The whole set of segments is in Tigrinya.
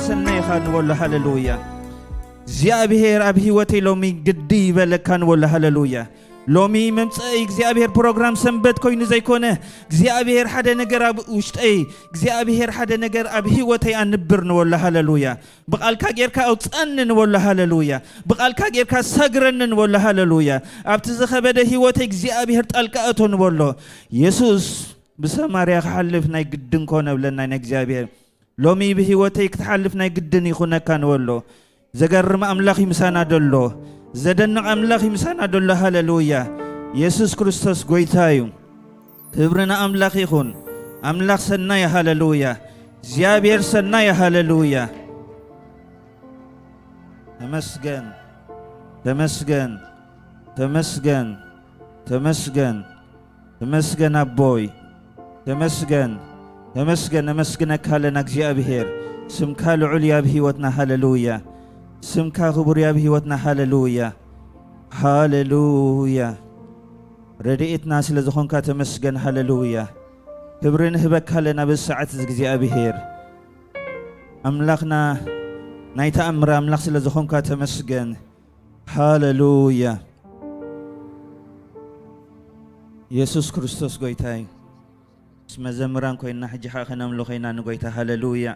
ሰናይ ኢኻ ንበሎ። ሃሌሉያ። እግዚኣብሔር ኣብ ህይወተይ ሎሚ ግዲ ይበለካ ንበሎ። ሃሌሉያ። ሎሚ መምፀኢ እግዚኣብሔር ፕሮግራም ሰንበት ኮይኑ ዘይኮነ፣ እግዚኣብሔር ሓደ ነገር ኣብ ውሽጠይ፣ እግዚኣብሔር ሓደ ነገር ኣብ ህይወተይ ኣንብር ንበሎ። ሃሌሉያ። ብቓልካ ጌርካ ኣውፀኒ ንበሎ። ሃሌሉያ። ብቓልካ ጌርካ ሰግረኒ ንበሎ። ሃሌሉያ። ኣብቲ ዝኸበደ ህይወተይ እግዚኣብሔር ጣልቃ እቶ ንበሎ። የሱስ ብሰማርያ ክሓልፍ ናይ ግድን ኮነ ብለና ኢና እግዚኣብሔር። ሎሚ ብህይወተይ ክትሓልፍ ናይ ግድን ይኹነካ ንበሎ። ዘገርም ኣምላኽ ይምሳና ደሎ። ዘደንቕ ኣምላኽ ይምሳና ደሎ። ሃሌሉያ። የሱስ ክርስቶስ ጎይታ እዩ። ክብሪ ንኣምላኽ ይኹን። ኣምላኽ ሰናይ። ሃሌሉያ። እግዚኣብሔር ሰናይ። ሃሌሉያ። ተመስገን፣ ተመስገን፣ ተመስገን፣ ተመስገን፣ ተመስገን ኣቦይ፣ ተመስገን፣ ተመስገን። ነመስግነካ ኣለና እግዚኣብሔር። ስምካ ልዑል እዩ ኣብ ህይወትና። ሃሌሉያ። ስምካ ክቡር እዩ ኣብ ህይወትና። ሃሌሉያ፣ ሃሌሉያ። ረድኤትና ስለ ዝኾንካ ተመስገን። ሃሌሉያ። ክብሪ ንህበካ ኣለና በዚ ሰዓት እዚ እግዚኣብሔር። ኣምላኽና ናይ ተኣምር ኣምላኽ ስለ ዝኾንካ ተመስገን። ሃሌሉያ። የሱስ ክርስቶስ ጎይታ እዩ። ምስ መዘምራን ኮይንና ሕጂ ኸዓ ከነምልኾ ኢና ንጎይታ። ሃሌሉያ።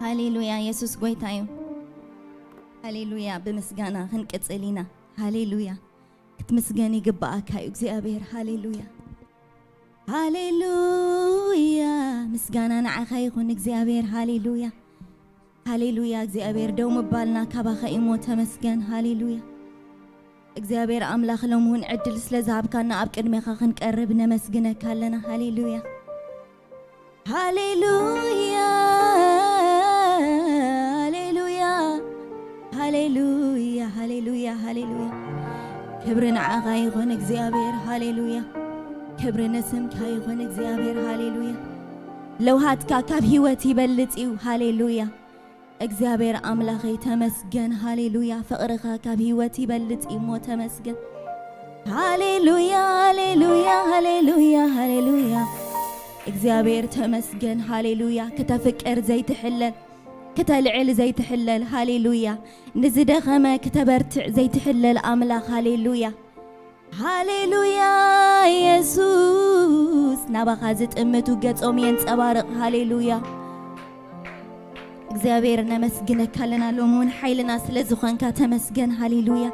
ሃሌሉያ፣ የሱስ ጎይታ እዩ። ሃሌሉያ፣ ብምስጋና ክንቅጽል ኢና። ሃሌሉያ፣ ክትምስገን ይግብኣካ እዩ እግዚኣብሔር። ሃሌሉያ፣ ሃሌሉያ፣ ምስጋና ንዓኻ ይኹን እግዚኣብሔር። ሃሌሉያ፣ ሃሌሉያ፣ እግዚኣብሔር ደው ምባልና ካባኻ እዩ እሞ ተመስገን። ሃሌሉያ፣ እግዚኣብሔር ኣምላኽ ሎሚ እውን ዕድል ስለ ዝሃብካና ኣብ ቅድሜኻ ክንቀርብ ነመስግነካ ኣለና። ሃሌሉያ፣ ሃሌሉያ፣ ሃሌሉያ፣ ሃሌሉያ፣ ሃሌሉያ፣ ሃሌሉያ። ክብሪ ንዓኻ ይኹን እግዚኣብሔር። ሃሌሉያ፣ ክብሪ ንስምካ ይኹን እግዚኣብሔር። ሃሌሉያ፣ ለውሃትካ ካብ ህይወት ይበልጽ እዩ። ሃሌሉያ፣ እግዚኣብሔር ኣምላኸይ ተመስገን። ሃሌሉያ፣ ፍቕርኻ ካብ ህይወት ይበልጽ እዩ እሞ ተመስገን። ሃሌሉያ፣ ሃሌሉያ፣ ሃሌሉያ፣ ሃሌሉያ። እግዚኣብሔር ተመስገን። ሃሌሉያ፣ ክተፍቅር ዘይትሕለል፣ ክተልዕል ዘይትሕለል። ሃሌሉያ፣ ንዝደኸመ ክተበርትዕ ዘይትሕለል ኣምላኽ። ሃሌሉያ፣ ሃሌሉያ፣ የሱስ ናባኻ ዝጥምቱ ገጾም የንጸባርቕ። ሃሌሉያ፣ እግዚኣብሔር ነመስግነካ ኣለና። ሎሚ እውን ሓይልና ስለ ዝኾንካ ተመስገን። ሃሌሉያ፣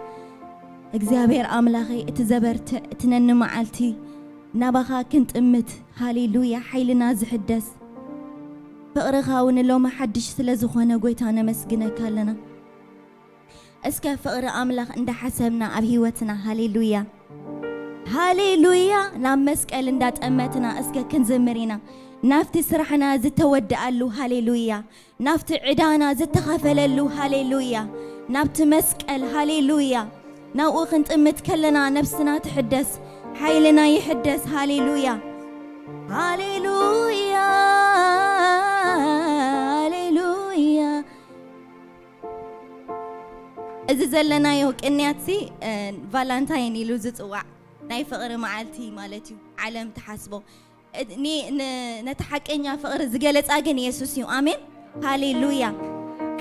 እግዚኣብሔር ኣምላኸይ፣ እቲ ዘበርትዕ፣ እቲ ነንመዓልቲ ናባኻ ክንጥምት፣ ሃሌሉያ፣ ሓይልና ዝሕደስ ፍቕርኻ እውን ሎሚ ሓድሽ ስለ ዝኾነ ጎይታ ነመስግነካ ኣለና። እስከ ፍቕሪ ኣምላኽ እንዳሓሰብና ኣብ ህይወትና፣ ሃሌሉያ፣ ሃሌሉያ፣ ናብ መስቀል እንዳጠመትና እስከ ክንዝምር ኢና። ናብቲ ስራሕና ዝተወድኣሉ፣ ሃሌሉያ፣ ናብቲ ዕዳና ዝተኸፈለሉ፣ ሃሌሉያ፣ ናብቲ መስቀል፣ ሃሌሉያ፣ ናብኡ ክንጥምት ከለና ነብስና ትሕደስ፣ ሓይልና ይሕደስ። ሃሌሉያ፣ ሃሌሉያ፣ ሃሌሉያ። እዚ ዘለናዮ ቅንያትሲ፣ እ፣ ቫላንታይን ኢሉ ዝጽዋዕ ናይ ፍቕሪ መዓልቲ ማለት እዩ። ዓለም ትሓስቦ። እ፣ ኒ-፣ ን-፣ ነቲ ሓቀኛ ፍቕሪ ዝገለጻ ግን የሱስ እዩ። ኣሜን። ሃሌሉያ።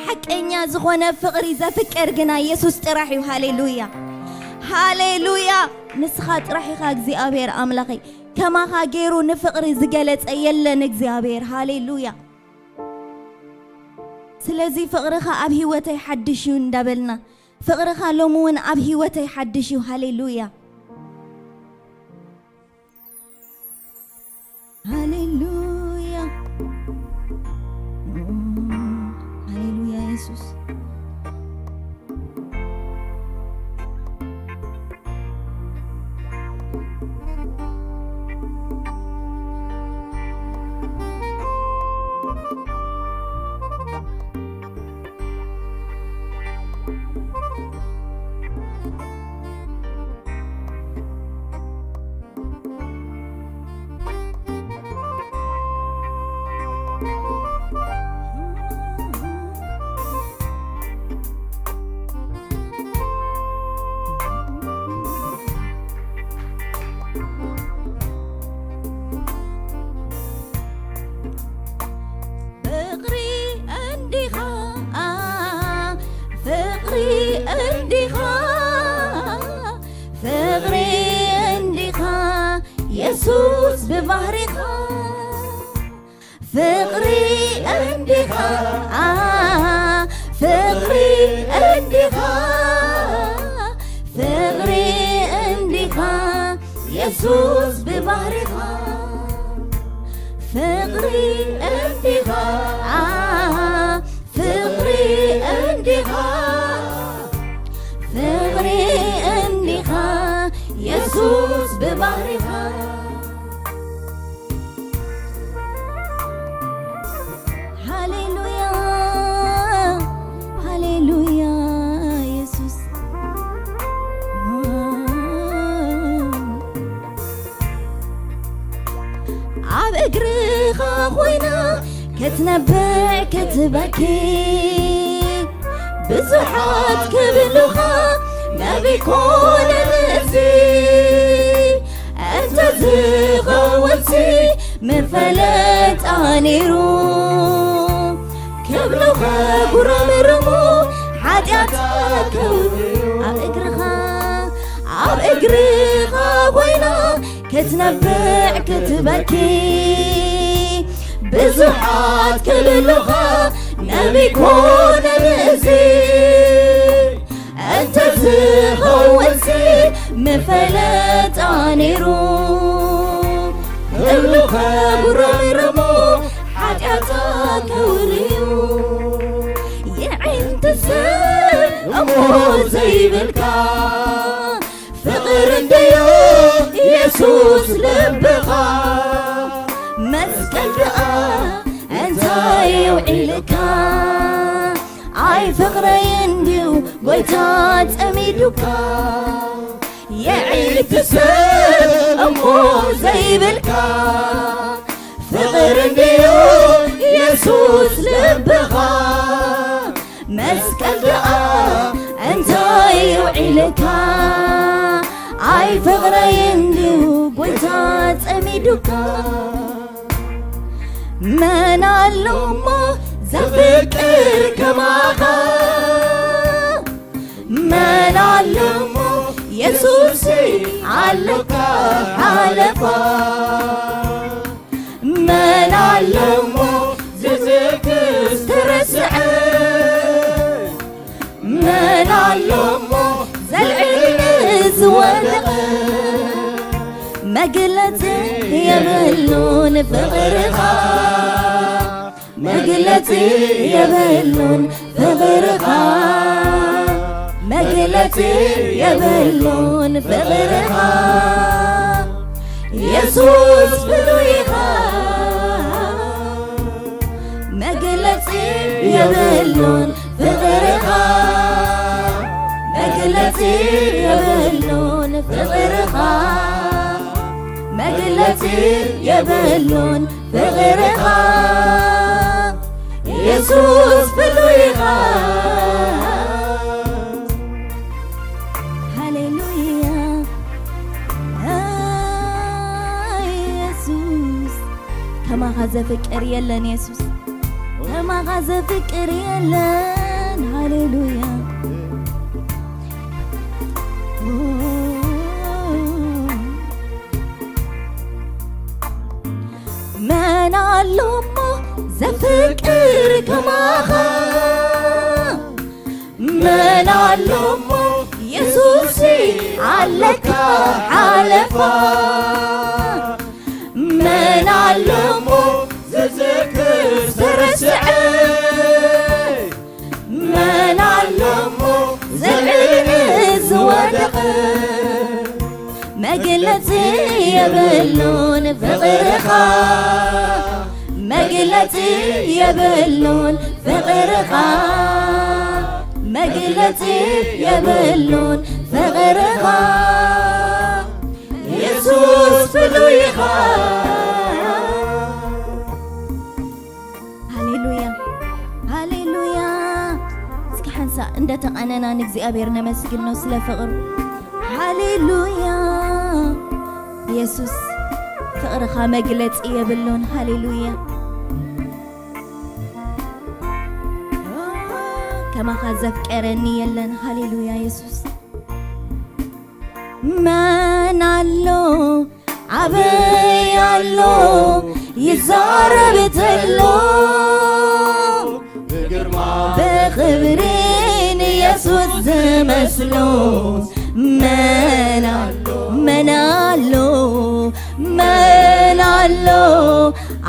ሓቀኛ ዝኾነ ፍቕሪ ዘፍቅር ግና የሱስ ጥራሕ እዩ። ሃሌሉያ። ሃሌሉያ። ንስኻ ጥራሕ ኢኻ እግዚኣብሔር ኣምላኸይ። ከማኻ ገይሩ ንፍቕሪ ዝገለጸ የለን እግዚኣብሔር። ሃሌሉያ። ስለዚ ፍቕርኻ ኣብ ህይወተይ ሓድሽ እዩ እንዳበልና፣ ፍቕርኻ ሎሚ እውን ኣብ ህይወተይ ሓድሽ እዩ። ሃሌሉያ። ሃሌሉያ። ሃሌሉያ የሱስ። ፍቕሪ እንዲኻ፣ ፍቕሪ እንዲኻ፣ ፍቕሪ እንዲኻ፣ የሱስ ብባህሪኻ። ፍቕሪ እንዲኻ፣ ፍቕሪ እንዲኻ፣ ፍቕሪ እንዲኻ፣ የሱስ ብባህሪኻ። ፍቕሪ እንዲኻ፣ ፍቕሪ እንዲኻ፣ ፍቕሪ እንዲኻ፣ የሱስ ብባህሪኻ። ሃሌሉያ፣ ሃሌሉያ፣ የሱስ። ኣብ እግርኻ ኮይና ክትነብዕ ክትበኪ፣ ብዙሓት ክብሉኻ ነቢይ ኮነ እዚ። እንተ ዝኸውንሲ ምፈለጣ ነይሩ፣ ክብሉ ከጉረምርሙ ሓጢኣት ከው-፣ ኣብ እግርኻ፣ ኣብ እግርኻ ኮይና ክትነብዕ ክትበኪ፣ ብዙሓት ክብሉኻ ነቢይ ኮነ እዚ። እንተ ዝኸውንሲ ምፈለጣ ነይሩ፣ ክብሉ ከጉረምርሙ ሓጢኣታ ከውርዩ። የዒንቲ ሰብ እሞ ዘይብልካ፣ ፍቕር እንድዩ የሱስ ልብኻ። መስቀል ደኣ እንታይ የውዒልካ? ኣይ ፍቕረይ እንድዩ ጎይታ ጸሚዱካ። የዒንቲ ሰብ እሞ ዘይብልካ፣ ፍቕር እንድዩ የሱስ ልብኻ። መስቀል ደኣ እንታይ የውዒልካ? ኣይ ፍቕረይ እንድዩ ጎይታ ጸሚዱካ። መን ኣሎ እሞ ዘፍቅር ከማኻ? መን ኣሎ እሞ የሱስ ኣለካ ሓለፋ? መን ኣሎ እሞ ዝዝክር ዝተረስዐ? መን ኣሎ እሞ ዘልዕል ዝወደቐ? መግለጺ የብሉን ፍቕርኻ፣ መግለጺ የብሉን ፍቕርኻ፣ መግለጺ የብሉን ፍቕርኻ። የሱስ ፍሉይ ኢኻ፣ መግለጺ የብሉን ፍቕርኻ፣ መግለጺ የብሉን ፍቕርኻ፣ መግለጺ የብሉን ፍቕርኻ። የሱስ ፍሉይ ኢኻ። ሃሌሉያ። ኣይ የሱስ፣ ከማኻ ዘፍቅር የለን የሱስ፣ ከማኻ ዘፍቅር የለን። ሃሌሉያ። መን ኣሎ እሞ ዘፍቅር ከማኻ? መን ኣሎ እሞ የሱስ ኣለካ ሓለፋ? መን ኣሎ እሞ ዝዝክር ዝተረስዐ? መን ኣሎ እሞ ዘልዕል ዝወደቐ? መግለጺ የብሉን ፍቕርኻ፣ መግለጺ የብሉን ፍቕርኻ፣ መግለጺ የብሉን ፍቕርኻ። የሱስ ፍሉይ ኢኻ። ሃሌሉያ፣ ሃሌሉያ። እስኪ ሓንሳ እንደተቐነና ንእግዚኣብሔር ነመስግኖ ስለ ፍቕሩ። ሃሌሉያ። ኢየሱስ፣ ፍቕርኻ መግለጺ የብሉን። ሃሌሉያ። ከማኻ ዘፍቀረኒ የለን። ሃሌሉያ ኢየሱስ። መን ኣሎ ኣበይ ኣሎ ይዛረብ ተሎ ብግርማ ብኽብሪ ንየሱስ ዝመስሎ መን ኣሎ መን ኣሎ መን ኣሎ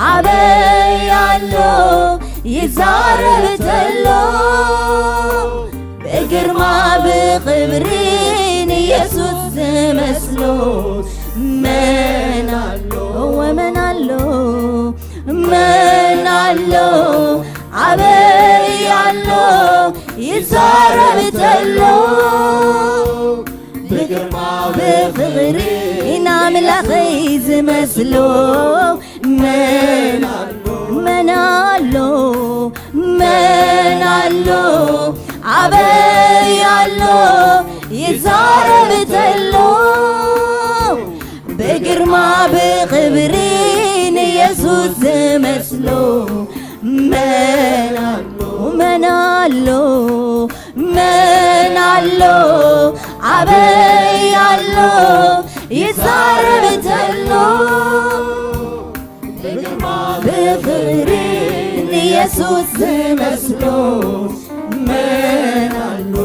ኣበይ ኣሎ ይዛረብ ተሎ ብግርማ ብኽብሪ ንየሱስ ዝመስሎ መን ኣሎ እወ መን ኣሎ መን ኣሎ ኣበይ ኣሎ ይዛረብ ተሎ ብግርማ ብኽብሪ ናምላኸይ ዝመስሎ መን ኣሎ መን ኣሎ መን ኣሎ ኣበይ ኣሎ ይዛረብ ተሎ ብግርማ ብኽብሪ ንየሱስ ዝመስሎ መን ኣሎ መን ኣሎ መን ኣሎ ኣበይ ኣሎ ይዛረብ ተሎ ብግርማ ብኽብሪ ንየሱስ ዝመስሎ መን ኣሎ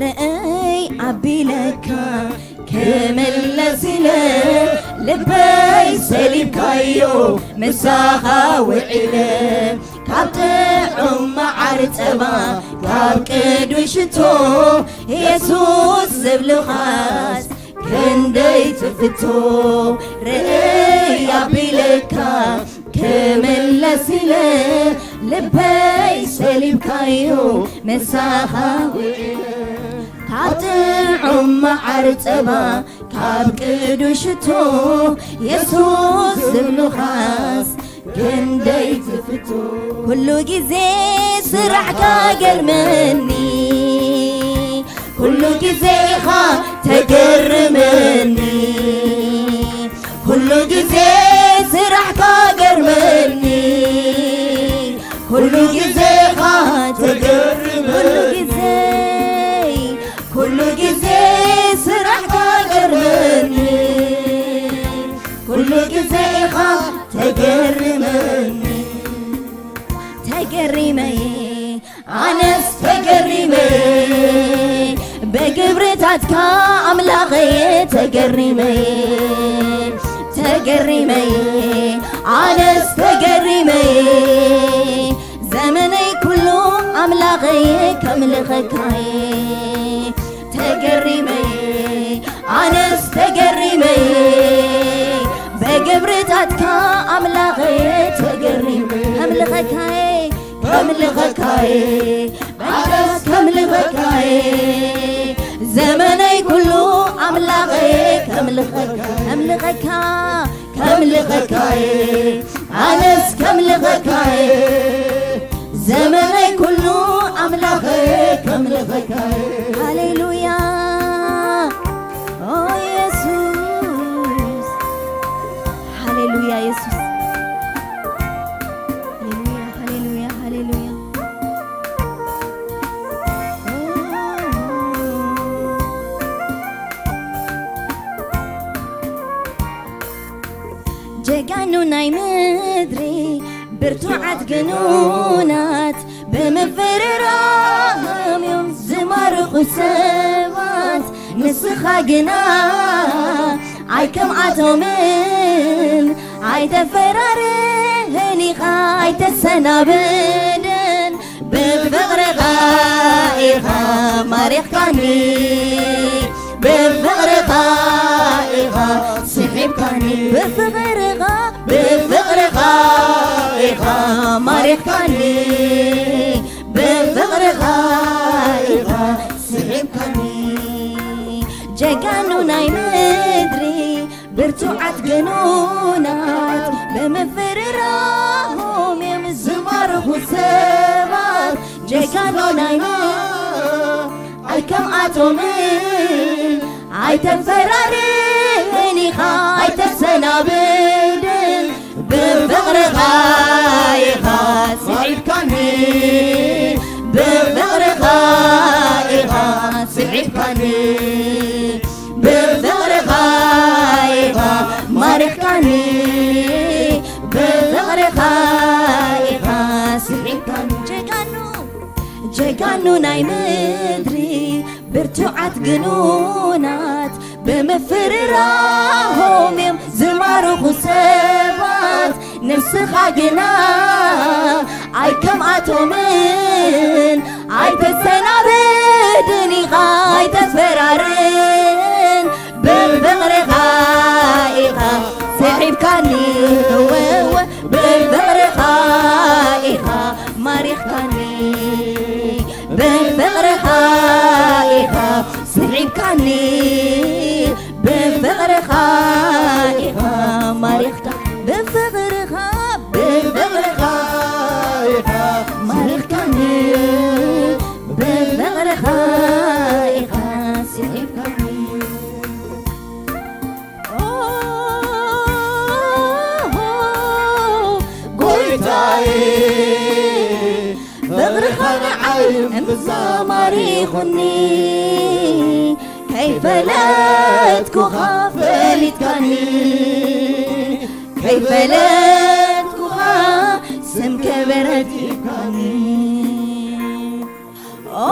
ርኣይ ኣቢለካ ክምለስ ኢለ ልበይ ሰሊብካዮ ምሳኻ ውዒለ ካብ ጥዑም መዓር ጸባ ካብ ቅዱስ ሽቶ የሱስ ዝብልኻስ ክንደይ ትፍቶ ርኣይ ኣቢለካ ክምለስ ኢለ ልበይ ሰሊብካዮ ምሳኻ ውዒለ ካብ ጥዑም መዓር ጸባ ካብ ቅዱስ ሽቶ የሱስ ዝብሉኻስ ክንደይ ትፍቶ ኩሉ ግዜ ስራሕካ ገርመኒ ኩሉ ግዜ ኢኻ ተገርመኒ ኩሉ ግዜ ስራሕካ ገርመኒ ኩሉ ግዜ ኢኻ ተገርመኒ ኩሉ ግዜ ኩሉ ግዜ ስራሕካ ገርመኒ ኩሉ ግዜ ኢኻ ተገርመኒ ተገሪመ ኣነስ ተገሪመ በግብርታትካ ኣምላኸየ ተገሪመ ተገሪመ ኣነስ ተገሪመ ዘመነይ ኩሉ ኣምላኸየ ከምልኸካየ ተገሪመ ኣነስ ተገሪመ በግብርታትካ ኣምላኸየ ተገሪመ ከምልኸካየ ከምልኸካየ ኣነስ ከምልኸካየ ዘመነይ ኩሉ ኣምላኸየ ከምልኸካ ከምልኸካ ከምልኸካየ ኣነስ ከምልኸካየ ዘመነይ ኩሉ ኣምላኸየ ከምልኸካየ ሃሌሉያ ኦ ኢየሱስ ሃሌሉያ ኢየሱስ ሃሌሉያ ሃሌሉያ ሃሌሉያ ጀጋኑ ናይ ምድሪ ብርቱዓት ግኑናት ብምፍርራም እዮም ዝማርኹ ሰባት ንስኻ ግና ኣይከምኣቶምን ኣይተፈራርህን ኢኻ ኣይተሰናብድን ብፍቕርኻ ኢኻ ማሪኽካኒ ብፍቕርኻ ኢኻ ስሒብካኒ ብፍቕርኻ ብፍቕርኻ ኢኻ ማሪኽካኒ ብፍቕርኻ ኢኻ ስሒብካኒ ጀጋኑ ናይ ምድሪ ብርቱዓት ግኑናት ብምፍርራም ሰባት ጀጋኑ ናይና ኣይከምኣቶምን ኣይተፈራርህን ኢኻ ኣይተሰናብድን ብፍቕርኻ ኢኻ ስሒብካኒ ብፍቕርኻ ኢኻ ስሒብካኒ ብፍቕርኻ ኢኻ ማሪኽካኒ ብፍቕርኻ ኢኻ ስሒብካኒ ጀጋኑ ጀጋኑ ናይ ምድሪ ብርቱዓት ግኑናት ብምፍርራሆም እዮም ዝማርኹ ሰባት ንስኻ ግና ኣይከምኣቶምን ኣይተሰናብድን ኢኻ ኣይተስፈራርን ብፍቕርኻ ኢኻ ስሒብካኒ እወ እወ ብፍቕርኻ ኢኻ ማሪኽካኒ ብፍቕርኻ ኢኻ ስሒብካኒ ብፍቕርኻ ኢኻ ማሪኽካ ብፍቕርኻ ብፍቕርኻ ኢኻ ማሪኽካኒ ብፍቕርኻ ኢኻ ስሒብካኒ ጎይታዬ ፍቕርኻ ንዓይ እምብዛ ማሪኹኒ ከይፈለጥኩኻ ፈሊጥካኒ ከይፈለጥኩኻ ስም ክብረት ሂብካኒ ኦ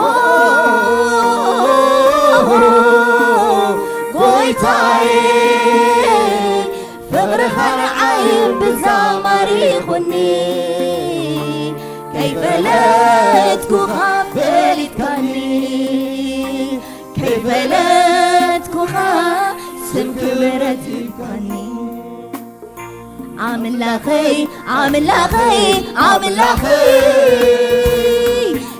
ጎይታዬ ፍቕርኻ ንዓይ ብዛ ማሪኹኒ ከይፈለጥኩኻ ፈሊጥካኒ ከይፈለጥኩኻ ስም ክብረት ሂብካኒ ኣምላኸይ ኣምላኸይ ኣምላኸይ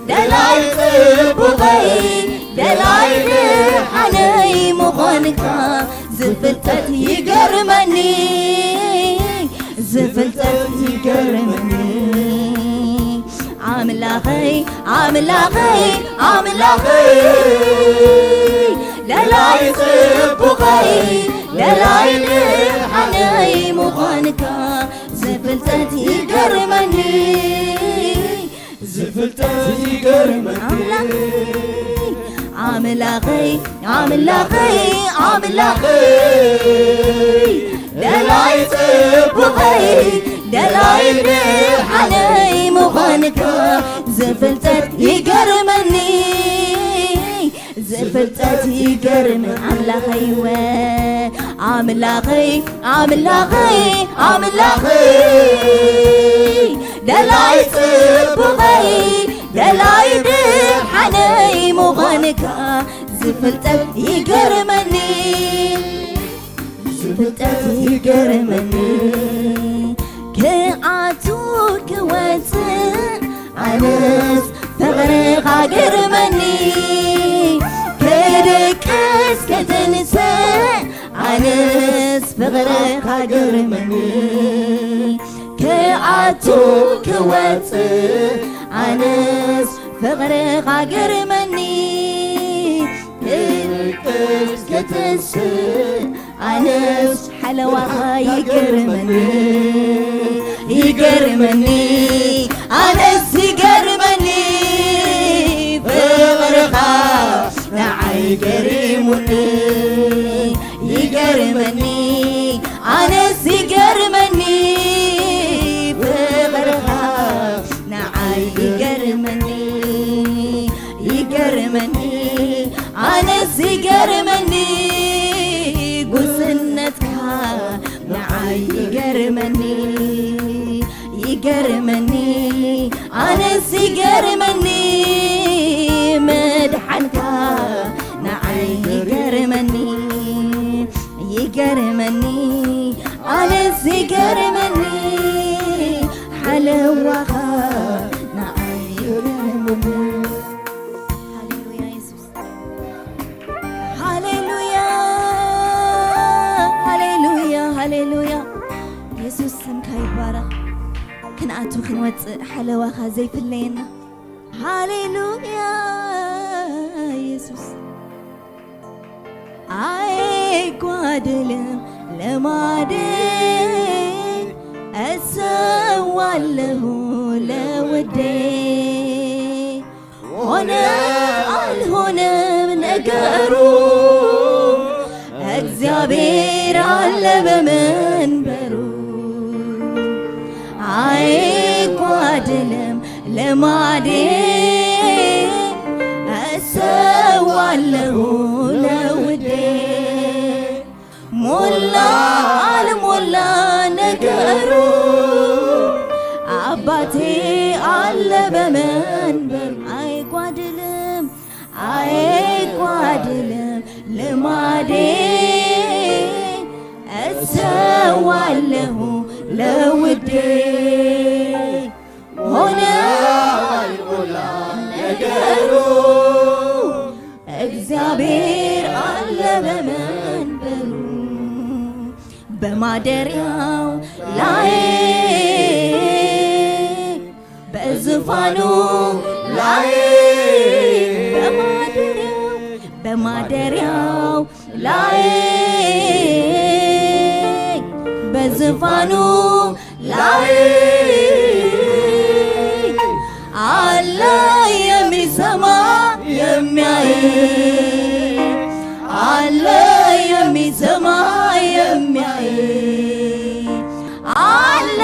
ደላይ ጽቡቐይ ደላይ ደሓነይ ምዃንካ ዝፍልጠት ይገርመኒ ዝፍልጠት ይገርመኒ ኣምላኸይ ኣምላኸይ ኣምላኸይ ደላይ ጽቡቐይ ደላይ ደሓነይ ምዃንካ ዝፍልጠት ይገርመኒ ዝፍልጠት ይገርመኒ ኣምላኸይ ኣምላኸይ ኣምላኸይ ኣምላኸይ ደላይ ጽቡቐይ ደላይ ደሓነይ ምዃንካ ዝፍልጠት ይገርመኒ ዝፍልጠት ይገርም ኣምላኸይ ወ ኣምላኸይ ኣምላኸይ ኣምላኸይ ደላይ ጽቡቐይ ደላይ ደሓነይ ምዃንካ ዝፍልጠት ይገርመኒ ዝፍልጠት ይገርመኒ ክኣቱ ክወፅእ ኣነስ ፍቕርኻ ገርመኒ ክድቅስ ክትንስእ ኣነስ ፍቕርኻ ገርመኒ ክኣቱ ክወፅእ ኣነስ ፍቕርኻ ገርመኒ ክድቅስ ክትንስእ ኣነስ ሓለዋኻ ይገርመኒ ይገርመኒ ኣነስ ይገርመኒ ፍቕርኻ ንዓይ ገሪሙኒ ይገርመኒ ኣነስ ይገርመኒ ፍቕርኻ ንዓይ ይገርመኒ ይገርመኒ ኣነስ ይገርመኒ ጉስነትካ ንዓይ ይገርመኒ ይገርመኒ ኣነስ ይገርመኒ መድሓንካ ንዓይ ይገርመኒ ይገርመኒ ኣነስ ይገርመኒ ሓለዋኻ ንዓይ ይገርመኒ ሃሌሉያ የሱስ ሃሌሉያ ሃሌሉያ ሃሌሉያ የሱስ ስምካ ይባረኽ ክንኣቱ ክንወፅእ ሓለዋኻ ዘይፍለየና። ሃሌሉያ የሱስ። ኣይጓድልም ልማዴ፣ እሰዋለሁ ለውዴ። ሆነ አልሆነም ነገሩ፣ እግዚአብሔር አለ በመንበሩ። አይጓድልም ልማዴ፣ እሰዋለሁ ለውዴ። ሞላ አልሞላ ነገሩ፣ አባቴ አለ በመንበሩ። አይጓድልም አይጓድልም ልማዴ፣ እሰዋለሁ ለውዴ። ሆነ አልሞላ ነገሩ፣ እግዚአብሔር አለ በመንበሩ። በማደሪያው ላይ፣ በዙፋኑ ላይ፣ በማደሪያው፣ በማደሪያው ላይ፣ በዙፋኑ ላይ አለ የሚሰማ የሚያይ፣ አለ የሚሰማ የሚያይ፣ አለ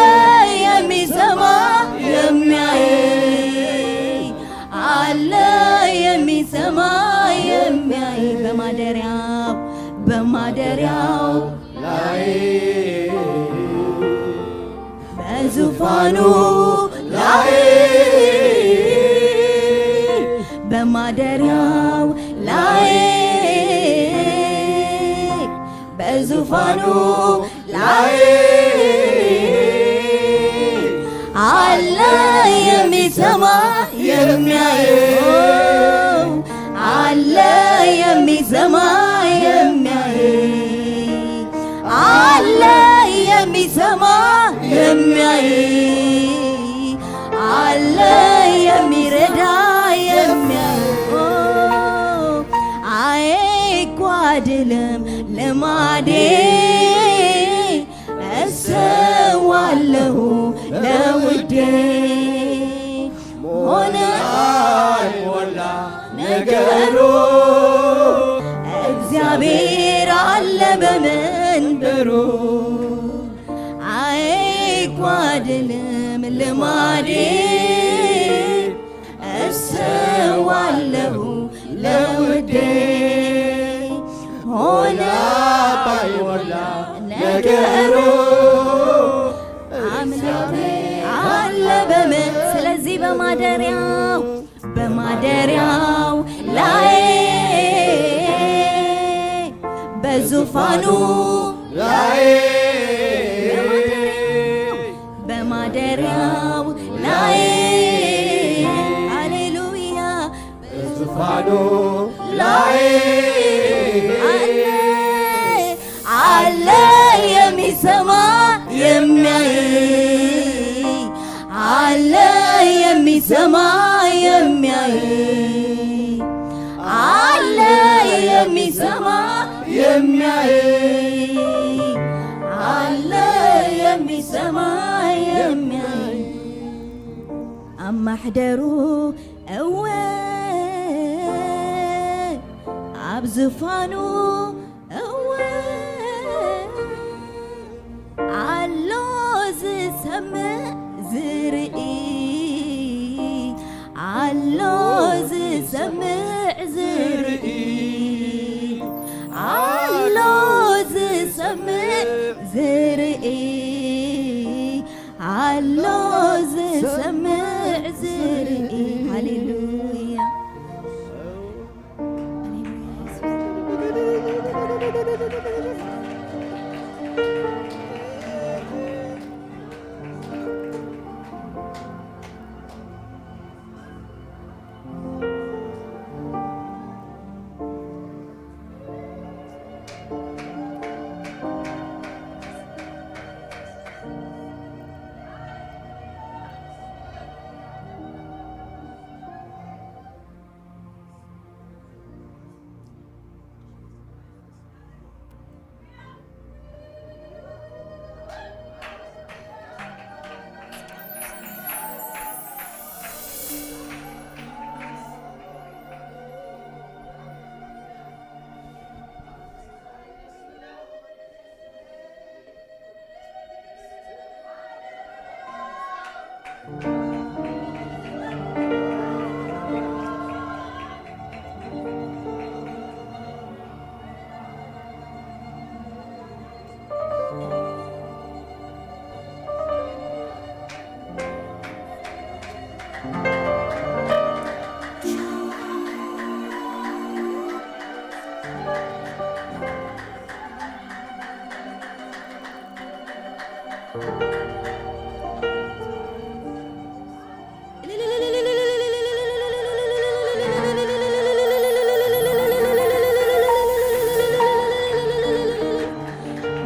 የሚሰማ የሚያይ፣ አለ የሚሰማ የሚያይ። በማደሪያው፣ በማደሪያው ላይ፣ በዙፋኑ ላይ፣ በማደሪያው ላይ፣ በዙፋኑ ላይ አለ የሚሰማ የሚያይ፣ አለ የሚሰማ የሚያይ፣ አለ የሚሰማ የሚያይ፣ አለ የሚረዳ የሚያይ። ኦ፣ አይጓድልም ልማዴ፣ እሰዋለሁ ለውዴ። ሆነ አይሞላ ነገሩ፣ እግዚአብሔር አለ በመንበሩ። አይጓድልም ልማዴ፣ እሰዋለሁ ለውዴ። ሆነ ባይሞላ ነገሩ፣ አምላኬ አለ በመ-፣ ስለዚህ በማደሪያው፣ በማደሪያው ላይ፣ በዙፋኑ ላይ፣ በማደሪያው፣ በማደሪያው ላይ፣ ሃሌሉያ፣ በዙፋኑ ላይ አለ፣ አለ የሚሰማ የሚያይ፣ አለ የሚሰማ የሚያይ፣ አለ የሚሰማ የሚያይ፣ አለ የሚሰማ የሚያይ። ኣብ ማሕደሩ እወ፣ ኣብ ዝፋኑ እወ፣ ኣሎ ዝሰምዕ ዝርኢ፣ ኣሎ ዝሰምዕ ዝርኢ፣ ኣሎ ዝሰምዕ ዝርኢ፣ ኣሎ ዝሰምዕ ዝርኢ። ሃሌሉያ።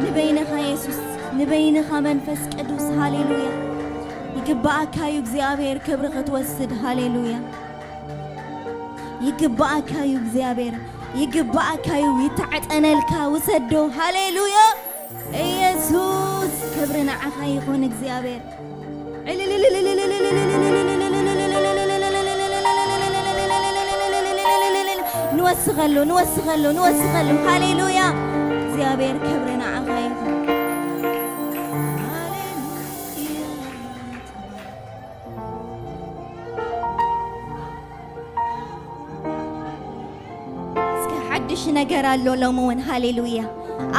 ንበይንኻ የሱስ፣ ንበይንኻ መንፈስ ቅዱስ። ሃሌሉያ። ይግባኣካ እዩ እግዚኣብሔር ክብሪ ክትወስድ። ሃሌሉያ። ይግባኣካ እዩ እግዚኣብሔር፣ ይግባኣካ እዩ። ይተዓጠነልካ፣ ውሰዶ። ሃሌሉያ። ኢየሱስ ክብሪ ንዓኻ ይኹን እግዚኣብሔር። ንወስኸሉ፣ ንወስኸሉ፣ ንወስኸሉ። ሃሌሉያ። እግዚኣብሔር ክብሪ ንዓኻ ይኹን። ሃሌሉያ። እስከ ሓድሽ ነገር ኣሎ ሎሚ እውን። ሃሌሉያ።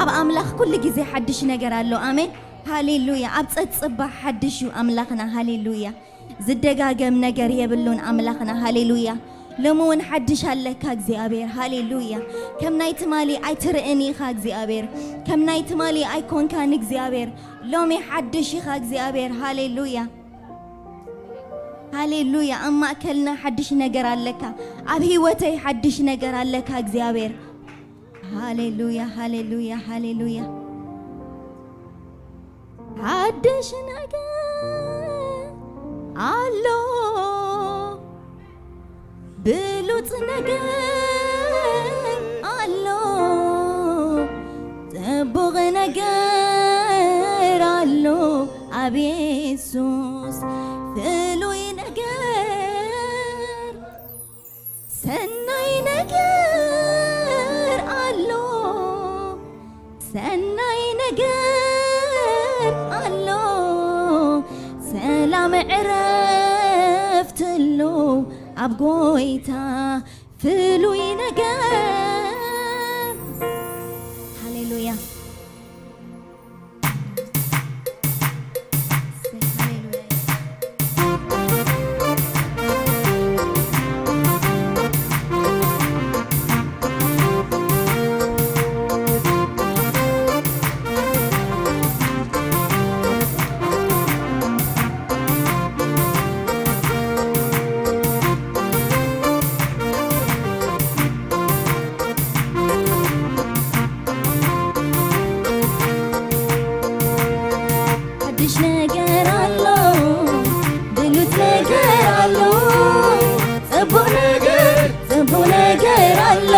ኣብ ኣምላኽ ኩሉ ግዜ ሓድሽ ነገር ኣሎ። ኣሜን። ሃሌሉያ። ኣብ ጸጽባ ሓድሽ እዩ ኣምላኽና። ሃሌሉያ። ዝደጋገም ነገር የብሉን ኣምላኽና። ሃሌሉያ። ሎሚ እውን ሓድሽ ኣለካ እግዚኣብሔር። ሃሌሉያ። ከም ናይ ትማሊ ኣይትርእን ኢኻ እግዚኣብሔር። ከም ናይ ትማሊ ኣይኮንካን እግዚኣብሔር። ሎሚ ሓድሽ ኢኻ እግዚኣብሔር። ሃሌሉያ። ሃሌሉያ። ኣብ ማእከልና ሓድሽ ነገር ኣለካ። ኣብ ህይወተይ ሓድሽ ነገር ኣለካ እግዚኣብሔር። ሃሌሉያ፣ ሃሌሉያ፣ ሃሌሉያ። ሓድሽ ነገር ኣሎ፣ ብሉጽ ነገር ኣሎ፣ ጽቡቕ ነገር ኣሎ፣ ኣብ የሱስ ፍሉይ ነገር። ሰናይ ነገር ኣሎ፣ ሰናይ ነገር ኣሎ፣ ሰላም ዕረፍቲ ኣሎ ኣብ ጎይታ ፍሉይ ነገር። ሃሌሉያ። ሓድሽ ነገር ኣሎ፣ ብሉጽ ነገር ኣሎ፣ ጽቡቕ ነገር፣ ጽቡቕ ነገር ኣሎ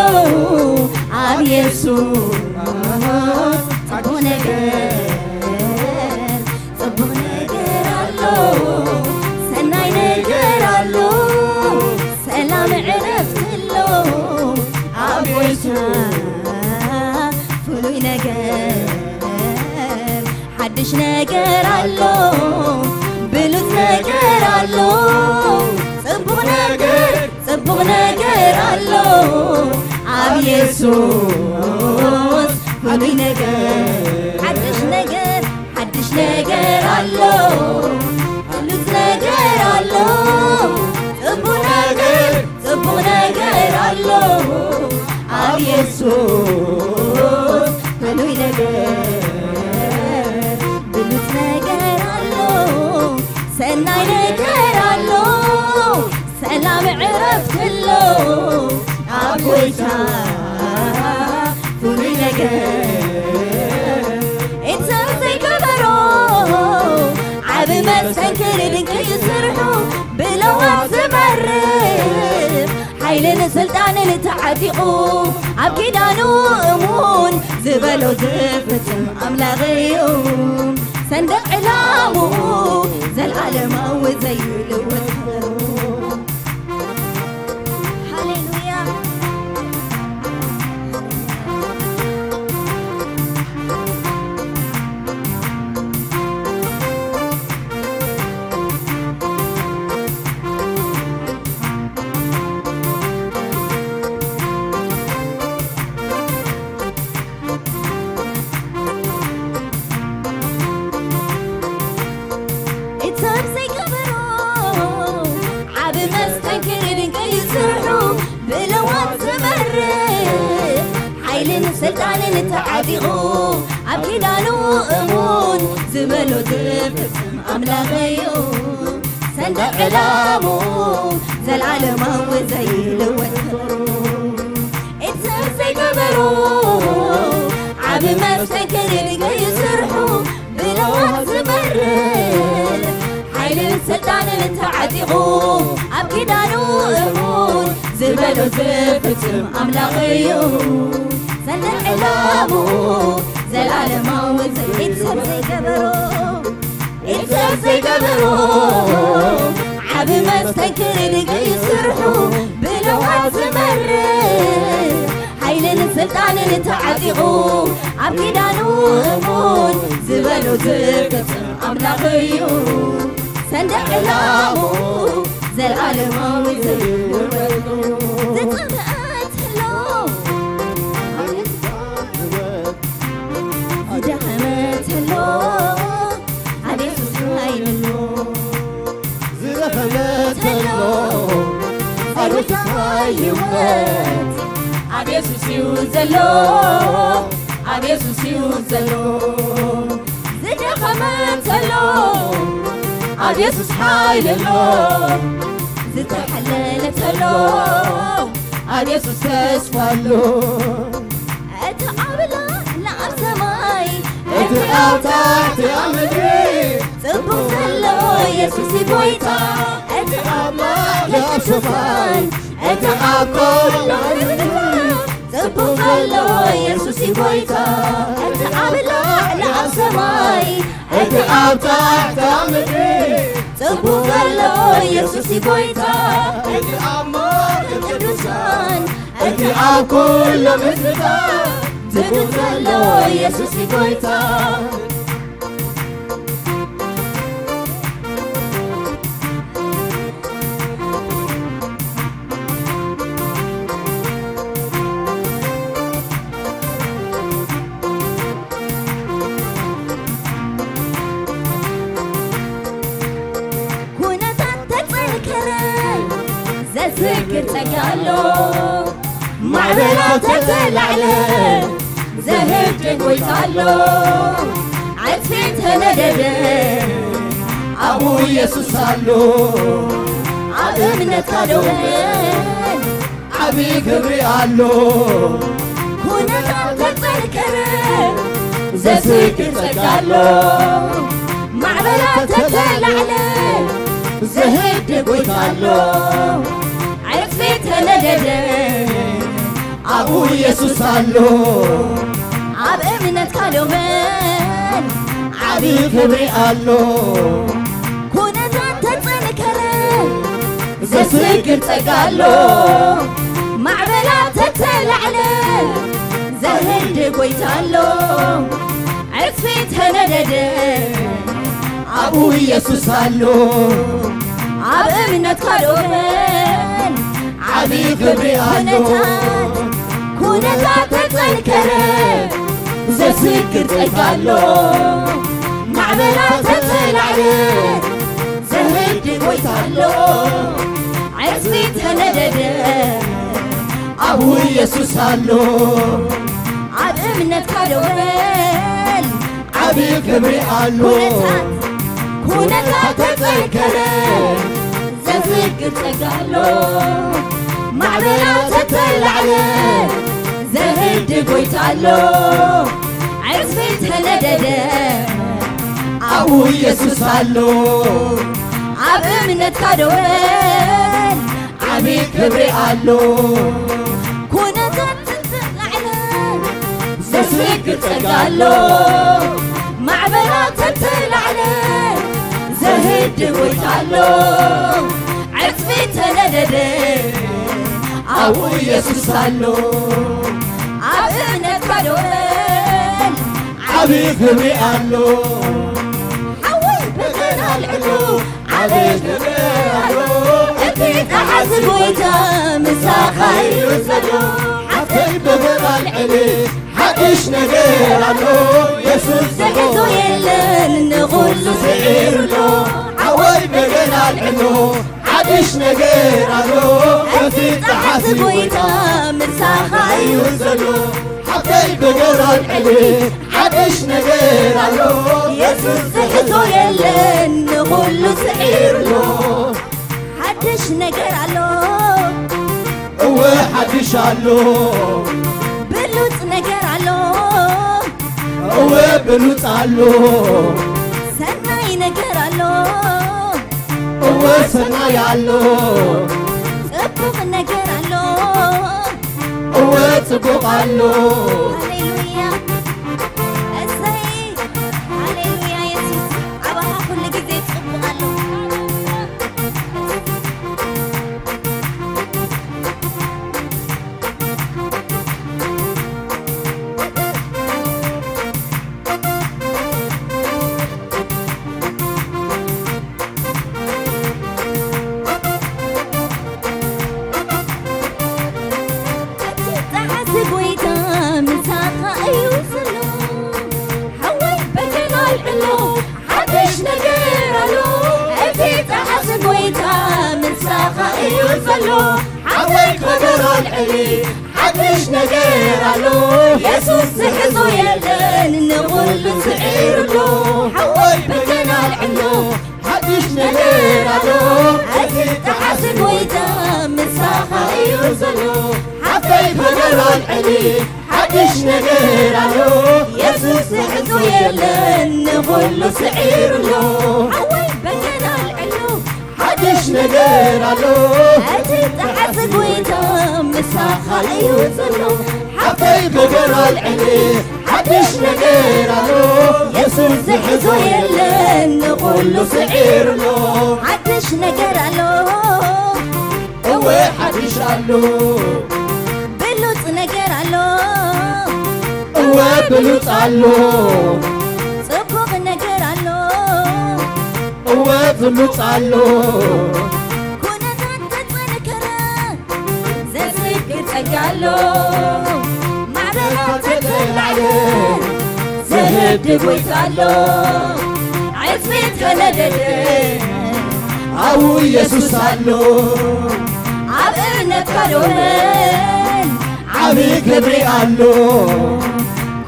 ኣብ የሱስ። ጽቡቕ ነገር፣ ጽቡቕ ነገር ኣሎ፣ ሰናይ ነገር ኣሎ፣ ሰላም ዕረፍቲ ኣሎ ኣብ ጎይታ ፍሉይ ነገር። ሓድሽ ነገር ኣሎ፣ ብሉጽ ነገር ኣሎ፣ ጽቡቕ ነገር፣ ጽቡቕ ነገር ኣሎ ኣብ የሱስ ፍሉይ ነገር። ሓድሽ ነገር፣ ሓድሽ ነገር ኣሎ፣ ብሉጽ ነገር ኣሎ፣ ጽቡቕ ነገር፣ ጽቡቕ ነገር ኣሎ ኣብ የሱስ ፍሉይ ነገር። ብሉጽ ነገር ኣሎ፣ ሰናይ ነገር ኣሎ፣ ሰላም ዕረፍቲ ኣሎ ኣብ ጎይታ ፍሉይ ነገር። እንተ ዘይከበሮ ዓቢ መሰንክር ድንቂ ይስርሑ፣ ብለዋት ዝመርሕ ሓይልን ስልጣንን ተዓጢቑ፣ ኣብ ኪዳኑ እሙን ዝበሎ ዝፍጽም ኣምላኽ እዩ። ሰንደቕ ዕላምኡ ዘልኣለማዊ ዘይልወጥ። ሃሌሉያ። ስልጣንን ተዓጢቑ ኣብ ኪዳኑ እሙን ዝበሎ ዝፍጽም ኣምላኽ እዩ። ሰንደቕ ዕላሙ ዘላለማዊ ዘይልወጥ ክብሩ፣ ኢድ ሰብ ዘይገበሮ ዓቢ መስተንክር ገይሩ ስርሑ ብለዋት ዝመርሕ ሓይልን ስልጣንን ተዓጢቑ ኣብ ኪዳኑ እሙን ዝበሎ ዝፍጽም ኣምላኽ እዩ። ሰንደቕ ዕላሙ ዘላለማዊ ኢድ ሰብ ዘይገበሮ፣ ኢድ ሰብ ዘይገበሮ ዓቢ መስተንክር ገይሩ ስርሑ ብለዋት ዝመርሕ ሓይልን ስልጣንን ተዓጢቑ ኣብ ኪዳኑ እሙን ዝበሎ ዝፍጽም ኣምላኽ እዩ። ሰንደቕ ዕላሙ ዘላለማዊ ዘይውረዱ ዝጸምአት ኣሎ ዝደኸመት ኣሎ ኣብ የሱስ ሓይሊ ኣሎ። ዝደኸመት ኣሎ ኣብ የሱስ ሓይሊ ህይወት ኣብ የሱስ እዩ ዘሎ፣ ኣብ የሱስ እዩ ዘሎ። ዝደኸመት ኣሎ ኣብ የሱስ ሓይሊ ኣሎ፣ ዝተሓለለት ኣሎ ኣብ የሱስ ተስፋ ኣሎ። እቲ ኣብ ላዕሊ ኣብ ሰማይ፣ እቲ ኣብ ታሕቲ ኣብ ምድሪ፣ ጽቡቕ ዘሎ የሱስ እዩ ጎይታ። እቲ ኣብ ማእከል ኣብ ሰማይ፣ እቲ ኣብ ጎድኒ ኣብ ምድሪ፣ ጽቡቕ ዘሎ የሱስ እዩ ጎይታ። እቲ ኣብ ላዕሊ ኣብ ሰማይ፣ እቲ ኣብ ታሕቲ ኣብ ምድሪ፣ ጽቡቕ ዘሎ የሱስ እዩ ጎይታ። እቲ ኣብ ማእከል ቅዱሳን፣ እቲ ኣብ ኩሎም ህዝብታት፣ ጽቡቕ ዘሎ የሱስ እዩ ጎይታ። ኩነታት ተጸንከረ፣ ዘስክር ጸጋ ኣሎ። ማዕበላት ተተላዕለ፣ ዘህድእ ጎይታ ኣሎ። ዕጽፊ ተነደደ፣ ኣብኡ የሱስ ኣሎ። ኣብ እምነትካ ደው በል፣ ዓቢ ክብሪ ኣሎ። ኩነታት ተጸንከረ፣ ዘስክር ጸጋ ኣሎ። ማዕበላት ተተላዕለ፣ ዘህድእ ጎይታ ኣሎ። ዕጽፊ ተነደደ፣ ኣብኡ የሱስ ኣሎ። ኣብ እምነትካ ደው በል፣ ዓቢ ክብሪ ኣሎ። ኩነታት ተጸንከረ፣ ዘስክር ጸጋ ኣሎ። ማዕበላት ተተላዕለ፣ ዘህድእ ጎይታ ኣሎ። ዕጽፊ ተነደደ፣ ኣብኡ የሱስ ኣሎ። ኣብ እምነትካ ደው በል፣ ዓቢ ክብሪ ኣሎ። ኩነታት፣ ኩነታት ተጸንከረ፣ ዘስክር ጸጋ ኣሎ። ማዕበላት ተተላዕለ፣ ዘህድእ ጎይታ ኣሎ። ዕጽፊ ተነደደ፣ ኣብኡ የሱስ ኣሎ። ኣብ እምነትካ ደው በል፣ ዓቢ ክብሪ ኣሎ። ኩነታት፣ ኩነታት ተጸንከረ፣ ዘስክር ጸጋ ኣሎ። ማዕበላት ተተላዕለ፣ ዘህድእ ጎይታ ኣሎ። ዕጽፊ ተነደደ፣ ኣብኡ የሱስ ኣሎ። ኣብ እምነትካ ደው በል፣ ዓቢ ክብሪ ኣሎ። ኩነታት ተተላዕለ፣ ዘስክር ጸጋ ኣሎ። ማዕበላት ተተላዕለ፣ ዘህድእ ጎይታ ኣሎ። ዕጽፊ ተነደደ፣ ኣብኡ የሱስ ኣሎ። ኣብ እምነትካ ደው በል፣ ዓቢ ክብሪ ኣሎ። ሓወይ በገና ኣልዕሉ፣ ዓቢ ክብሪ ኣሎ። እቲ ጠዓሲ ጎይታ ምሳኻ እዩ ዘሎ። ሓፍተይ በገና ኣልዕሊ፣ ሓድሽ ነገር ኣሎ። የሱስ ዝሕዞ የለን፣ ንኹሉ ስዒሩ ኣሎ። ሓወይ በገና ኣልዕሉ፣ ሓድሽ ነገር ኣሎ። እቲ ጠዓሲ ጎይታ ምሳኻ እዩ ዘሎ። ኣደይ በገራ ኣልዕሊ፣ ሓድሽ ነገር ኣሎ። የሱስ ዝሕዞ የለን፣ ንኹሉ ስዒሩ ኣሎ። ሓድሽ ነገር ኣሎ። እወ ሓድሽ ኣሎ። ብሉጽ ነገር ኣሎ። እወ ብሉጽ ኣሎ። ሰናይ ነገር ኣሎ። እወ ሰናይ ኣሎ። ጽቡቕ ነገር ኣሎ። እወ ጽቡቕ ኣሎ። ሃሌሉያ። እሰይ። ሃሌሉያ የሱስ። ኣባኻ ኩሉ ግዜ ጽቡቕ ኣሎ። እቲ ጸሓሲ ጎይታ ምሳኻ እዩ ዘሎ። ሓወይ በገና ኣልዕሎ፣ ሓድሽ ነገር ኣሎ። እቲ ጸሓሲ ጎይታ ምሳኻ እዩ ዘሎ። ሓወይ በገና ኣልዕሊ፣ ሓድሽ ነገር ኣሎ። የሱስ ዝሕዞ የለን፣ ንኹሉ ስዒሩ ኣሎ። ሓወይ በገና ኣልዕሎ፣ ሓድሽ ነገር ኣሎ። እቲ ጸሓሲ ጎይታ ምሳኻ እዩ ዘሎ። ሓፍተይ በገና ኣልዕሊ፣ ሓድሽ ነገር ኣሎ። የሱስ ዝሕዞ የለን፣ ንኹሉ ስዒሩ ኣሎ። ሓወይ በገና ኣልዕሎ፣ ሓድሽ ነገር ኣሎ። እቲ ጸሓሲ ጎይታ ምሳኻ እዩ ዘሎ። ሓፍተይ በገና ኣልዕሊ፣ ሓድሽ ነገር ኣሎ። የሱስ ዝሕዞ የለን፣ ንኹሉ ስዒሩ ኣሎ። ሓድሽ ነገር ኣሎ። እወ ሓድሽ ኣሎ። ብሉጽ ነገር ኣሎ። እወ ብሉጽ ኣሎ። ጽቡቕ ነገር ኣሎ። እወ ብሉጽ ኣሎ። ኩነታት ተጸንከረ፣ ዘስግር ጸጋ ኣሎ። ማዕበላት ተተላዕለ፣ ዘህድእ ጎይታ ኣሎ። ዕጽፊት ተነደደ፣ ኣብኡ ኢየሱስ ኣሎ። ኣብ እምነትካ ደው በል፣ ዓቢ ክብሪ ኣሎ።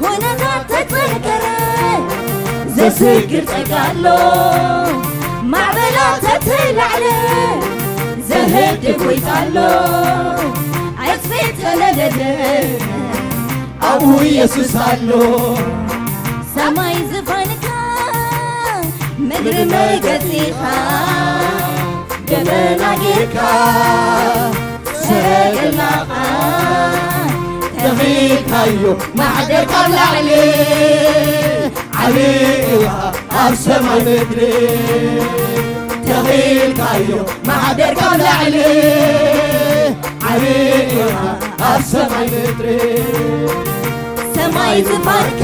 ኩነታት ተጸንከረ፣ ዘስግር ጸጋ ኣሎ። ማዕበላት ተተላዕለ፣ ዘህድእ ጎይታ ኣሎ። ዕጽፊት ተነደደ፣ ኣብኡ ኢየሱስ ኣሎ። ሰማይ ዝፋንካ፣ ምድሪ መርገጺኻ፣ ደመና ጌርካ፣ ሰረገላኻ ተኺልካዮ፣ ማሕደርካ ኣብ ላዕሊ። ዓቢ ኢኻ ኣብ ሰማይ ምድሪ፣ ተኺልካዮ፣ ማሕደርካ ኣብ ላዕሊ። ዓቢ ኢኻ ኣብ ሰማይ ምድሪ። ሰማይ ዝፋንካ፣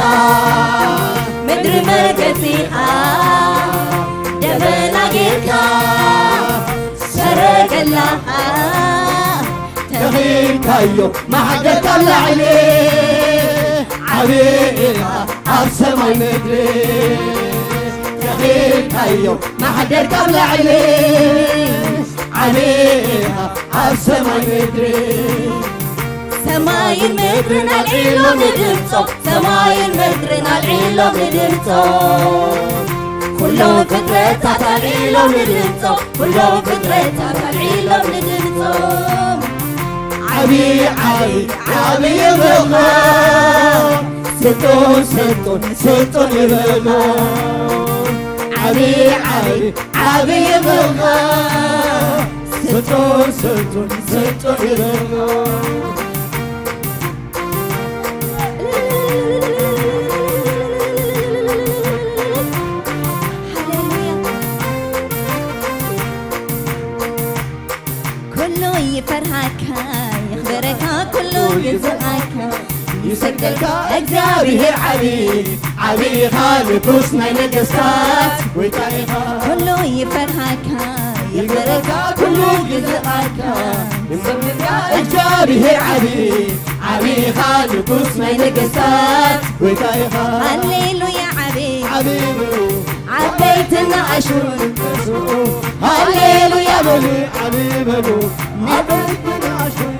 ምድሪ መርገጺኻ፣ ደመና ጌርካ፣ ሰረገላኻ ተኺልካዮ፣ ማሕደርካ ኣብ ላዕሊ። ዓቢ ኢኻ ኣብ ሰማይ ምድሪ፣ ተኺልካዮ፣ ማሕደርካ ኣብ ላዕሊ። ዓቢ ኢኻ ኣብ ሰማይ ምድሪ። ሰማይን ምድርን ኣልዒሎም ንድምጾም፣ ሰማይን ምድርን ኣልዒሎም ንድምጾም። ኩሎም ፍጥረታት ኣልዒሎም ንድምጾም፣ ኩሎም ፍጥረታት ኣልዒሎም ንድምጾም። ዓቢ፣ ዓቢ፣ ዓቢ ይብልኻ፣ ስልጡን፣ ስልጡን፣ ስልጡን ይብልኻ። ዓቢ፣ ዓቢ፣ ዓቢ ይብልኻ፣ ስልጡን፣ ስልጡን፣ ስልጡን ይብልኻ። ኩሉ ይፈርሃካ፣ የኽብረካ፣ ኩሉ ይዝዓካ፣ ይሰግደልካ። እግዚኣብሔር ዓቢ፣ ዓቢ ኢኻ፣ ንጉስ ናይ ነገስታት፣ ጎይታ ኢኻ። ኩሉ ይፈርሃካ፣ የኽብረካ፣ ኩሉ ይዝዓካ፣ ይሰግደልካ። እግዚኣብሔር ዓቢ፣ ዓቢ ኢኻ፣ ንጉስ ናይ ነገስታት፣ ጎይታ ኢኻ። ሃሌሉያ ዓቢ፣ ዓቢ በሉ። ዓበይትን ንኣሽቱን ሃሌሉያ በሉ፣ ዓቢ በሉ። ዓበይትን ንኣሽቱን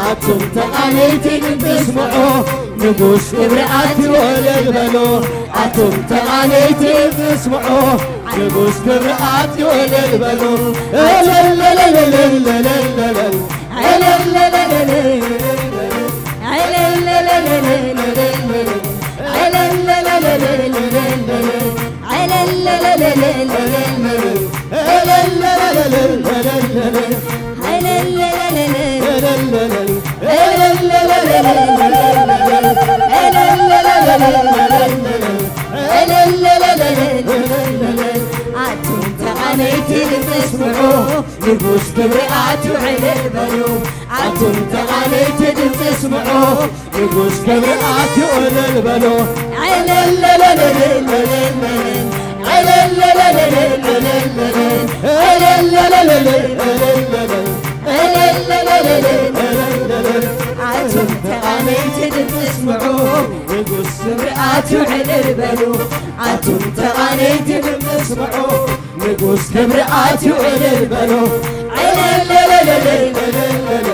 ዓቢ ኣቱም ተቓነይቲ ድምፂ ስምዑ፣ ንጉስ ክብሪ ኣትዩ እልል በሉ። ኣቱም ተቓነይቲ ድምፂ ስምዑ፣ ንጉስ ክብሪ ኣትዩ እልል በሉ። እልል እልል እልል እልል እልል። እልል እልል እልል እልል። እልል እልል እልል እልል። እልል እልል እልል እልል። ኣቱም ተቓነይቲ ድምፂ ስምዑ፣ ንጉስ ክብሪ ኣትዩ ዕልል በሉ። ኣቱም ተቓነይቲ ድምፂ ስምዑ፣ ንጉስ ክብሪ ኣትዩ ዕልል በሉ። ዕልል ዕልል ዕልል ዕልል። ኣቱም ተቓነይቲ ድምፂ ስምዑ፣ ንጉስ ክብሪ ኣትዩ ዕልል በሉ። ኣቱም ተቓነይቲ ድምፂ ስምዑ፣ ንጉስ ክብሪ ኣትዩ ዕልል በሉ። ዕልል ዕልል ዕልል ዕልል።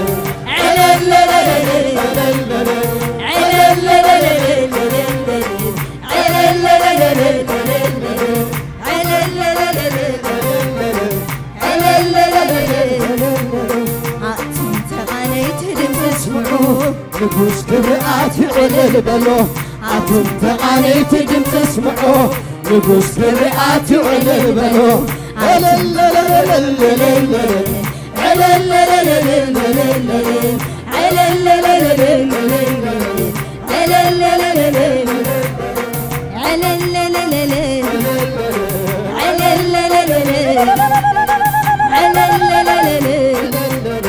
ዕልል ዕልል ዕልል ዕልል። ዕልል ዕልል ዕልል ዕልል። ዕልል ዕልል ዕልል ዕልል። ዕልል ዕልል ዕልል ዕልል። ዕልል ዕልል ዕልል ዕልል። ኣቱም ተቓነይቲ ድምፂ ስምዑ፣ ንጉስ ክብሪ ኣትዩ ዕልል በሉ። ኣቱም ተቓነይቲ ድምፂ ስምዑ፣ ንጉስ ክብሪ ኣትዩ ዕልል በሉ። ዕልል ዕልል ዕልል ዕልል። ዕልል ዕልል ዕልል ዕልል። ዕልል ዕልል ዕልል ዕልል። ዕልል ዕልል ዕልል። ዕልል ዕልል ዕልል። ዕልል ዕልል ዕልል። ዕልል ዕልል ዕልል።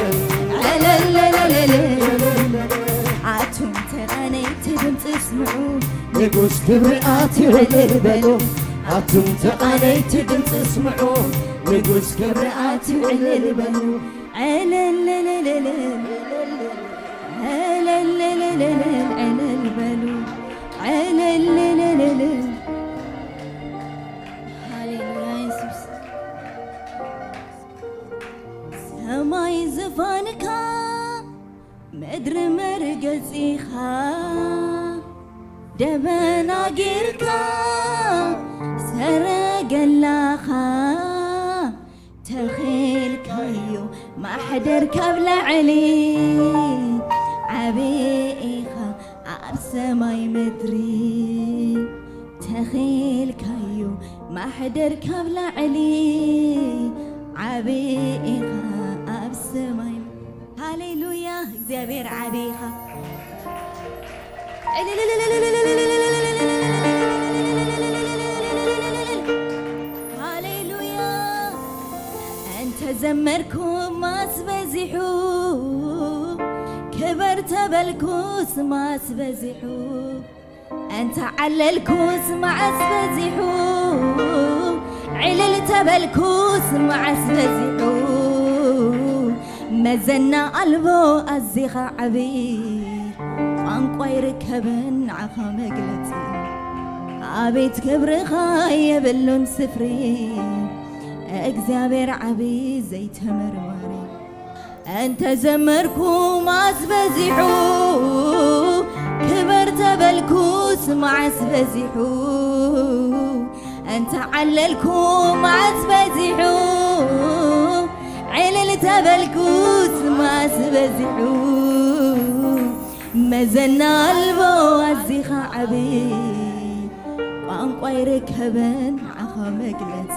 ዕልል ዕልል ዕልል። ኣቱም ተቓነይቲ ድምፂ ስምዑ፣ ንጉስ ክብሪ ኣትዩ ዕልል በሉ። ኣቱም ተቓነይቲ ድምፂ ስምዑ፣ ንጉስ ክብሪ ኣትዩ ዕልል በሉ። ዕልል ዕልል ዕልል። ዕልል ዕልል ዕልል። ዕልል በሉ። ዕልል ዕልል ዕልል። ሃሌሉያ የሱስ። ሰማይ ዝፋንካ፣ ምድሪ መርገጺኻ፣ ደበና ጌርካ ሰረገላኻ ተኺልካዮ፣ ማሕደር ካብ ላዕሊ ዓቢ ኢኻ ኣብ ሰማይ ምድሪ። ተኺልካዮ ማሕደር ካብ ላዕሊ ዓቢ ኢኻ ኣብ ሰማይ። ሃሌሉያ፣ እግዚኣብሔር ዓቢ ኢኻ። ሃሌሉያ። እንተ ዘመርኩ ማስ በዚሑ፣ ክበር ተበልኩስ ማስ በዚሑ፣ እንተ ዓለልኩስ መዓስ በዚሑ፣ ዕልል ተበልኩስ መዓስ በዚሑ፣ መዘና ኣልቦ ኣዚኻ ዓብዪ፣ ቋንቋ ይርከብን ንዓኻ መግለጺ፣ ኣቤት ክብርኻ የብሉን ስፍሪ፣ እግዚኣብሔር ዓብዪ ዘይተመርማሪ። እንተ ዘመርኩ ማስ በዚሑ፣ ክበር ተበልኩስ መዓስ በዚሑ፣ እንተ ዓለልኩ መዓስ በዚሑ፣ ዕልል ተበልኩስ መዓስ በዚሑ፣ መዘና ኣልቦ ኣዚኻ ዓቢ፣ ቋንቋ ይርከበን ንዓኻ መግለጺ፣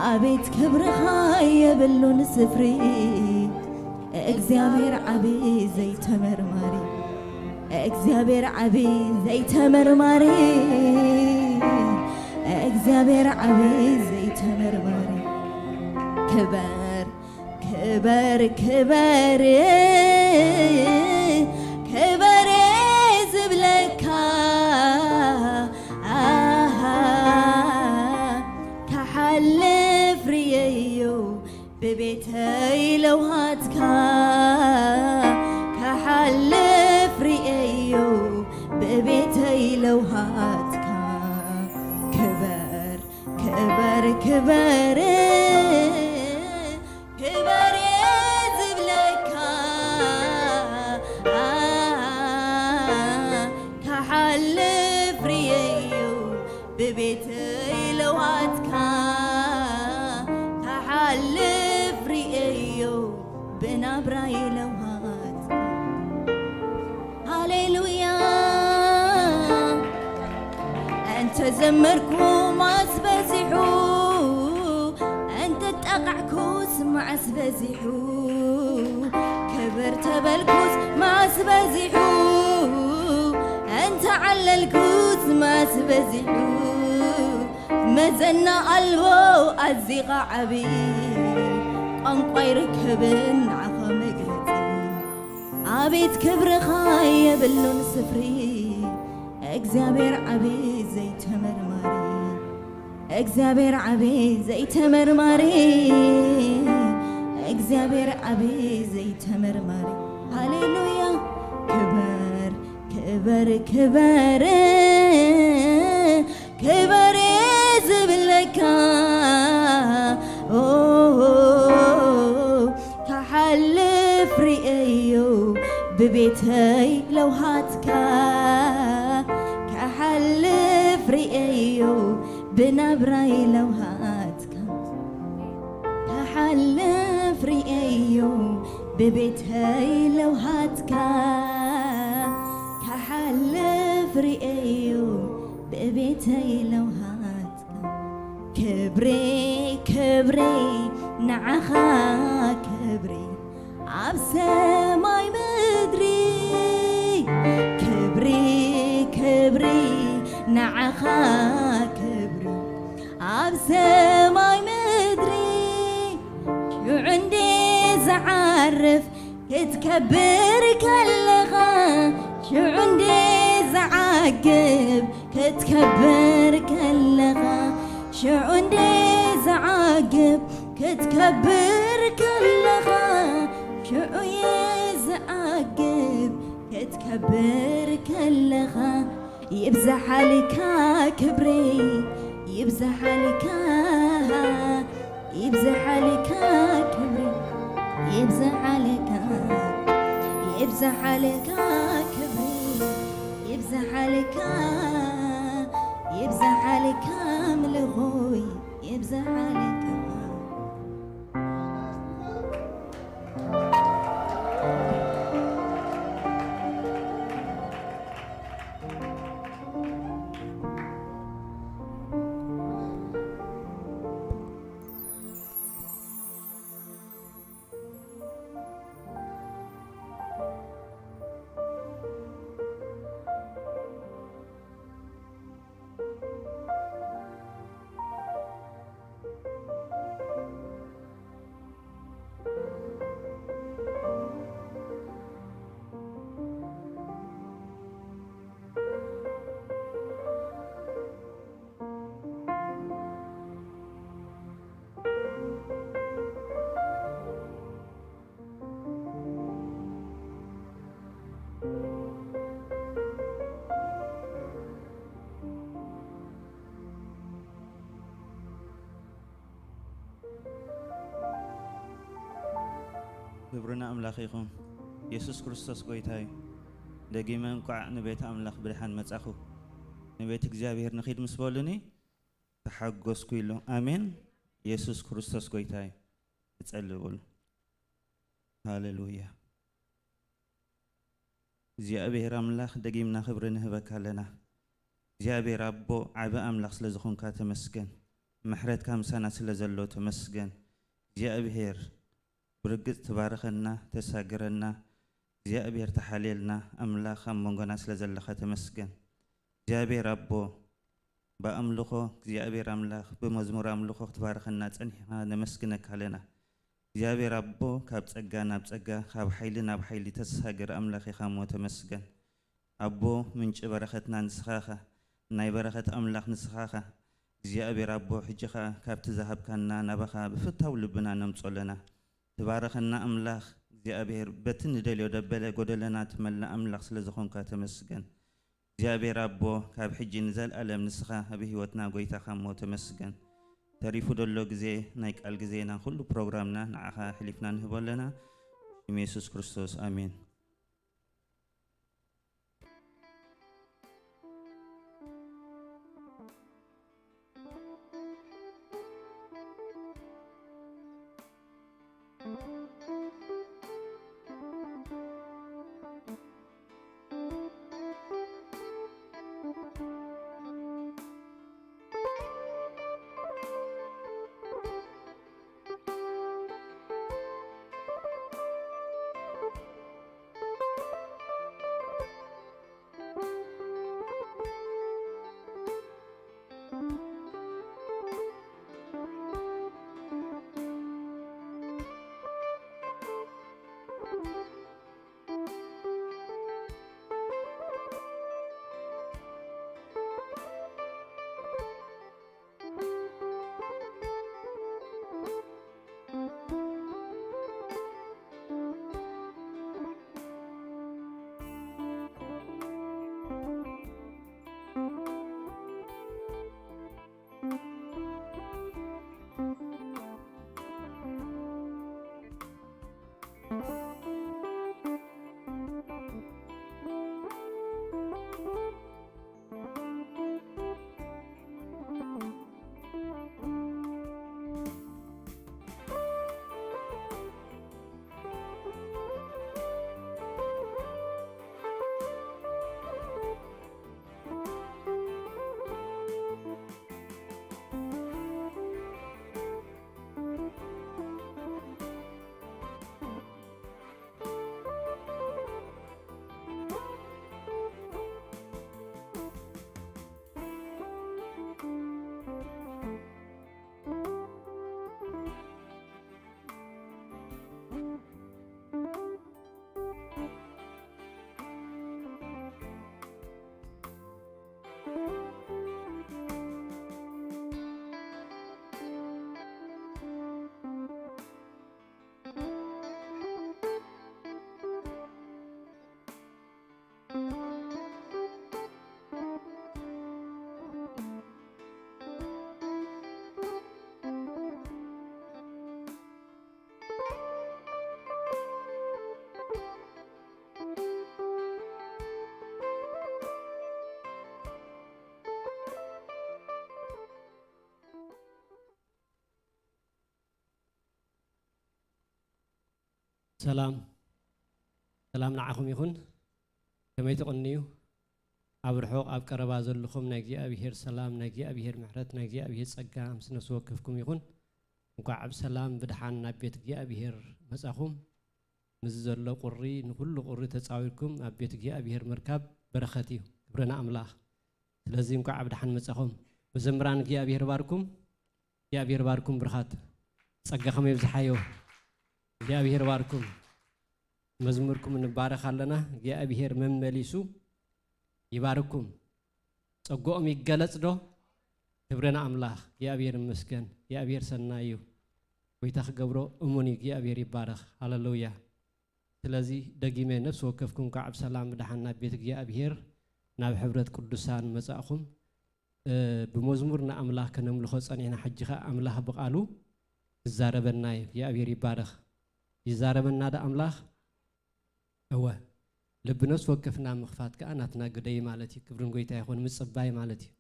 ኣቤት ክብርኻ የብሉን ስፍሪ። እግዚኣብሔር ዓቢ ዘይተመርማሪ፣ እግዚኣብሔር ዓቢ ዘይተመርማሪ፣ እግዚኣብሔር ዓቢ ዘይተመርማሪ። ክበር ክበር ክበር ክበር ዝብለካ፣ ኣሃ፣ ክሓልፍ ርእየዮ ብቤተይ ለውሃትካ፣ ክሓልፍ ርእየዮ ብቤተይ ለውሃትካ። ክበር ክበር ክበር ክበር ዝብለካ፣ ብናብራይ ለውሃት። ሃሌሉያ። እንተ ዘመርኩ ማስ በዚሑ፣ እንተ ጠቃዕኩስ ማስ በዚሑ፣ ክብር ተበልኩስ ማስ በዚሑ፣ እንተ ዓለልኩስ ማስ በዚሑ፣ መዘና ኣልቦ ኣዚኻ ዓቢ፣ ቋንቋ ይርከብን ንዓኻ መግለጺ። ኣቤት ክብርኻ የብሉን ስፍሪ፣ እግዚኣብሔር ዓቢ ዘይተመርማሪ። እግዚኣብሔር ዓቢ ዘይተመርማሪ፣ እግዚኣብሔር ዓቢ ዘይተመርማሪ። ሃሌሉያ። ክበር፣ ክበር፣ ክበር፣ ክበር ዝብለካ። ኦ፣ ክሓልፍ ርእዮ ብቤተይ ለውሃትካ፣ ክሓልፍ ርእዮ ብናብራይ ለውሃትካ፣ ክሓልፍ ርእዮ ብቤተይ ለውሃትካ፣ ክሓልፍ ርእዮ ብቤተይ ለውሃትካ። ክብሪ፣ ክብሪ ንዓኻ ክብሪ ኣብ ሰማይ ምድሪ። ክብሪ፣ ክብሪ ንዓኻ ክብሪ ኣብ ሰማይ ምድሪ። ሽዑ እንዴ ዝዓርፍ ክትከብር ከለኻ፣ ሽዑ እንዴ ዝዓግብ ክትከብር ከለኻ፣ ሽዑ እንዴ ዝዓግብ ክትከብር ከለኻ፣ ሽዑ እየ ዝዓግብ ክትከብር ከለኻ። ይብዝሓልካ ክብሪ፣ ይብዝሓልካ፣ ይብዝሓልካ ክብሪ፣ ይብዝሓልካ፣ ይብዝሓልካ ክብሪ፣ ይብዝሓልካ፣ ይብዝሓልካ ኣምልኾይ፣ ይብዝሓልካ። ክብሪ ንኣምላኽ ይኹን። የሱስ ክርስቶስ ጎይታ እዩ። ደጊመ እንቋዕ ንቤት ኣምላኽ ብደሓን መጻኹ። ንቤት እግዚኣብሔር ንኺድ ምስ በሉኒ፣ ተሓጎስኩ ኢሉ። ኣሜን። የሱስ ክርስቶስ ጎይታ እዩ። እጸልእ በሉ። ሃሌሉያ። እግዚኣብሔር ኣምላኽ ደጊምና ክብሪ ንህበካ ኣለና። እግዚኣብሔር ኣቦ ዓቢ ኣምላኽ ስለ ዝኾንካ ተመስገን። ምሕረትካ ምሳና ስለ ዘሎ ተመስገን። እግዚኣብሔር ብርግጽ ትባርኸና፣ ተሳግረና። እግዚኣብሔር ተሓልየልና ኣምላኽ ኣብ መንጎና ስለ ዘለኻ ተመስገን። እግዚኣብሔር ኣቦ ብኣምልኾ እግዚኣብሔር ኣምላኽ ብመዝሙር ኣምልኾ ክትባርኸና ጸኒሕኻ ነመስግነካ ኣለና። እግዚኣብሔር ኣቦ ካብ ጸጋ ናብ ጸጋ ካብ ሓይሊ ናብ ሓይሊ ተሳግር ኣምላኽ ኢኻ እሞ ተመስገን። ኣቦ ምንጪ በረኸትና ንስኻ ኢኻ፣ ናይ በረኸት ኣምላኽ ንስኻ ኢኻ። እግዚኣብሔር ኣቦ ሕጂ ኸኣ ካብቲ ዝሃብካና ናባኻ ብፍታው ልብና ነምጾ ኣለና። ትባረኸና ኣምላኽ እግዚኣብሔር በቲ ንደልዮ ደበለ ጎደለና ትመልእ ኣምላኽ ስለ ዝኾንካ ተመስገን። እግዚኣብሔር ኣቦ ካብ ሕጂ ንዘልኣለም ንስኻ ኣብ ህይወትና ጎይታኻ እሞ ተመስገን። ተሪፉ ደሎ ግዜ ናይ ቃል ግዜና ኩሉ ፕሮግራምና ንዓኻ ኣሕሊፍና ንህቦ ኣለና። ሽም የሱስ ክርስቶስ ኣሜን። ሰላም፣ ሰላም ንዓኹም ይኹን። ከመይ ትቕንዩ? ኣብ ርሑቕ ኣብ ቀረባ ዘለኹም ናይ እግዚኣብሔር ሰላም፣ ናይ እግዚኣብሔር ምሕረት፣ ናይ እግዚኣብሔር ጸጋ ምስ ነፍሲ ወከፍኩም ይኹን። እንኳዕ ብሰላም ብድሓን ናብ ቤት እግዚኣብሔር መጻኹም። ምስዚ ዘሎ ቁሪ፣ ንኹሉ ቁሪ ተጻዊርኩም ኣብ ቤት እግዚኣብሔር ምርካብ በረኸት እዩ። ክብሪ ንኣምላኽ። ስለዚ እንኳዕ ብድሓን መጻኹም። መዘምራን እግዚኣብሔር ባርኩም። እግዚኣብሔር ባርኩም ብርኻት። ጸጋኹም የብዝሓዮ። እግዚኣብሔር ባርኩም። መዝሙርኩም ንባረኽ ኣለና። እግዚኣብሔር መመሊሱ ይባርኩም። ጸግኦም ይገለጽ ዶ? ክብሪ ንኣምላኽ። እግዚኣብሔር ይመስገን። እግዚኣብሔር ሰናይ እዩ። ጎይታ ክገብሮ እሙን እዩ። እግዚኣብሔር ይባረኽ። ሃሌሉያ። ስለዚ ደጊመ ነፍሲ ወከፍኩም ከዓ ብሰላም ብደሓን ናብ ቤት እግዚኣብሔር፣ ናብ ሕብረት ቅዱሳን መጻእኹም፣ እ፣ ብመዝሙር ንኣምላኽ ከነምልኾ ጸኒሕና። ሕጂ ኸኣ ኣምላኽ ብቓሉ ክዛረበና እዩ። እግዚኣብሔር ይባረኽ። ይዛረበና ዶ ኣምላኽ? እወ። ልቢ ነፍሲ ወከፍና ምኽፋት ከኣ ናትና ግደ እዩ ማለት እዩ። ክብርን ጎይታ ይኹን፣ ምጽባይ ማለት እዩ።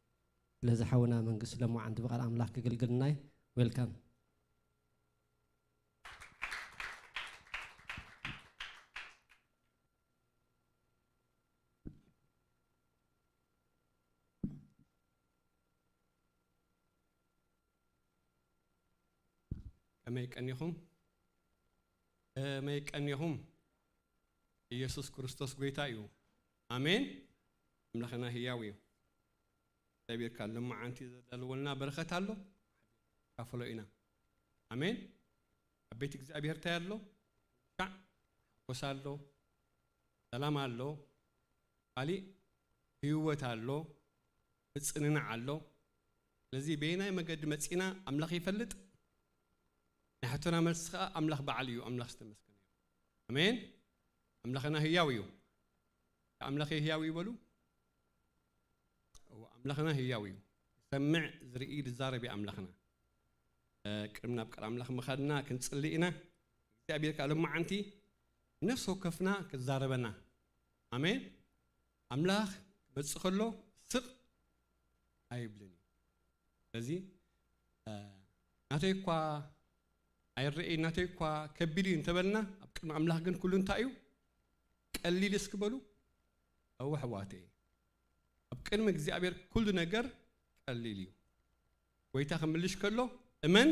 ስለዚ ሓውና መንግስት ለማዓንቲ ብቓል ኣምላኽ ክግልግልና እዩ። ዌልካም። ከመይ ቀኒኹም? ከመይ ቀኒኹም? ኢየሱስ ክርስቶስ ጎይታ እዩ። ኣሜን። ኣምላኽና ህያው እዩ። እግዚኣብሔር ካብ ሎማዓንቲ ዘዳለወልና በረኸት ኣሎ። ካፈሎ ኢና። ኣሜን። ኣብ ቤት እግዚኣብሔር እንታይ ኣሎ? ሻዕ ሓጎስ ኣሎ፣ ሰላም ኣሎ፣ ካሊእ ህይወት ኣሎ፣ ምጽንናዕ ኣሎ። ስለዚ በየናይ መገዲ መጺና ኣምላኽ ይፈልጥ። ናይ ሕቶና መልሲ ከኣ ኣምላኽ በዓል እዩ። ኣምላኽ ዝተመስገነ እዩ። ኣሜን። ኣምላኽና ህያው እዩ። ኣምላኽ ህያው እዩ በሉ። እወ፣ ኣምላኽና ህያው እዩ። ዝሰምዕ፣ ዝርኢ፣ ዝዛረብ እዩ ኣምላኽና። እ፣ ቅድሚ ናብ ቃል ኣምላኽ ምኻድና ክንጽሊ ኢና። እግዚኣብሔር ከኣ ሎማዓንቲ ነፍሲ ወከፍና ክዛረበና። ኣሜን። ኣምላኽ ክመጽእ ከሎ ስቕ ኣይብልን እዩ። ስለዚ፣ እ፣ ናተይ እኳ ኣይረኣይ፣ ናተይ እኳ ከቢድ እዩ እንተበልና፣ ኣብ ቅድሚ ኣምላኽ ግን ኩሉ እንታይ እዩ? ቀሊል እስኪ በሉ። እወ ኣሕዋተይ፣ ኣብ ቅድሚ እግዚኣብሔር ኩሉ ነገር ቀሊል እዩ። ጎይታ ክምልሽ ከሎ፣ "እመን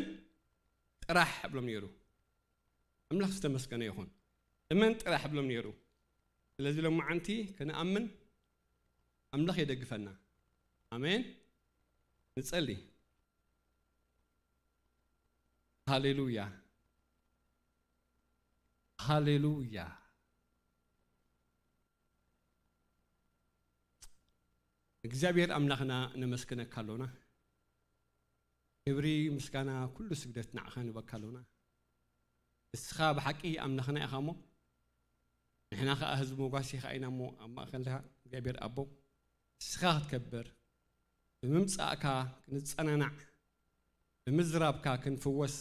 ጥራሕ" እብሎም ነይሩ። ኣምላኽ ዝተመስገነ ይኹን። "እመን ጥራሕ" እብሎም ነይሩ። ስለዚ ሎማዓንቲ ክንኣምን ኣምላኽ የደግፈና። ኣሜን። ንጸሊ። ሃሌሉያ። ሃሌሉያ። እግዚኣብሔር ኣምላኽና ነመስግነካ ኣሎና። ክብሪ፣ ምስጋና፣ ኩሉ ስግደት ንዓኻ ንበካ ኣሎና። ንስኻ ብሓቂ ኣምላኽና ኢኻ እሞ፣ ንሕና ኸኣ ህዝቢ መጓሲኻ ኢና እሞ፣ ኣብ ማእከልካ እግዚኣብሔር ኣቦ፣ ንስኻ ክትከብር፣ ብምምጻእካ ክንጸናናዕ፣ ብምዝራብካ ክንፍወስ፣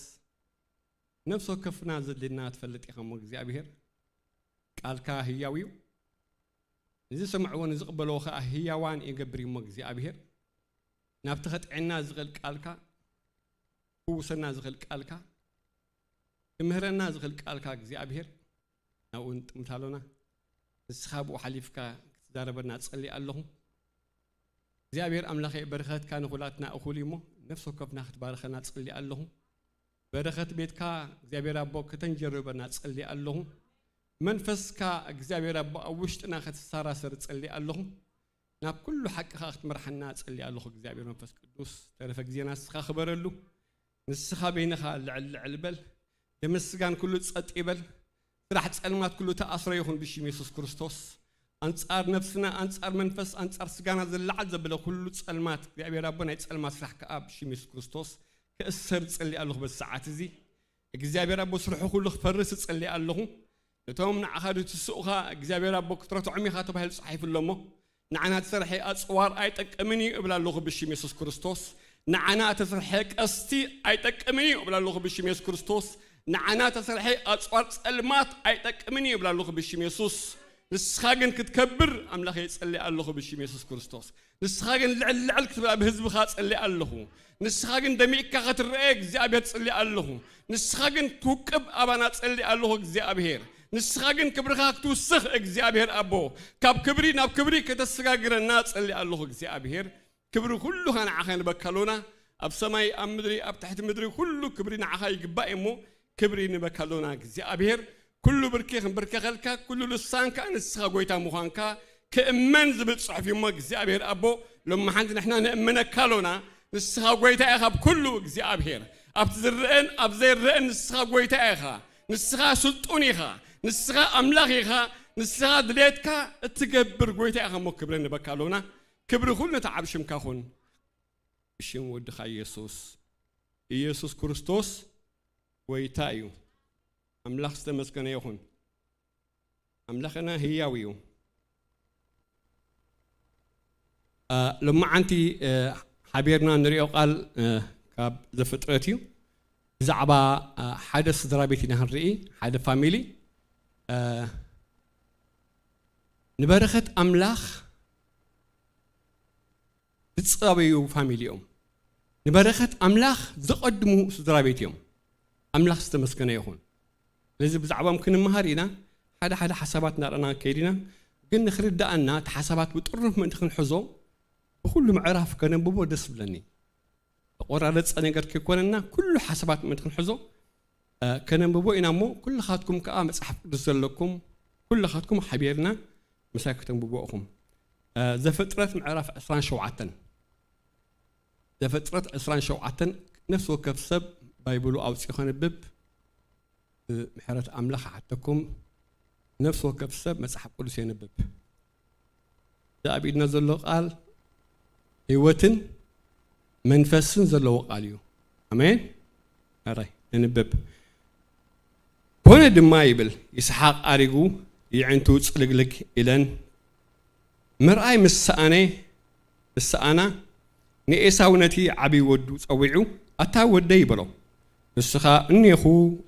ነፍሲ ወከፍና ዘድልየና ትፈልጥ ኢኻ እሞ እግዚኣብሔር፣ ቃልካ ህያው እዩ። ንዝሰምዕዎ ንዝቕበልዎ ኸኣ ህያዋን ይገብር እዩ እሞ እግዚኣብሔር፣ ናብቲ ከጥዕና ዝኽእል ቃልካ፣ ክፍውሰና ዝኽእል ቃልካ፣ ክምህረና ዝኽእል ቃልካ እግዚኣብሔር፣ ናብኡ ንጥምት ኣሎና። ንስኻ ብኡ ሓሊፍካ ክትዛረበና እጸሊ ኣለኹ። እግዚኣብሔር ኣምላኸይ፣ በረኸትካ ንኹላትና እኹል እዩ እሞ፣ ነፍሲ ወከፍና ክትባርኸና እጸሊ ኣለኹ። በረኸት ቤትካ እግዚኣብሔር ኣቦ ከተንጀርበና እጸሊ ኣለኹ። መንፈስካ እግዚኣብሔር ኣቦ ኣብ ውሽጥና ከተሰራስር እጸሊ ኣለኹ። ናብ ኩሉ ሓቂ ኸኣ ክትመርሓና እጸሊ ኣለኹ። እግዚኣብሔር መንፈስ ቅዱስ፣ ተረፈ ግዜና ንስኻ ክበረሉ። ንስኻ በይንኻ ልዕል ልዕል በል። ደም ስጋን ኩሉ ጸጥ ይበል። ስራሕ ጸልማት ኩሉ ተኣስረ ይኹን ብሽም የሱስ ክርስቶስ። ኣንጻር ነፍስና፣ ኣንጻር መንፈስ፣ ኣንጻር ስጋና ዝለዓል ዘበለ ኩሉ ጸልማት፣ እግዚኣብሔር ኣቦ ናይ ጸልማት ስራሕ ከኣ ብሽም የሱስ ክርስቶስ ክእሰር እጸሊ ኣለኹ በዚ ሰዓት እዚ። እግዚኣብሔር ኣቦ ስርሑ ኩሉ ክፈርስ እጸሊ ኣለኹ። ነቶም ንዓኻ ድትስኡኻ እግዚኣብሔር ኣቦ ክትረትዖም ኢኻ ተባሂሉ ተጻሒፉ ኣሎ እሞ፣ ንዓና እተሰርሐ ኣጽዋር ኣይጠቅምን እዩ እብል ኣለኹ ብሽም የሱስ ክርስቶስ። ንዓና እተሰርሐ ቀስቲ ኣይጠቅምን እዩ እብል ኣለኹ ብሽም የሱስ ክርስቶስ። ንዓና እተሰርሐ ኣጽዋር ጸልማት ኣይጠቅምን እዩ እብል ኣለኹ ብሽም የሱስ። ንስኻ ግን ክትከብር ኣምላኸ ይጸሊ ኣለኹ ብሽም የሱስ ክርስቶስ። ንስኻ ግን ልዕል ልዕል ክትብል ኣብ ህዝብኻ ጸሊ ኣለኹ። ንስኻ ግን ደሚቕካ ክትረአ እግዚኣብሔር ጸሊ ኣለኹ። ንስኻ ግን ትውቅብ ኣባና ጸሊ ኣለኹ እግዚኣብሔር። ንስኻ ግን ክብርኻ ክትውስኽ እግዚኣብሔር ኣቦ፣ ካብ ክብሪ ናብ ክብሪ ከተሰጋግረና ጸሊ ኣለኹ እግዚኣብሔር። ክብሪ ኩሉ ንዓኻ ንበካ ኣሎና። ኣብ ሰማይ፣ ኣብ ምድሪ፣ ኣብ ትሕቲ ምድሪ ኩሉ ክብሪ ንዓኻ ይግባእ እሞ ክብሪ ንበካ ኣሎና እግዚኣብሔር። ኩሉ ብርኪ ክንብርከኸልካ፣ ኩሉ ልሳን ከኣ ንስኻ ጎይታ ምዃንካ ክእመን ዝብል ጽሑፍ እዩ እሞ እግዚኣብሔር ኣቦ፣ ሎሚ ሓንቲ ንሕና ነእምነካ ኣሎና። ንስኻ ጎይታ ኢኻ ኣብ ኩሉ እግዚኣብሔር። ኣብቲ ዝረአን ኣብ ዘይረአን ንስኻ ጎይታ ኢኻ። ንስኻ ስልጡን ኢኻ። ንስኻ ኣምላኽ ኢኻ። ንስኻ ድሌትካ እትገብር ጎይታ ኢኻ እሞ ክብሪ ንበካ ኣሎና። ክብሪ ኩሉ ነቲ ዓብ ሽምካ ኹን። ብሽም ወድኻ ኢየሱስ። ኢየሱስ ክርስቶስ ጎይታ እዩ። ኣምላኽ ዝተመስገነ ይኹን። ኣምላኽና ህያው እዩ። አ፣ ሎማዓንቲ፣ እ፣ ሓቢርና ንሪኦ ቃል፣ እ፣ ካብ ዘፍጥረት እዩ። ብዛዕባ፣ እ፣ ሓደ ስድራ ቤት ኢና ክንርኢ፣ ሓደ ፋሚሊ። እ፣ ንበረኸት ኣምላኽ ዝጻበዩ ፋሚሊ እዮም። ንበረኸት ኣምላኽ ዘቐድሙ ስድራ ቤት እዮም። ኣምላኽ ዝተመስገነ ይኹን። ስለዚ ብዛዕባኦም ክንመሃር ኢና። ሓደ ሓደ ሓሳባት እናረኣና ክንከይድ ኢና። ግን ንኽርድኣና እቲ ሓሳባት ብጥሩፍ ምእንቲ ክንሕዞ ብኹሉ ምዕራፍ ከነንብቦ ደስ ብለኒ። ተቆራረጸ ነገር ከይኮነና ኩሉ ሓሳባት ምእንቲ ክንሕዞ፣ እ፣ ከነንብቦ ኢና እሞ ኩልኻትኩም ከኣ መጽሓፍ ቅዱስ ዘለኩም ኩልኻትኩም ሓቢርና ምሳይ ከተንብቦ ኢኹም። እ፣ ዘፍጥረት ምዕራፍ ዕስራን ሸውዓተን። ዘፍጥረት ዕስራን ሸውዓተን። ነፍሲ ወከፍ ሰብ ባይብሉ ኣውጺኡ ከንብብ ብምሕረት ኣምላኽ እሓተኩም። ነፍሲ ወከፍ ሰብ መጽሓፍ ቅዱስ የንብብ። እዚ ኣብ ኢድና ዘሎ ቃል ህይወትን መንፈስን ዘለዎ ቃል እዩ። ኣሜን። ኣራይ፣ ነንብብ። ኮነ ድማ ይብል፣ ይስሓቅ ኣሪጉ፣ የዕንቱ ጽልግልግ ኢለን ምርኣይ ምስ ሰኣነ፣ ምስ ሰኣና፣ ንኤሳው ነቲ ዓቢ ወዱ ጸዊዑ፣ ኣታ ወደይ በሎ። ንሱ ኸኣ እኔኹ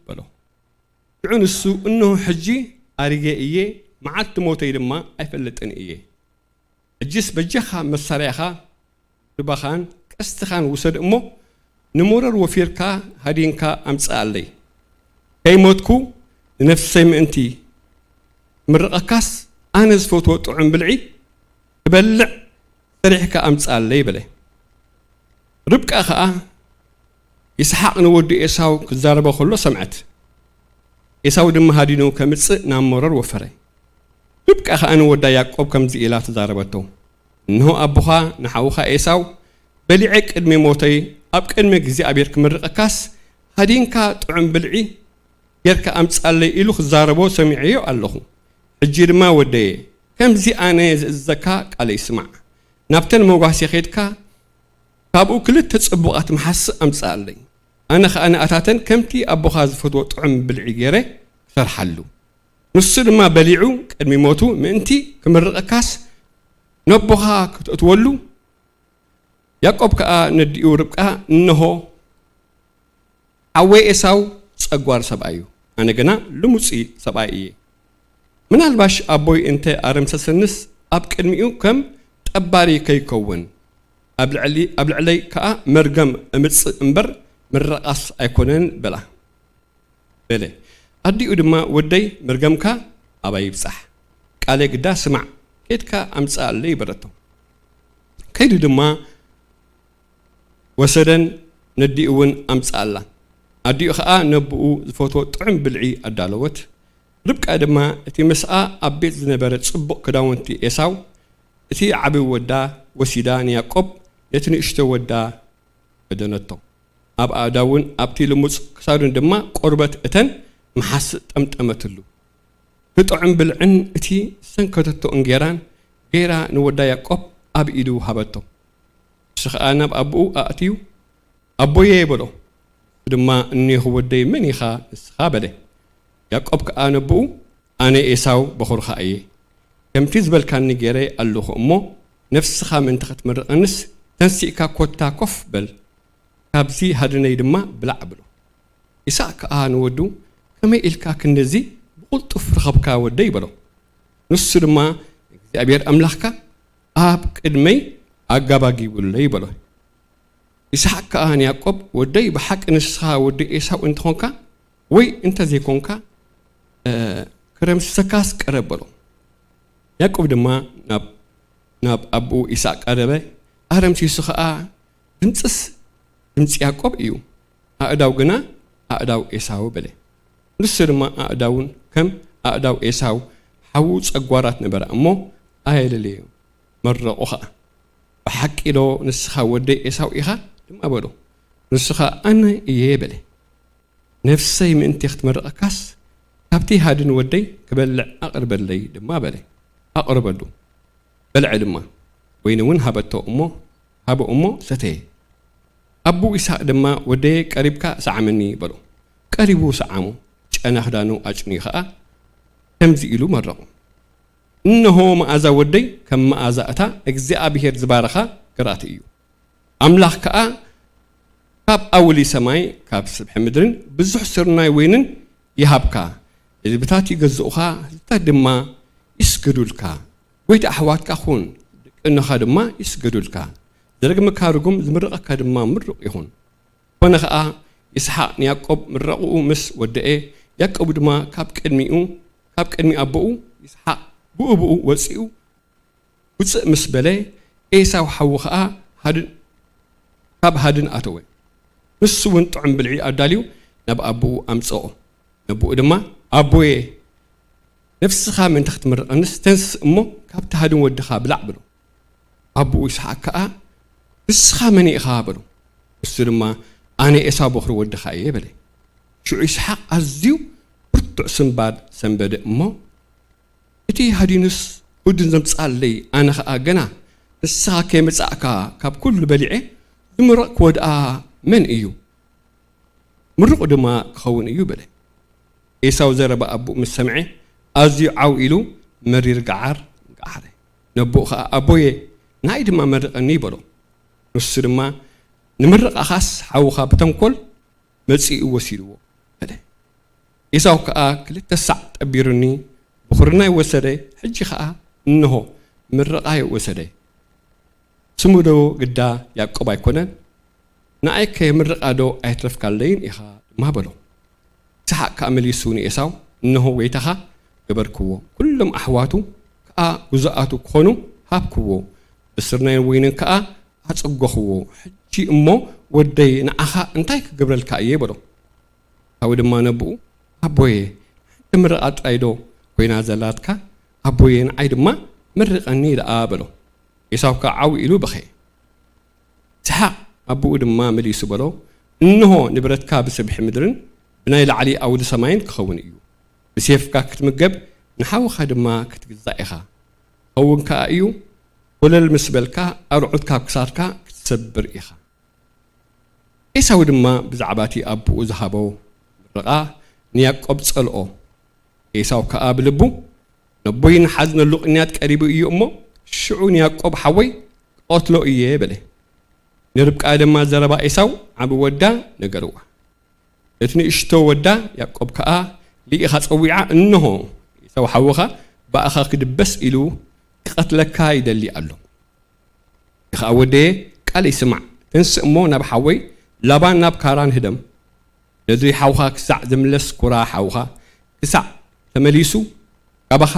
በሎ። ሽዑ ንሱ፣ እንሆ ሕጂ ኣሪገ እየ፣ መዓልቲ ሞተይ ድማ ኣይፈልጥን እየ። ሕጅስ በጃኻ መሳርያኻ፣ ዱባኻን ቀስትኻን ውሰድ እሞ፣ ንመሮር ወፊርካ ሃዲንካ ኣምጽኣለይ። ከይሞትኩ ንነፍሰይ ምእንቲ ምርቐካስ፣ ኣነ ዝፈትዎ ጥዑም ብልዒ ክበልዕ ሰሪሕካ ኣምጽኣለይ በለ። ርብቃ ኸኣ ይስሓቅ ንወዱ ኤሳው ክዛረቦ ከሎ ሰምዐት። ኤሳው ድማ ሃዲኑ ከምጽእ ናብ መሮር ወፈረ። ርብቃ ኸኣ ንወዳ ያዕቆብ ከምዚ ኢላ ተዛረበቶ፣ እንሆ ኣቦኻ ንሓውኻ ኤሳው በሊዐ ቅድሚ ሞተይ ኣብ ቅድሚ እግዚኣብሔር ክምርቐካስ ሃዲንካ ጥዑም ብልዒ ጌርካ ኣምጽኣለይ ኢሉ ክዛረቦ ሰሚዐዮ ኣለኹ። ሕጂ ድማ ወደየ፣ ከምዚ ኣነ ዝእዝዘካ ቃለይ ስማዕ። ናብተን መጓሴ ኸድካ ካብኡ ክልተ ጽቡቓት መሓስእ ኣምጽኣለይ። ኣነ ኸኣ ንኣታተን ከምቲ ኣቦኻ ዝፈትዎ ጥዑም ብልዒ ገይረ ክሰርሓሉ። ንሱ ድማ በሊዑ ቅድሚ ሞቱ ምእንቲ ክምርቐካስ ነቦኻ ክተእትወሉ። ያዕቆብ ከኣ ነዲኡ ርብቃ፣ እንሆ ሓወይ ኤሳው ጸጓር ሰብኣይ እዩ፣ ኣነ ግና ልሙጽ ሰብኣይ እየ። ምናልባሽ ኣቦይ እንተ ኣረምሰሰንስ ኣብ ቅድሚኡ ከም ጠባሪ ከይከውን፣ ኣብ ልዕሊ-፣ ኣብ ልዕለይ ከኣ መርገም እምጽእ እምበር ምርቓስ ኣይኮነን በላ። በለ። ኣዲኡ ድማ፣ ወደይ መርገምካ ኣባይ ይብጻሕ፣ ቃለይ ግዳ ስማዕ፣ ኬድካ ኣምጽኣለይ በለቶ። ከይዱ ድማ ወሰደን ነዲኡ እውን ኣምጽኣላ። ኣዲኡ ኸኣ ነቦኡ ዝፈትዎ ጥዑም ብልዒ ኣዳለወት። ርብቃ ድማ እቲ ምስኣ ኣብ ቤት ዝነበረ ጽቡቕ ክዳውንቲ ኤሳው፣ እቲ ዓቢ ወዳ ወሲዳ ንያዕቆብ፣ ነቲ ንእሽቶ ወዳ ከደነቶ። ኣብ ኣእዳውን ኣብቲ ልሙጽ ክሳዱን ድማ ቆርበት እተን መሓስእ ጠምጠመትሉ። እቲ ጥዑም ብልዕን እቲ ዝሰንከተቶ እንጌራን ገይራ ንወዳ ያዕቆብ ኣብ ኢዱ ሃበቶ። ንሱ ኸኣ ናብ ኣቦኡ ኣእትዩ፣ ኣቦየ በሎ። ንሱ ድማ፣ እኔኹ ወደይ፣ መን ኢኻ ንስኻ? በለ። ያዕቆብ ከኣ ነቦኡ፣ ኣነ ኤሳው በኹርኻ እየ። ከምቲ ዝበልካኒ ገይረ ኣለኹ እሞ፣ ነፍስኻ ምእንቲ ኽትምርቐንስ፣ ተንሲእካ ኮታ ኮፍ በል፣ ካብዚ ሃድነይ ድማ ብላዕ በሎ። ይስሐቅ ከኣ ንወዱ፣ ከመይ ኢልካ ክንድዚ ብቕልጡፍ ረኸብካ ወደይ? በሎ። ንሱ ድማ፣ እግዚኣብሔር ኣምላኽካ ኣብ ቅድመይ ኣጋባጊቡለይ በሎ። ይስሐቅ ከኣ ንያዕቆብ፣ ወደይ፣ ብሓቂ ንስኻ ወዲ ኤሳው እንተኾንካ ወይ እንተ ዘይኮንካ፣ እ፣ ክደምስሰካስ ቅረብ በሎ። ያዕቆብ ድማ ናብ፣ ናብ ኣቦኡ ኢሳቅ ቀረበ። ኣደምሲሱ ኸኣ፣ ድምጽስ ድምጺ ያዕቆብ እዩ፣ ኣእዳው ግና ኣእዳው ኤሳው በለ። ንሱ ድማ ኣእዳውን ከም ኣእዳው ኤሳው ሓዉ ጸጓራት ነበራ እሞ ኣየለለዮ፣ መረቖ ኸኣ። ብሓቂ ዶ ንስኻ ወደይ ኤሳው ኢኻ? ድማ በሎ። ንሱ ኸኣ ኣነ እየ በለ። ነፍሰይ ምእንቲ ክትምርቐካስ ካብቲ ሃድን ወደይ ክበልዕ ኣቕርበለይ ድማ በለ። ኣቕርበሉ። በልዐ ድማ። ወይኒ እውን ሃበቶ እሞ፣ ሃቦ እሞ ሰተየ። ኣቦኡ ይስሐቅ ድማ ወደየ ቀሪብካ ሰዓመኒ በሎ። ቀሪቡ ሰዓሞ። ጨና ክዳኑ ኣጭንዩ ኸኣ ከምዚ ኢሉ መረቖ። እንሆ መኣዛ ወደይ ከም መኣዛ እታ እግዚኣብሔር ዝባረኻ ግራት እዩ። ኣምላኽ ከኣ ካብ ኣውሊ ሰማይ ካብ ስብሒ ምድርን ብዙሕ ስርናይ ወይንን ይሃብካ። ህዝብታት ይገዝኡኻ፣ ህዝብታት ድማ ይስገዱልካ። ጎይታ ኣሕዋትካ ኩን፣ ደቂ እኖኻ ድማ ይስገዱልካ። ዝረግመካ ርጉም፣ ዝምርቐካ ድማ ምሩቕ ይኹን። ኮነ ኸኣ ይስሓቅ ንያዕቆብ ምረቕኡ ምስ ወደኤ፣ ያዕቆብ ድማ ካብ ቅድሚኡ፣ ካብ ቅድሚ ኣቦኡ ይስሓቅ ብኡ ብኡ ወጺኡ ውጽእ ምስ በለ፣ ኤሳው ሓዉ ኸኣ ሃድን፣ ካብ ሃድን ኣተወ። ንሱ እውን ጥዑም ብልዒ ኣዳልዩ ናብ ኣቦኡ ኣምጽኦ። ነቦኡ ድማ፣ ኣቦየ፣ ነፍስኻ ምእንቲ ክትምርቐንስ ተንስእ እሞ ካብቲ ሃድን ወድኻ ብላዕ በሎ። ኣቦኡ ይስሓቅ ከኣ፣ ንስኻ መን ኢኻ በሎ። ንሱ ድማ፣ ኣነ ኤሳው በኹሪ ወድኻ እየ በለ። ሽዑ ይስሓቅ ኣዝዩ ብርቱዕ ስንባድ ሰንበደ እሞ፣ እቲ ሃዲኑስ ህዱን ዘምጽኣለይ፣ ኣነ ኸኣ ገና ንስኻ ከይመጻእካ ካብ ኩሉ በሊዐ ዝምረቕክዎ ደኣ መን እዩ? ምሩቕ ድማ ክኸውን እዩ በለ። ኤሳው ዘረባ ኣቦኡ ምስ ሰምዐ ኣዝዩ ዓው ኢሉ መሪር ገዓር ገዓረ። ነቦኡ ኸኣ ኣቦየ ንዓይ ድማ መርቐኒ በሎ። ንሱ ድማ ንምርቓኻስ ሓውኻ ብተንኮል መጺኡ ወሲድዎ በለ። ኤሳው ከኣ ክልተ ሳዕ ጠቢሩኒ ብኹርናይ ወሰደ፣ ሕጂ ኸኣ እንሆ ምርቓይ ወሰደ። ስሙ ዶ ግዳ ያዕቆብ ኣይኮነን? ንኣይ ከየምርቓ ዶ ኣይትረፍካለይን ኢኻ ድማ በሎ። ይስሓቅ ከኣ መሊሱ ንኤሳው፣ እንሆ ጎይታኻ ገበርክዎ፣ ኩሎም ኣሕዋቱ ከኣ ግዙኣቱ ክኾኑ ሃብክዎ፣ ብስርናይን ወይንን ከኣ ኣጸጎኽዎ። ሕጂ እሞ ወደይ ንዓኻ እንታይ ክገብረልካ እየ በሎ። ኤሳው ድማ ነቦኡ፣ ኣቦየ፣ ሓንቲ ምርቓ ጥራይ ዶ ኮይና ዘላትካ? ኣቦየ ንዓይ ድማ መርቐኒ ደኣ በሎ። ኤሳው ከኣ ዓው ኢሉ በኸየ። ይስሓቅ ኣቦኡ ድማ መሊሱ በሎ፣ እንሆ ንብረትካ ብስብሒ ምድርን ብናይ ላዕሊ ኣውዲ ሰማይን ክኸውን እዩ። ብሴፍካ ክትምገብ ንሓውኻ ድማ ክትግዛእ ኢኻ። ክኸውን ከኣ እዩ፣ ኮለል ምስ በልካ ኣርዑት ካብ ክሳድካ ክትሰብር ኢኻ። ኤሳው ድማ ብዛዕባ እቲ ኣቦኡ ዝሃቦ ምርቓ ንያዕቆብ ጸልኦ። ኤሳው ከኣ ብልቡ፣ ነቦይ ንሓዝነሉ ቅንያት ቀሪቡ እዩ እሞ፣ ሽዑ ንያዕቆብ ሓወይ ክቐትሎ እየ በለ። ንርብቃ ድማ ዘረባ ኤሳው ዓቢ ወዳ ነገርዋ። ነቲ ንእሽቶ ወዳ ያዕቆብ ከኣ ልኢኻ ጸዊዓ፣ እንሆ፣ ኤሳው ሓውኻ ብኣኻ ክድበስ ኢሉ ክቐትለካ ይደሊ ኣሎ። ንኻ ወደየ ቃለይ ስማዕ፣ ተንስእ እሞ ናብ ሓወይ ላባን ናብ ካራን ህደም። ነዚ ሓውኻ ክሳዕ ዝምለስ፣ ኩራ ሓውኻ ክሳዕ ተመሊሱ ካባኻ፣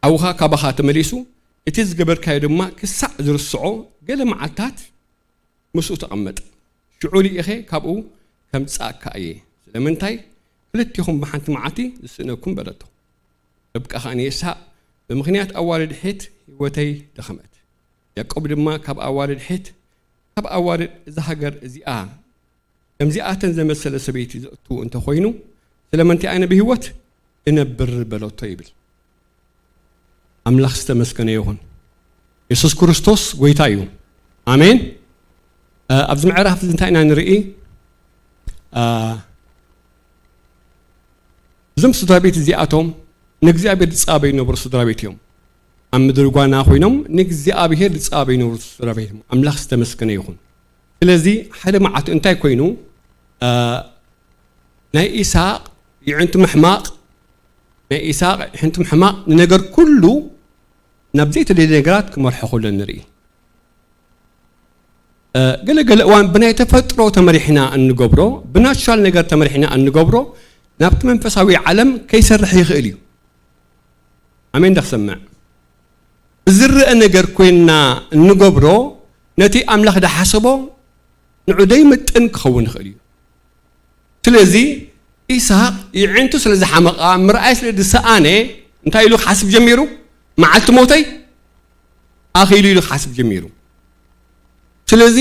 ሓውኻ ካባኻ ተመሊሱ፣ እቲ ዝገበርካዮ ድማ ክሳዕ ዝርስዖ፣ ገለ መዓልታት ምስኡ ተቐመጥ። ሽዑ ልኢኸ ካብኡ ከምጽኣካ እየ። ስለምንታይ ክልቴኹም ብሓንቲ መዓልቲ ዝስእነኩም በለቶ። ርብቃ ኸኣ ንኤሳእ፣ ብምኽንያት ኣዋልድ ሔት ህይወተይ ደኸመት። ያዕቆብ ድማ ካብ ኣዋልድ ሔት፣ ካብ ኣዋልድ እዛ ሃገር እዚኣ፣ ከምዚኣተን ዘመሰለ ሰበይቲ ዘእቱ እንተኾይኑ፣ ስለምንታይ ኣነ ብህይወት እነብር በለቶ ይብል። ኣምላኽ ዝተመስገነ ይኹን። የሱስ ክርስቶስ ጎይታ እዩ። ኣሜን። እ፣ ኣብዚ ምዕራፍ እዚ እንታይ ኢና ንርኢ? እ፣ እዞም ስድራ ቤት እዚኣቶም ንእግዚኣብሔር ዝጻበዩ ዝነበሩ ስድራ ቤት እዮም። ኣብ ምድሪ ጓና ኮይኖም ንእግዚኣብሔር ዝጻበዩ ዝነበሩ ስድራ ቤት እዮም። ኣምላኽ ዝተመስገነ ይኹን። ስለዚ ሓደ መዓልቲ እንታይ ኮይኑ፣ እ፣ ናይ ኢሳቅ የዕንቱ ምሕማቅ፣ ናይ ኢሳቅ የዕንቱ ምሕማቅ ንነገር ኩሉ ናብ ዘይተደልየ ነገራት ክመርሖ ከሎ ንርኢ። እ፣ ገለ ገለ እዋን ብናይ ተፈጥሮ ተመሪሕና እንገብሮ፣ ብናቹራል ነገር ተመሪሕና እንገብሮ፣ ናብቲ መንፈሳዊ ዓለም ከይሰርሕ ይኽእል እዩ። ኣሜን ዶ ክሰምዕ? ዝረአ ነገር ኮይንና እንገብሮ፣ ነቲ ኣምላኽ ዝሓሰቦ ንዑ ዘይምጥን ክኸውን ይኽእል እዩ። ስለዚ ኢሳቕ የዒንቱ ስለ ዝሓመቓ፣ ምርኣይ ስለ ዝሰኣነ፣ እንታይ ኢሉ ክሓስብ ጀሚሩ? መዓልቲ ሞተይ ኣኺሉ ኢሉ ክሓስብ ጀሚሩ። ስለዚ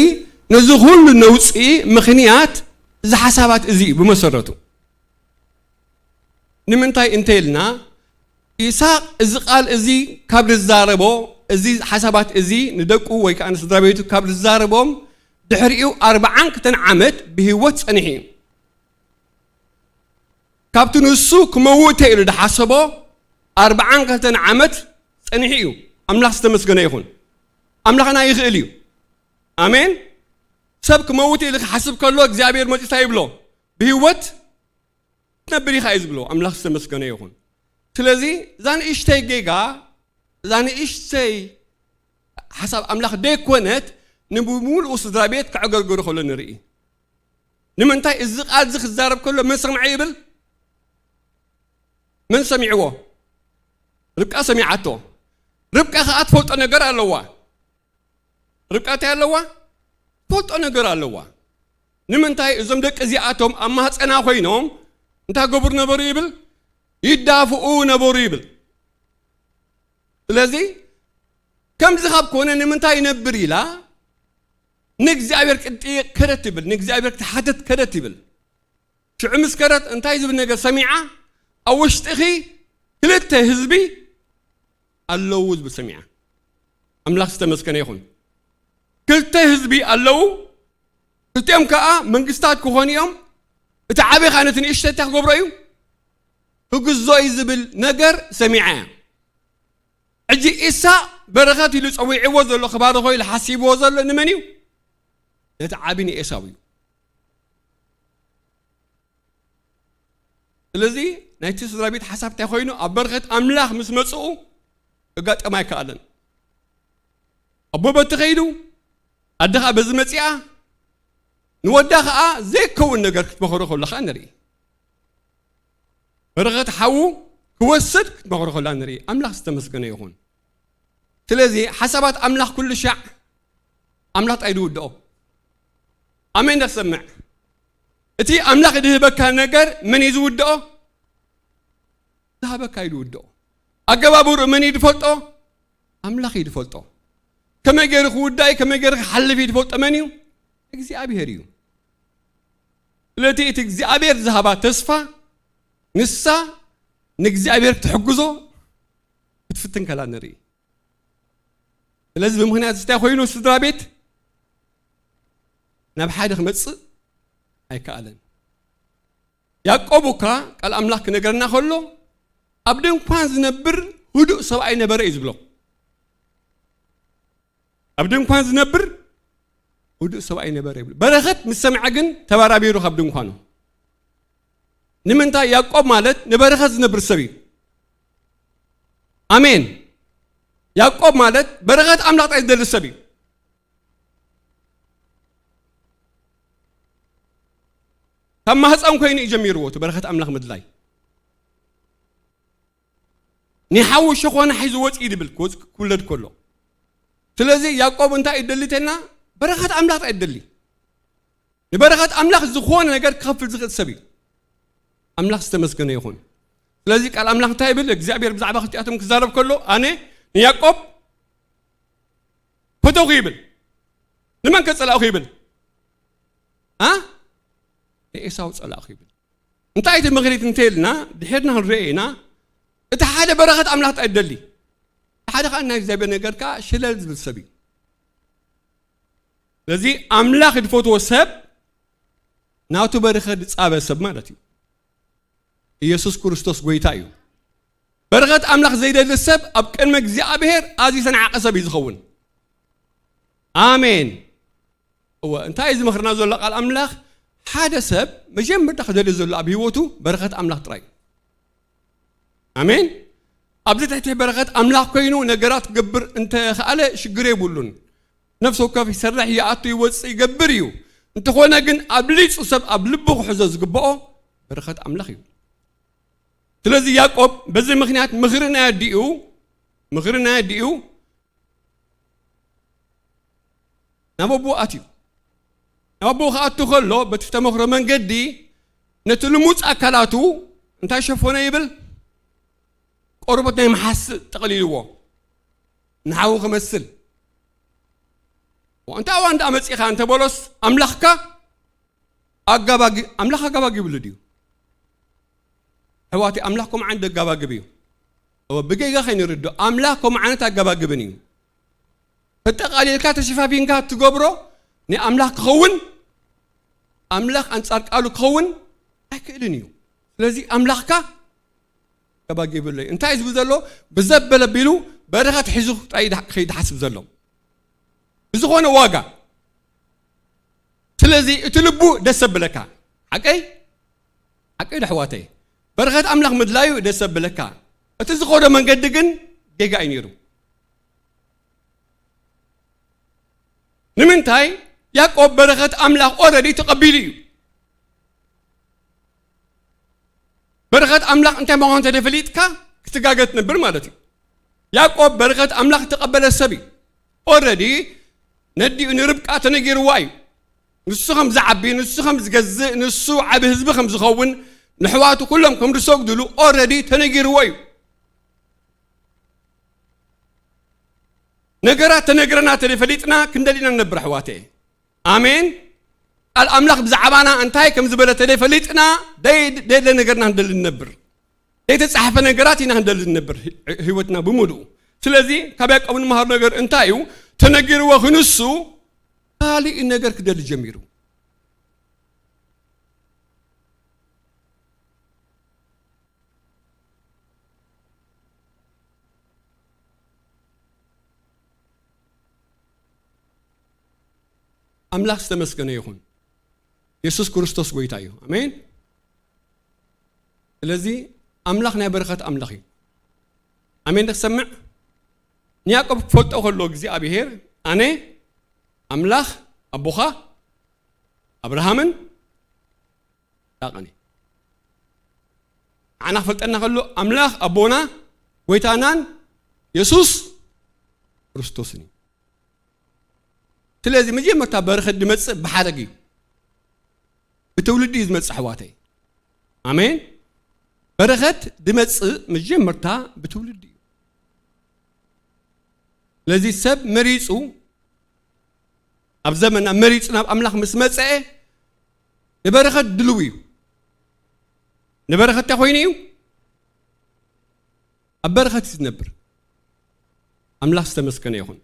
ነዚ ኩሉ ነውፂ ምኽንያት እዚ ሓሳባት እዚ እዩ ብመሰረቱ። ንምንታይ እንተ ኢልና፣ ኢሳቕ እዚ ቃል እዚ ካብ ዝዛረቦ፣ እዚ ሓሳባት እዚ ንደቁ ወይ ከዓ ንስድራ ቤቱ ካብ ዝዛረቦም፣ ድሕሪኡ ኣርብዓን ክልተን ዓመት ብህይወት ጸኒሑ እዩ። ካብቲ ንሱ ክመውት ኢሉ ዝሓሰቦ ኣርብዓን ክልተን ዓመት ጸኒሑ እዩ። ኣምላኽ ዝተመስገነ ይኹን። ኣምላኽና ይኽእል እዩ። ኣሜን። ሰብ ክመውት ኢሉ ክሓስብ ከሎ እግዚኣብሔር መጺኡ እንታይ ይብሎ? ብህይወት ትነብር ኢኻ እዩ ዝብሎ። ኣምላኽ ዝተመስገነ ይኹን። ስለዚ እዛ ንእሽተይ ጌጋ፣ እዛ ንእሽተይ ሓሳብ ኣምላኽ ደይኮነት፣ ንብምሉኡ ስድራ ቤት ከዕገርገሩ ከሎ ንርኢ። ንምንታይ እዚ ቃል እዚ ክዛረብ ከሎ መን ሰምዐ ይብል? መን ሰሚዕዎ? ርብቃ ሰሚዓቶ። ርብቃ ከኣ ትፈልጦ ነገር ኣለዋ። ርብቃ እንታይ ኣለዋ? ትፈልጦ ነገር ኣለዋ። ንምንታይ እዞም ደቂ እዚኣቶም ኣብ ማህፀና ኮይኖም እንታይ ገብሩ ነበሩ ይብል? ይዳፍኡ ነበሩ ይብል። ስለዚ ከምዚ ካብ ኮነ ንምንታይ ይነብር ኢላ ንእግዚኣብሔር ክትጥይቕ ከደት ይብል፣ ንእግዚኣብሔር ክትሓትት ከደት ይብል። ሽዑ ምስ ከደት እንታይ ዝብል ነገር ሰሚዓ? ኣብ ውሽጥኺ ክልተ ህዝቢ ኣለዉ ዝብል ሰሚዓ። ኣምላኽ ዝተመስገነ ይኹን። ክልተ ህዝቢ ኣለዉ፣ ክልቲኦም ከኣ መንግስታት ክኾኑ እዮም። እቲ ዓቢ ኸኣ ነቲ ንእሽተይ እንታይ ክገብሮ እዩ? ክግዞ እዩ ዝብል ነገር ሰሚዓ እያ። ሕጂ ኢሳቕ በረኸት ኢሉ ጸዊዕዎ ዘሎ፣ ክባርኾ ኢሉ ሓሲብዎ ዘሎ ንመን እዩ? ነቲ ዓቢ ንኤሳው እዩ። ስለዚ ናይቲ ስድራ ቤት ሓሳብ እንታይ ኮይኑ? ኣብ በረኸት ኣምላኽ ምስ መጽኡ ክጋጠም ኣይከኣለን። ኣቦ በቲ ከይዱ፣ ኣደ ኸኣ በዚ መጺኣ፣ ንወዳ ኸኣ ዘይከውን ነገር ክትመኽሮ ከሎ ኸኣ ንርኢ። በረኸት ሓዉ ክወስድ ክትመኽሮ ከላ ንርኢ። ኣምላኽ ዝተመስገነ ይኹን። ስለዚ ሓሳባት ኣምላኽ ኩሉ ሻዕ ኣምላኽ ጥራይ ዝውድኦ። ኣሜን ዶ ትሰምዕ? እቲ ኣምላኽ ዝህበካ ነገር መን እዩ ዝውድኦ? ዝሃበካ እዩ ዝውድኦ። ኣገባብርኡ መን እዩ ዝፈልጦ? ኣምላኽ እዩ ዝፈልጦ። ከመይ ገይሩ ክውዳእ እዩ፣ ከመይ ገይሩ ክሓልፍ እዩ ዝፈልጦ መን እዩ? እግዚኣብሔር እዩ። ስለቲ እቲ እግዚኣብሔር ዝሃባ ተስፋ፣ ንሳ ንእግዚኣብሔር ክትሕግዞ ክትፍትን ከላ ንርኢ። ስለዚ ብምኽንያት እዚ እንታይ ኮይኑ ስድራ ቤት ናብ ሓደ ክመጽእ ኣይከኣለን። ያዕቆብ እኳ ቃል ኣምላኽ ክነገረና ከሎ ኣብ ድንኳን ዝነብር ህዱእ ሰብኣይ ነበረ እዩ ዝብሎ። ኣብ ድንኳን ዝነብር ህዱእ ሰብኣይ ነበረ ይብሎ። በረኸት ምስ ሰምዐ ግን ተበራቢሩ ካብ ድንኳኑ። ንምንታይ? ያዕቆብ ማለት ንበረኸት ዝነብር ሰብ እዩ። ኣሜን። ያዕቆብ ማለት በረኸት ኣምላኽ ጥራይ ዝደሊ ሰብ እዩ። ካብ ማህፀን ኮይኑ እዩ ጀሚርዎ እቲ በረኸት ኣምላኽ ምድላይ። ንሓዊ ሸኾና ሒዙ ወፂኡ ድብል ክወፅ- ክውለድ ከሎ። ስለዚ ያዕቆብ እንታይ እዩ ደሊ ተልና? በረኸት ኣምላኽ ጥራይ ደሊ። ንበረኸት ኣምላኽ ዝኾነ ነገር ክኸፍል ዝኽእል ሰብ እዩ። ኣምላኽ ዝተመስገነ ይኹን። ስለዚ ቃል ኣምላኽ እንታይ ይብል? እግዚኣብሔር ብዛዕባ ክልቲኣቶም ክዛረብ ከሎ ኣነ ንያዕቆብ ፈተውኩ ይብል። ንመን ከ ጸላእኩ ይብል? ኣ ንኤሳው ጸላእኩ ይብል። እንታይ እቲ ምኽኒት እንተ ኢልና ድሒርና ክንሪኦ ኢና። እቲ ሓደ በረኸት ኣምላኽ እንታይ ደሊ? ሓደ ከዓ ናይ እግዚኣብሔር ነገር ከዓ ሽለል ዝብል ሰብ እዩ። ስለዚ ኣምላኽ ዝፈትዎ ሰብ ናቱ በረኸት ዝጻበ ሰብ ማለት እዩ። ኢየሱስ ክርስቶስ ጎይታ እዩ። በረኸት ኣምላኽ ዘይደሊ ሰብ ኣብ ቅድሚ እግዚኣብሔር ኣዝዩ ዝተናዕቀ ሰብ እዩ ዝኸውን። ኣሜን። እወ እንታይ እዩ ዝመኽርና ዘሎ ቃል ኣምላኽ? ሓደ ሰብ መጀመርታ ክደሊ ዘሎ ኣብ ህይወቱ በረኸት ኣምላኽ ጥራይ እዩ። ኣሜን። ኣብዚ ትሕቲ በረኸት ኣምላኽ ኮይኑ ነገራት ክገብር እንተኸኣለ ሽግር የብሉን። ነፍሲ ወከፍ ይሰርሕ ይኣቱ ይወፅእ ይገብር እዩ። እንተኾነ ግን ኣብሊፁ ሰብ ኣብ ልቡ ክሕዞ ዝግብኦ በረኸት ኣምላኽ እዩ። ስለዚ ያዕቆብ በዚ ምኽንያት ምኽሪ ናይ ኣዲኡ፣ ምኽሪ ናይ ኣዲኡ ናብ ኣቦኡ ኣትዩ። ናብ ኣቦኡ ክኣቱ ከሎ፣ በቲ ዝተመኽሮ መንገዲ ነቲ ልሙጽ ኣካላቱ እንታይ ሸፈኖ ይብል? ቆርበት ናይ መሓስ ጠቕሊልዎ፣ ንሓዉ ክመስል። "ወ-፣ እንታይ እዋን ደኣ መጺኻ?" እንተበሎስ፣ ኣምላኽካ ኣጋባጊ-፣ ኣምላኽ ኣጋባጊ ይብሉ ድዩ? ኣሕዋተይ፣ ኣምላኽ ከምኡ ዓይነት ኣጋባግብ እዩ። እወ፣ ብጌጋ ከይንርድኦ፣ ኣምላኽ ከምኡ ዓይነት ኣጋባግብን እዩ። ተጠቓሊልካ ተሸፋፊንካ ትገብሮ ንኣምላኽ ክኸውን፣ ኣምላኽ ኣንጻር ቃሉ ክኸውን ኣይክእልን እዩ። ስለዚ ኣምላኽካ ኣጋባጊብ ኣሎ እዩ። እንታይ እዩ ዝብል ዘሎ? ብዘበለ ኣቢሉ በረኸት ሒዙ ጥራይ ይዳ-፣ ከይድሓስብ ዘሎ። ብዝኾነ ዋጋ። ስለዚ እቲ ልቡ ደስ ዘብለካ። ሓቀይ? ሓቀይ ዶ ኣሕዋተይ? በረኸት ኣምላኽ ምድላዩ ደስ ዘብለካ። እቲ ዝኸዶ መንገዲ ግን ጌጋ እዩ ነይሩ። ንምንታይ? ያዕቆብ በረኸት ኣምላኽ ኦረዲ ተቐቢሉ እዩ። በረኸት ኣምላኽ እንታይ ምዃኑ እንተ ፈሊጥካ፣ ክትጋገ ትነብር ማለት እዩ። ያዕቆብ በረኸት ኣምላኽ ዝተቐበለ ሰብ እዩ። ኦረዲ ነዲኡ ንርብቃ ተነጊርዋ እዩ። ንሱ ከም ዝዓቢ፣ ንሱ ከም ዝገዝእ፣ ንሱ ዓቢ ህዝቢ ከም ዝኸውን፣ ንሕዋቱ ኩሎም ከም ዝሰግድሉ ኦረዲ ተነጊርዎ እዩ። ነገራት ተነግረና ተደፈሊጥና ክንደሊና ንነብር ኣሕዋተ። ኣሜን። ቃል ኣምላኽ ብዛዕባና እንታይ ከም ዝበለ ተደፈሊጥና ደይ-፣ ደይለ ነገርና ክንደሊ ንነብር። ዘይተጻሕፈ ነገራት ኢና ክንደሊ ንነብር፣ ህ-፣ ህይወትና ብምሉኡ። ስለዚ ካብ ያዕቆብ እንመሃር ነገር እንታይ እዩ? ተነጊርዎ ክንሱ ካልእ ነገር ክደሊ ጀሚሩ። ኣምላኽ ዝተመስገነ ይኹን። የሱስ ክርስቶስ ጎይታ እዩ። ኣሜን። ስለዚ ኣምላኽ ናይ በረኸት ኣምላኽ እዩ። ኣሜን። ዶ ክሰምዕ? ንያዕቆብ ክፈልጦ ከሎ እግዚኣብሄር ኣነ ኣምላኽ ኣቦኻ ኣብርሃምን ይስሓቕን እየ። ንዓና ክፈልጠና ከሎ ኣምላኽ ኣቦና ጎይታናን የሱስ ክርስቶስን እዩ። ስለዚ መጀመርታ በረኸት ዝመጽእ ብሓረግ እዩ። ብትውልዲ እዩ ዝመጽእ ኣሕዋተይ። ኣሜን። በረኸት ዝመጽእ መጀመርታ ብትውልዲ እዩ። ስለዚ ሰብ መሪጹ፣ ኣብ ዘመና መሪጹ ናብ ኣምላኽ ምስ መጸአ ንበረኸት ድልው እዩ። ንበረኸት እንታይ ኮይኑ እዩ? ኣብ በረኸት እዩ ዝነብር። ኣምላኽ ዝተመስገነ ይኹን።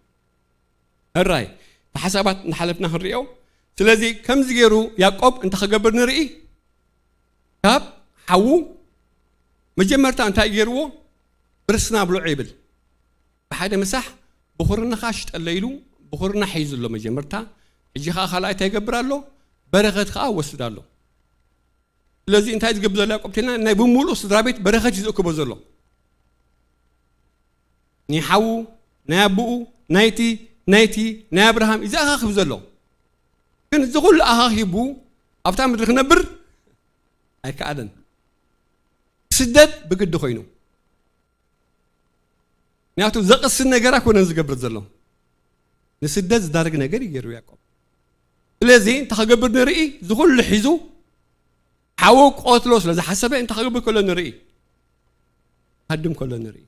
ሕራይ፣ ብሓሳባት እናሓለፍና ክንሪኦ። ስለዚ ከምዚ ገይሩ ያዕቆብ እንታይ ክገብር ንርኢ? ካብ ሓዉ መጀመርታ እንታይ ገይርዎ? ብርስና ብልዑ ይብል። ብሓደ ምሳሕ ብኹርንኻ ሽጠለ ኢሉ ብኹርና ሒዙ ኣሎ መጀመርታ። ሕጂ ኸዓ ካልኣይ እንታይ ይገብር ኣሎ? በረኸት ኸዓ ወስድ ኣሎ። ስለዚ እንታይ ዝገብር ዘሎ ያዕቆብ ተልና ናይ ብምሉእ ስድራ ቤት በረኸት እዩ ዝእክቦ ዘሎ። ናይ ሓዉ፣ ናይ ኣቦኡ፣ ናይቲ፣ ናይቲ፣ ናይ ኣብርሃም እዩ ዘኣኻኽብ ዘሎ። ግን እዚ ኩሉ ኣኻኺቡ ኣብታ ምድሪ ክነብር ኣይከኣለን። ስደት ብግዲ ኮይኑ። ምክንያቱ ዘቕስን ነገር ኣይኮነን ዝገብር ዘሎ። ንስደት ዝዳርግ ነገር እዩ ገይሩ ያዕቆብ። ስለዚ እንታይ ክገብር ንርኢ? እዚ ኩሉ ሒዙ ሓዉ ክቐትሎ ስለ ዝሓሰበ እንታይ ክገብር ከሎ ንርኢ? ሃድም ከሎ ንርኢ።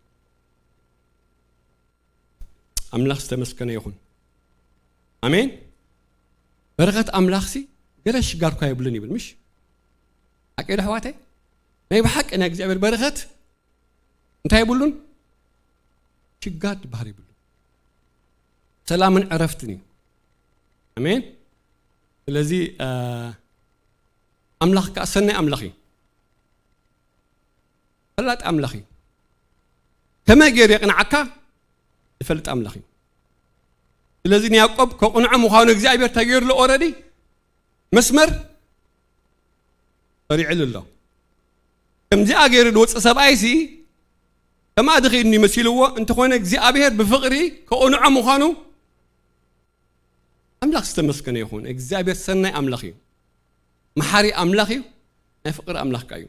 ኣምላኽ ዝተመስገነ ይኹን። ኣሜን። በረኸት ኣምላኽሲ ገለ ሽጋር እኳ የብሉን ይብል፣ ምሽ? ሓቀይ ዶ ኣሕዋተይ? ናይ ብሓቂ ናይ እግዚኣብሔር በረኸት እንታይ የብሉን? ሽጋር ዝበሃል የብሉን። ሰላምን ዕረፍትን እዩ። ኣሜን። ስለዚ፣ እ፣ ኣምላኽ ከኣ ሰናይ ኣምላኽ እዩ። ፈላጥ ኣምላኽ እዩ። ከመይ ገይሩ የቕንዓካ ዝፈልጥ ኣምላኽ እዩ። ስለዚ ንያዕቆብ ከቕንዖ ምዃኑ እግዚኣብሔር እንታይ ገይሩሉ ኦረዲ መስመር ሰሪዕሉ ኣሎ። ከምዚኣ ገይሩ ዝወፅእ ሰብኣይሲ ከምኣ ድኽኢኒ መሲልዎ፣ እንተኾነ እግዚኣብሔር ብፍቕሪ ከቕንዖ ምዃኑ ኣምላኽ ዝተመስገነ ይኹን። እግዚኣብሔር ሰናይ ኣምላኽ እዩ። መሓሪ ኣምላኽ እዩ። ናይ ፍቕሪ ኣምላኽ ከኣ እዩ።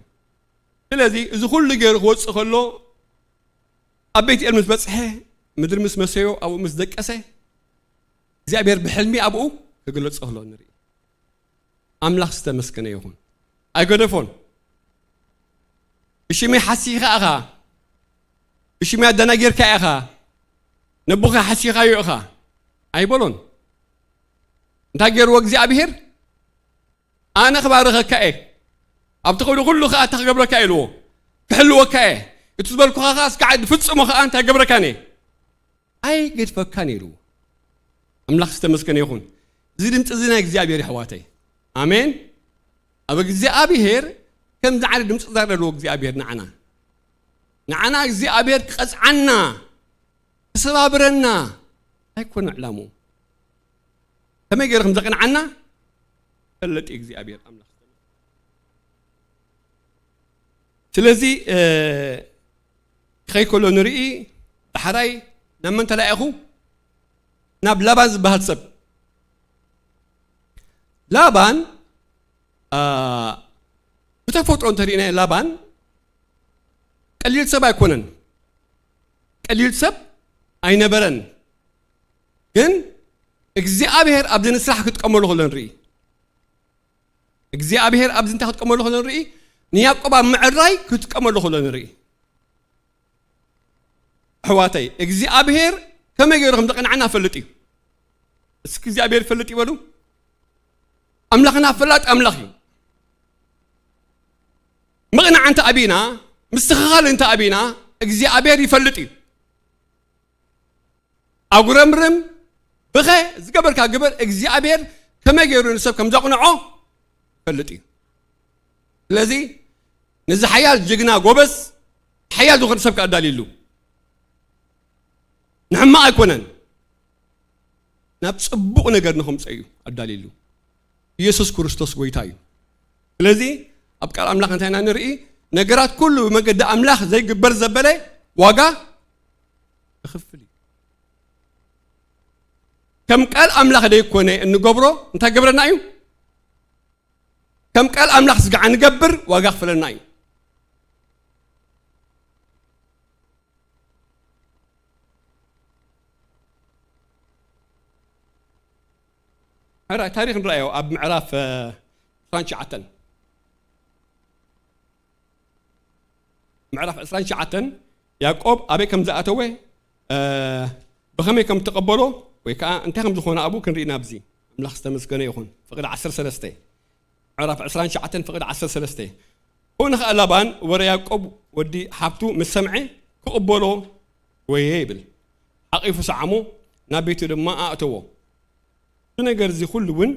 ስለዚ እዚ ኩሉ ገይሩ ክወፅእ ከሎ ኣብ ቤት ኤል ምስ በፅሐ፣ ምድሪ ምስ መሰዮ፣ ኣብኡ ምስ ደቀሰ እግዚኣብሔር ብሕልሚ ኣብኡ ክግለፆ ከሎ ንርኢ። ኣምላኽ ዝተመስገነ ይኹን። ኣይገደፎን። ብሽመይ ሓሲኻ ኢኻ፣ ብሽመይ ኣደናጊርካ ኢኻ፣ ነቦኻ ሓሲኻዮ ኢኻ ኣይበሎን። እንታይ ገይርዎ እግዚኣብሔር? ኣነ ክባርኸካ እየ፣ ኣብቲ ኸይዱ ኩሉ ኸዓ እንታይ ክገብረካ እየ ኢልዎ? ክሕልወካ እየ፣ እቲ ዝበልኩኻ ኸዓ እስካዕ ፍጽሞ ኸዓ እንታይ ገብረካን እየ? ኣይገድፈካን ኢልዎ። ኣምላኽ ዝተመስገነ ይኹን። እዚ ድምፂ እዚ ናይ እግዚኣብሔር፣ ኣሕዋተይ። ኣሜን። ኣብ እግዚኣብሔር ከምዚ ዓይነት ድምፂ ዛር ኣለዎ እግዚኣብሔር ንዓና። ንዓና እግዚኣብሔር ክቐፅዓና፣ ክሰባብረና ኣይኮነ ዕላምኡ። ከመይ ገይሩ ከም ዘቕንዓና ፈለጥ እግዚኣብሔር ኣምላኽ። ስለዚ ክኸይ ከሎ ንርኢ። ዳሕራይ ናብ መን ተላኢኹ? ናብ ላባን ዝበሃል ሰብ። ላባን ብተፈጥሮ እንተሪእናዮ፣ ላባን ቀሊል ሰብ ኣይኮነን። ቀሊል ሰብ ኣይነበረን። ግን እግዚኣብሔር ኣብዚ ንስራሕ ክጥቀመሉ ከሎ ንርኢ። እግዚኣብሔር ኣብዚ እንታይ ክጥቀመሉ ከሎ ንርኢ? ንያዕቆብ ኣብ ምዕራይ ክጥቀመሉ ከሎ ንርኢ። ኣሕዋተይ፣ እግዚኣብሔር ከመይ ገይሩ ከም ዘቐንዓና ፈልጥ እዩ። እስኪ እግዚኣብሔር ይፈልጥ ይበሉ። ኣምላኽና ፈላጥ ኣምላኽ እዩ። ምቕናዕ እንተ ኣቢና፣ ምስትኽኻል እንተ ኣቢና፣ እግዚኣብሔር ይፈልጥ እዩ። ኣጉረምርም፣ ብኸ፣ ዝገበርካ ግበር፣ እግዚኣብሔር ከመይ ገይሩ ንሰብ ከም ዘቕንዖ ይፈልጥ እዩ። ስለዚ ነዚ ሓያል ጅግና ጎበዝ፣ ሓያል ዝኾነ ሰብ ከኣዳልየሉ። ንሕማቕ ኣይኮነን፣ ናብ ጽቡቕ ነገር ንኸምጽኦ እዩ ኣዳልየሉ። ኢየሱስ ክርስቶስ ጎይታ እዩ። ስለዚ ኣብ ቃል ኣምላኽ እንታይ ኢና ንርኢ? ነገራት ኩሉ ብመገዲ ኣምላኽ ዘይግበር ዘበለ ዋጋ ይኽፍል እዩ። ከም ቃል ኣምላኽ ደይኮነ እንገብሮ እንታይ ገብረና እዩ? ከም ቃል ኣምላኽ ስጋዕ ንገብር ዋጋ ክፍለና እዩ። ሕራይ ታሪኽ ንረኣዮ ኣብ ምዕራፍ፣ እ፣ ዕስራን ትሽዓተን። ምዕራፍ ዕስራን ትሽዓተን ያዕቆብ ኣበይ ከም ዝኣተወ፣ እ፣ ብኸመይ ከም ተቐበሎ ወይ ከዓ እንታይ ከም ዝኾነ ኣብኡ ክንርኢ ናብዚ። ኣምላኽ ዝተመስገነ ይኹን። ፍቕዲ ዓሰርተ ሰለስተ። ምዕራፍ ዕስራን ትሽዓተን ፍቕዲ ዓሰርተ ሰለስተ። ብኡ ንኸኣ ላባን ወረ ያዕቆብ ወዲ ሓብቱ ምስ ሰምዐ ክቕበሎ ወየ ይብል። ሓቒፉ ሰዓሞ፣ ናብ ቤቱ ድማ ኣእተዎ። እዚ ነገር እዚ ኩሉ እውን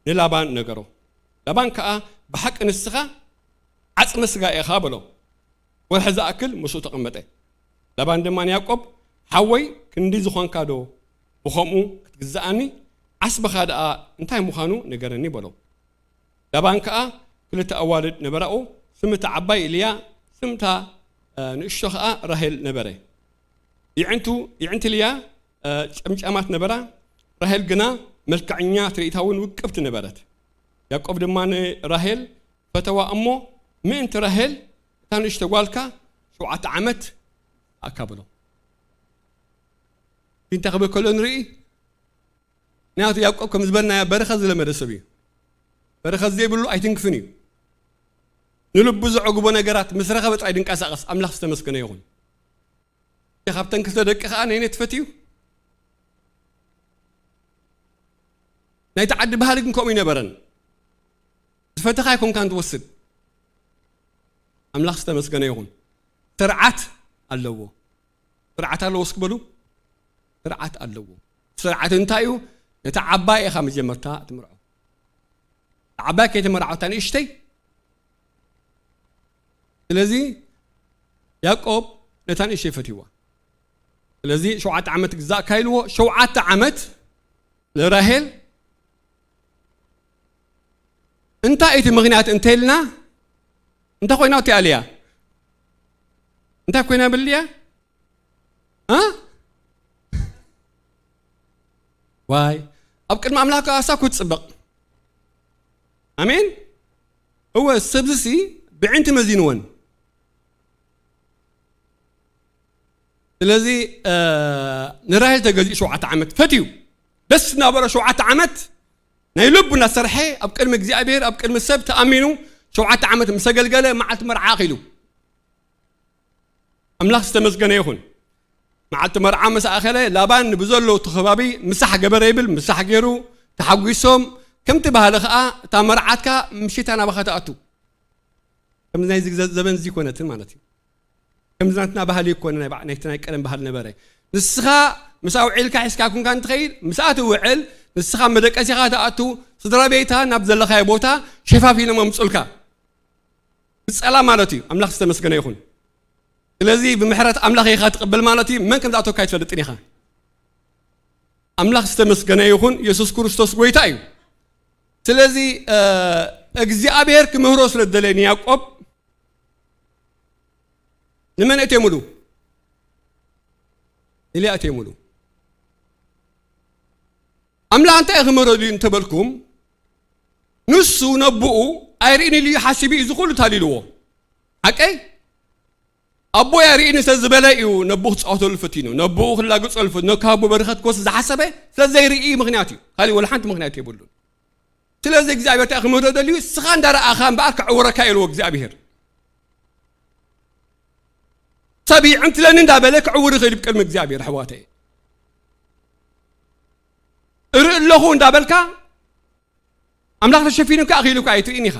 ንላባን ነገሮ። ላባን ከኣ፣ "ብሓቂ ንስኻ ዓጽመ ስጋ ኢኻ" በሎ። ወርሒ ዝኣክል ምስኡ ተቐመጠ። ላባን ድማ ንያዕቆብ፣ "ሓወይ ክንዲ ዝኾንካ ዶ ብኸምኡ ክትግዝኣኒ? ዓስብኻ ደኣ እንታይ ምዃኑ ንገረኒ" በሎ። ላባን ከኣ ክልተ ኣዋልድ ነበራኡ፣ ስም እታ ዓባይ ልያ፣ ስም እታ፣ እ፣ ንእሽቶ ከኣ ራሄል ነበረ። የዕንቱ፣ የዕንቲ ልያ፣ እ፣ ጨምጫማት ነበራ፣ ራሄል ግና መልክዐኛ ትርኢታውን ውቅብቲ ነበረት። ያዕቆብ ድማ ንራሄል ፈተዋ እሞ፣ ምእንቲ ራሄል እታ ንእሽቶ ጓልካ ሸውዓተ ዓመት ኣካ በሎ። እንታይ ክብል ከሎ ንርኢ? ምኽንያቱ ያዕቆብ ከም ዝበልናዮ በረኸት ዝለመደ ሰብ እዩ። በረኸት ዘይብሉ ኣይትንክፍን እዩ። ንልቡ ዘዕግቦ ነገራት ምስ ረኸበ ጥራይ ድንቀሳቐስ። ኣምላኽ ዝተመስገነ ይኹን። ካብተን ክልተ ደቂ ኸኣ ነይነይ ትፈትዩ? ናይቲ ዓዲ ባህሊ ግን ከምኡ ይነበረን። ዝፈተኻ ኣይኮንካን ትወስድ። ኣምላኽ ዝተመስገነ ይኹን። ስርዓት ኣለዎ። ስርዓት ኣለዎ እስኪ በሉ። ስርዓት ኣለዎ። ስርዓት እንታይ እዩ? ነታ ዓባይ ኢኻ መጀመርታ ትምርዖ። ዓባይ ከይተመርዓወታ ንእሽተይ። ስለዚ ያዕቆብ ነታ ንእሽተይ ፈትይዋ። ስለዚ ሸውዓተ ዓመት ግዛእካ ኢልዎ፣ ሸውዓተ ዓመት ንራሄል። እንታይ እቲ ምኽንያት እንተ ኢልና፣ እንታይ ኮይና እቲኣ ልያ? እንታይ ኮይና ብል ልያ? እ? ዋይ፣ ኣብ ቅድሚ ኣምላኽ ከኣ እሳ ክትጽብቕ። ኣሜን። እወ፣ ሰብዝሲ ብዕንቲ መዚንወን። ስለዚ ንራሄል ተገዚኡ ሸውዓተ ዓመት ፈትዩ ደስ እናበሎ ሸውዓተ ዓመት ናይ ልቡ እናሰርሐ ኣብ ቅድሚ እግዚኣብሔር ኣብ ቅድሚ ሰብ ተኣሚኑ ሸውዓተ ዓመት ምስ ኣገልገለ መዓልቲ መርዓ ኣኺሉ። ኣምላኽ ዝተመስገነ ይኹን። መዓልቲ መርዓ ምስ ኣኸለ ላባን ብዘሎ እቲ ከባቢ ምሳሕ ገበረ ይብል። ምሳሕ ገይሩ ተሓጒሶም ከምቲ ባህሊ ኸዓ እታ መርዓትካ ምሽታ ናባኻ ትኣቱ። ከምዚ ናይዚ ዘበን እዚ ይኮነትን ማለት እዩ። ከምዚ ናትና ባህሊ ይኮነ ናይ ባዕ- ናይቲ ናይ ቀደም ባህሊ ነበረ። ንስኻ ምስ ኣውዒልካ ሒዝካ ኩንካ እንትኸይድ ምስኣ ትውዕል ንስኻ መደቀሲኻ ትኣቱ። ስድራ ቤታ ናብ ዘለኻዮ ቦታ ሸፋፊኖም ኣምፁልካ። ብጸላ ማለት እዩ። ኣምላኽ ዝተመስገነ ይኹን። ስለዚ ብምሕረት ኣምላኽ ኢኻ ትቕበል ማለት እዩ። መን ከም ዝኣተወካ ኣይትፈልጥን ኢኻ። ኣምላኽ ዝተመስገነ ይኹን። የሱስ ክርስቶስ ጎይታ እዩ። ስለዚ እግዚኣብሔር ክምህሮ ስለ ዝደለየ ንያዕቆብ ንመን እቴምሉ ኢልያ እቴምሉ ኣምላኽ እንታይ ክምህሮ ድዩ እንተበልኩም ንሱ ነብኡ ኣይርእን ኢሉ ሓሲቡ እዩ ዝኹሉ ታሊልዎ። ሓቀይ ኣቦ ያርእኒ ስለ ዝበለ እዩ ነብኡ ክፃወተሉ ፈቲኑ ነብኡ ክላግፀሉ ፈቲኑ ካብ ኣቦ በረኸት ክወስድ ዝሓሰበ ስለ ዘይርኢ ምክንያት እዩ። ካሊእ ወላ ሓንቲ ምክንያት የብሉን። ስለዚ እግዚኣብሔር እንታይ ክምህሮ ደልዩ እስኻ እንዳረኣኻ እምበኣር ክዕውረካ የልዎ እግዚኣብሔር። ሰብ ይዕንትለኒ እንዳበለ ክዕውር ይኽእል እዩ ብቅድሚ እግዚኣብሔር ኣሕዋተይ። እርኢ ኣለኹ እንዳበልካ ኣምላኽ ተሸፊኑካ ኣኺሉካ ኣይትርእን ኢኻ።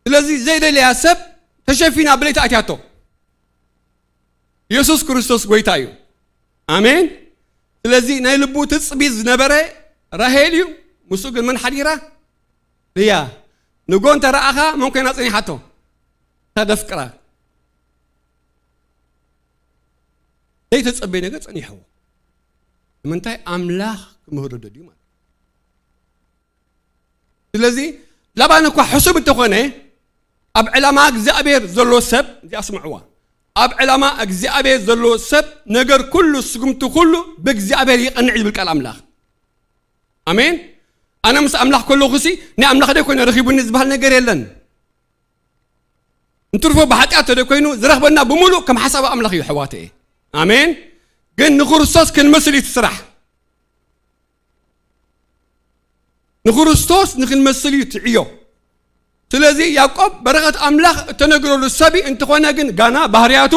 ስለዚ ዘይደለያ ሰብ ተሸፊና ብለይቲ ኣትያቶ። የሱስ ክርስቶስ ጎይታ እዩ። ኣሜን። ስለዚ ናይ ልቡ ትጽቢት ዝነበረ ራሄል እዩ። ምስኡ ግን መን ሓዲራ? ልያ። ንጎ እንተ ረኣኻ መን ኮይና ጸኒሓቶ? ተደፍቅራ። ዘይተጸበየ ነገር ጸኒሕዎ። ንምንታይ ኣምላኽ ክምህሮ ደልዩ ማለት እዩ። ስለዚ ላባን እኳ ሕሱም እንተኾነ ኣብ ዕላማ እግዚኣብሔር ዘሎ ሰብ እዚኣ ስምዕዋ ኣብ ዕላማ እግዚኣብሔር ዘሎ ሰብ ነገር ኩሉ ስጉምቲ ኩሉ ብእግዚኣብሔር ይቐንዕ ዝብል ቃል ኣምላኽ። ኣሜን። ኣነ ምስ ኣምላኽ ከለኹሲ ናይ ኣምላኽ ደ ኮይነ ረኺቡኒ ዝበሃል ነገር የለን። እንትርፎ ብሓጢኣት ተደ ኮይኑ ዝረኽበና ብምሉእ ከም ሓሳብ ኣምላኽ እዩ ኣሕዋተ። ኣሜን። ግን ንክርስቶስ ክንመስል እዩ እቲ ስራሕ። ንክርስቶስ ንክንመስል እዩ እቲ ዕዮ። ስለዚ ያዕቆብ በረኸት ኣምላኽ እተነግረሉ ሰብ እዩ። እንተኾነ ግን ጋና ባህርያቱ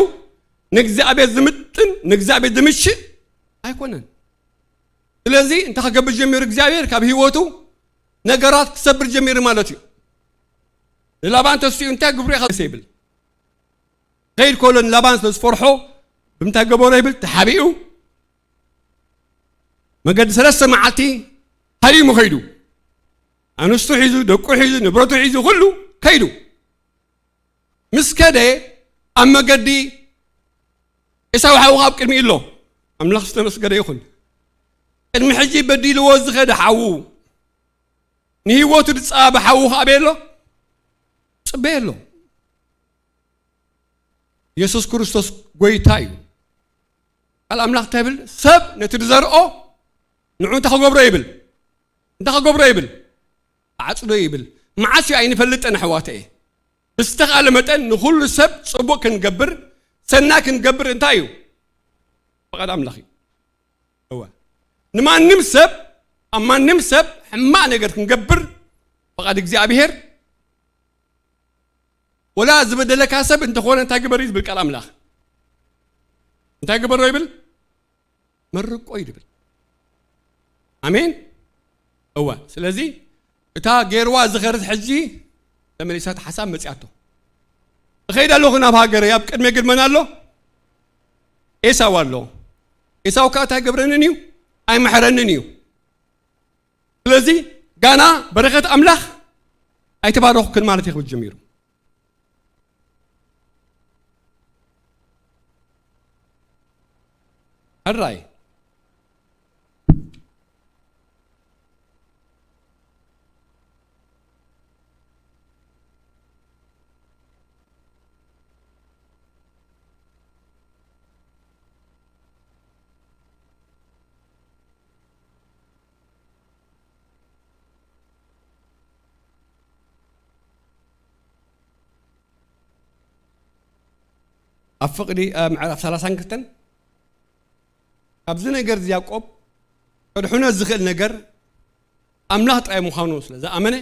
ንእግዚኣብሔር ዝምጥን ንእግዚኣብሔር ዝምሽእ ኣይኮነን። ስለዚ እንታይ ክገብር ጀሚሩ እግዚኣብሔር ካብ ህይወቱ ነገራት ክሰብር ጀሚሩ ማለት እዩ። ንላባን ተስኡ እንታይ ግብሩ ኢኻ ይብል ከይድ ከሎ ንላባን ስለ ዝፈርሖ ብምንታይ ገበሮ ይብል ተሓቢኡ መገዲ ሰለስተ መዓልቲ ሃዲሙ ከይዱ ኣንስቱ ሒዙ ደቁ ሒዙ ንብረቱ ሒዙ ኩሉ ከይዱ ምስ ከደ ኣብ መገዲ ኤሳው ሓውኻ ኣብ ቅድሚ ኣሎ ኣምላኽ ዝተመስገደ ይኹን ቅድሚ ሕጂ በዲልዎ ዝኸደ ሓዉ ንህይወቱ ዝጸባበ ሓዉ ከኣ ኣሎ ጽበየ ኣሎ። የሱስ ክርስቶስ ጎይታ እዩ። ቃል ኣምላኽ እንታይ ይብል? ሰብ ነቲ ዝዘርኦ ንዑ እንታይ ክገብሮ ይብል? እንታይ ክገብሮ ይብል? ኣዕጽዶ ይብል። መዓስ እዩ ኣይንፈልጥን ኣሕዋተ እየ። ብዝተኻለ መጠን ንኹሉ ሰብ ጽቡቕ ክንገብር ሰናይ ክንገብር እንታይ እዩ? ፍቓድ ኣምላኽ እዩ። እወ ንማንም ሰብ ኣብ ማንም ሰብ ሕማቕ ነገር ክንገብር ፍቓድ እግዚኣብሔር ወላ ዝበደለካ ሰብ እንተኾነ እንታይ ግበር እዩ ዝብል ቃል ኣምላኽ እንታይ ግበሮ ይብል መርቆ እዩ ዝብል ኣሜን እወ ስለዚ እታ ገይርዋ ዝኸርት ሕጂ ተመሊሳት ሓሳብ መፅኣቶ እኸይድ ኣለኹ ናብ ሃገረይ ኣብ ቅድሚ ግድመን ኣሎ ኤሳው ኣሎ ኤሳው ከዓ እንታይ ገብረንን እዩ ኣይምሕረንን እዩ ስለዚ ጋና በረኸት ኣምላኽ ኣይተባረኹክን ማለት ይኽብል ጀሚሩ ሕራይ ኣብ ፍቕዲ ኣብ ምዕራፍ ሰላሳን ክልተን ካብዚ ነገር እዚ ያዕቆብ ከድሕኖ ዝኽእል ነገር ኣምላኽ ጥራይ ምዃኑ ስለ ዝኣመነ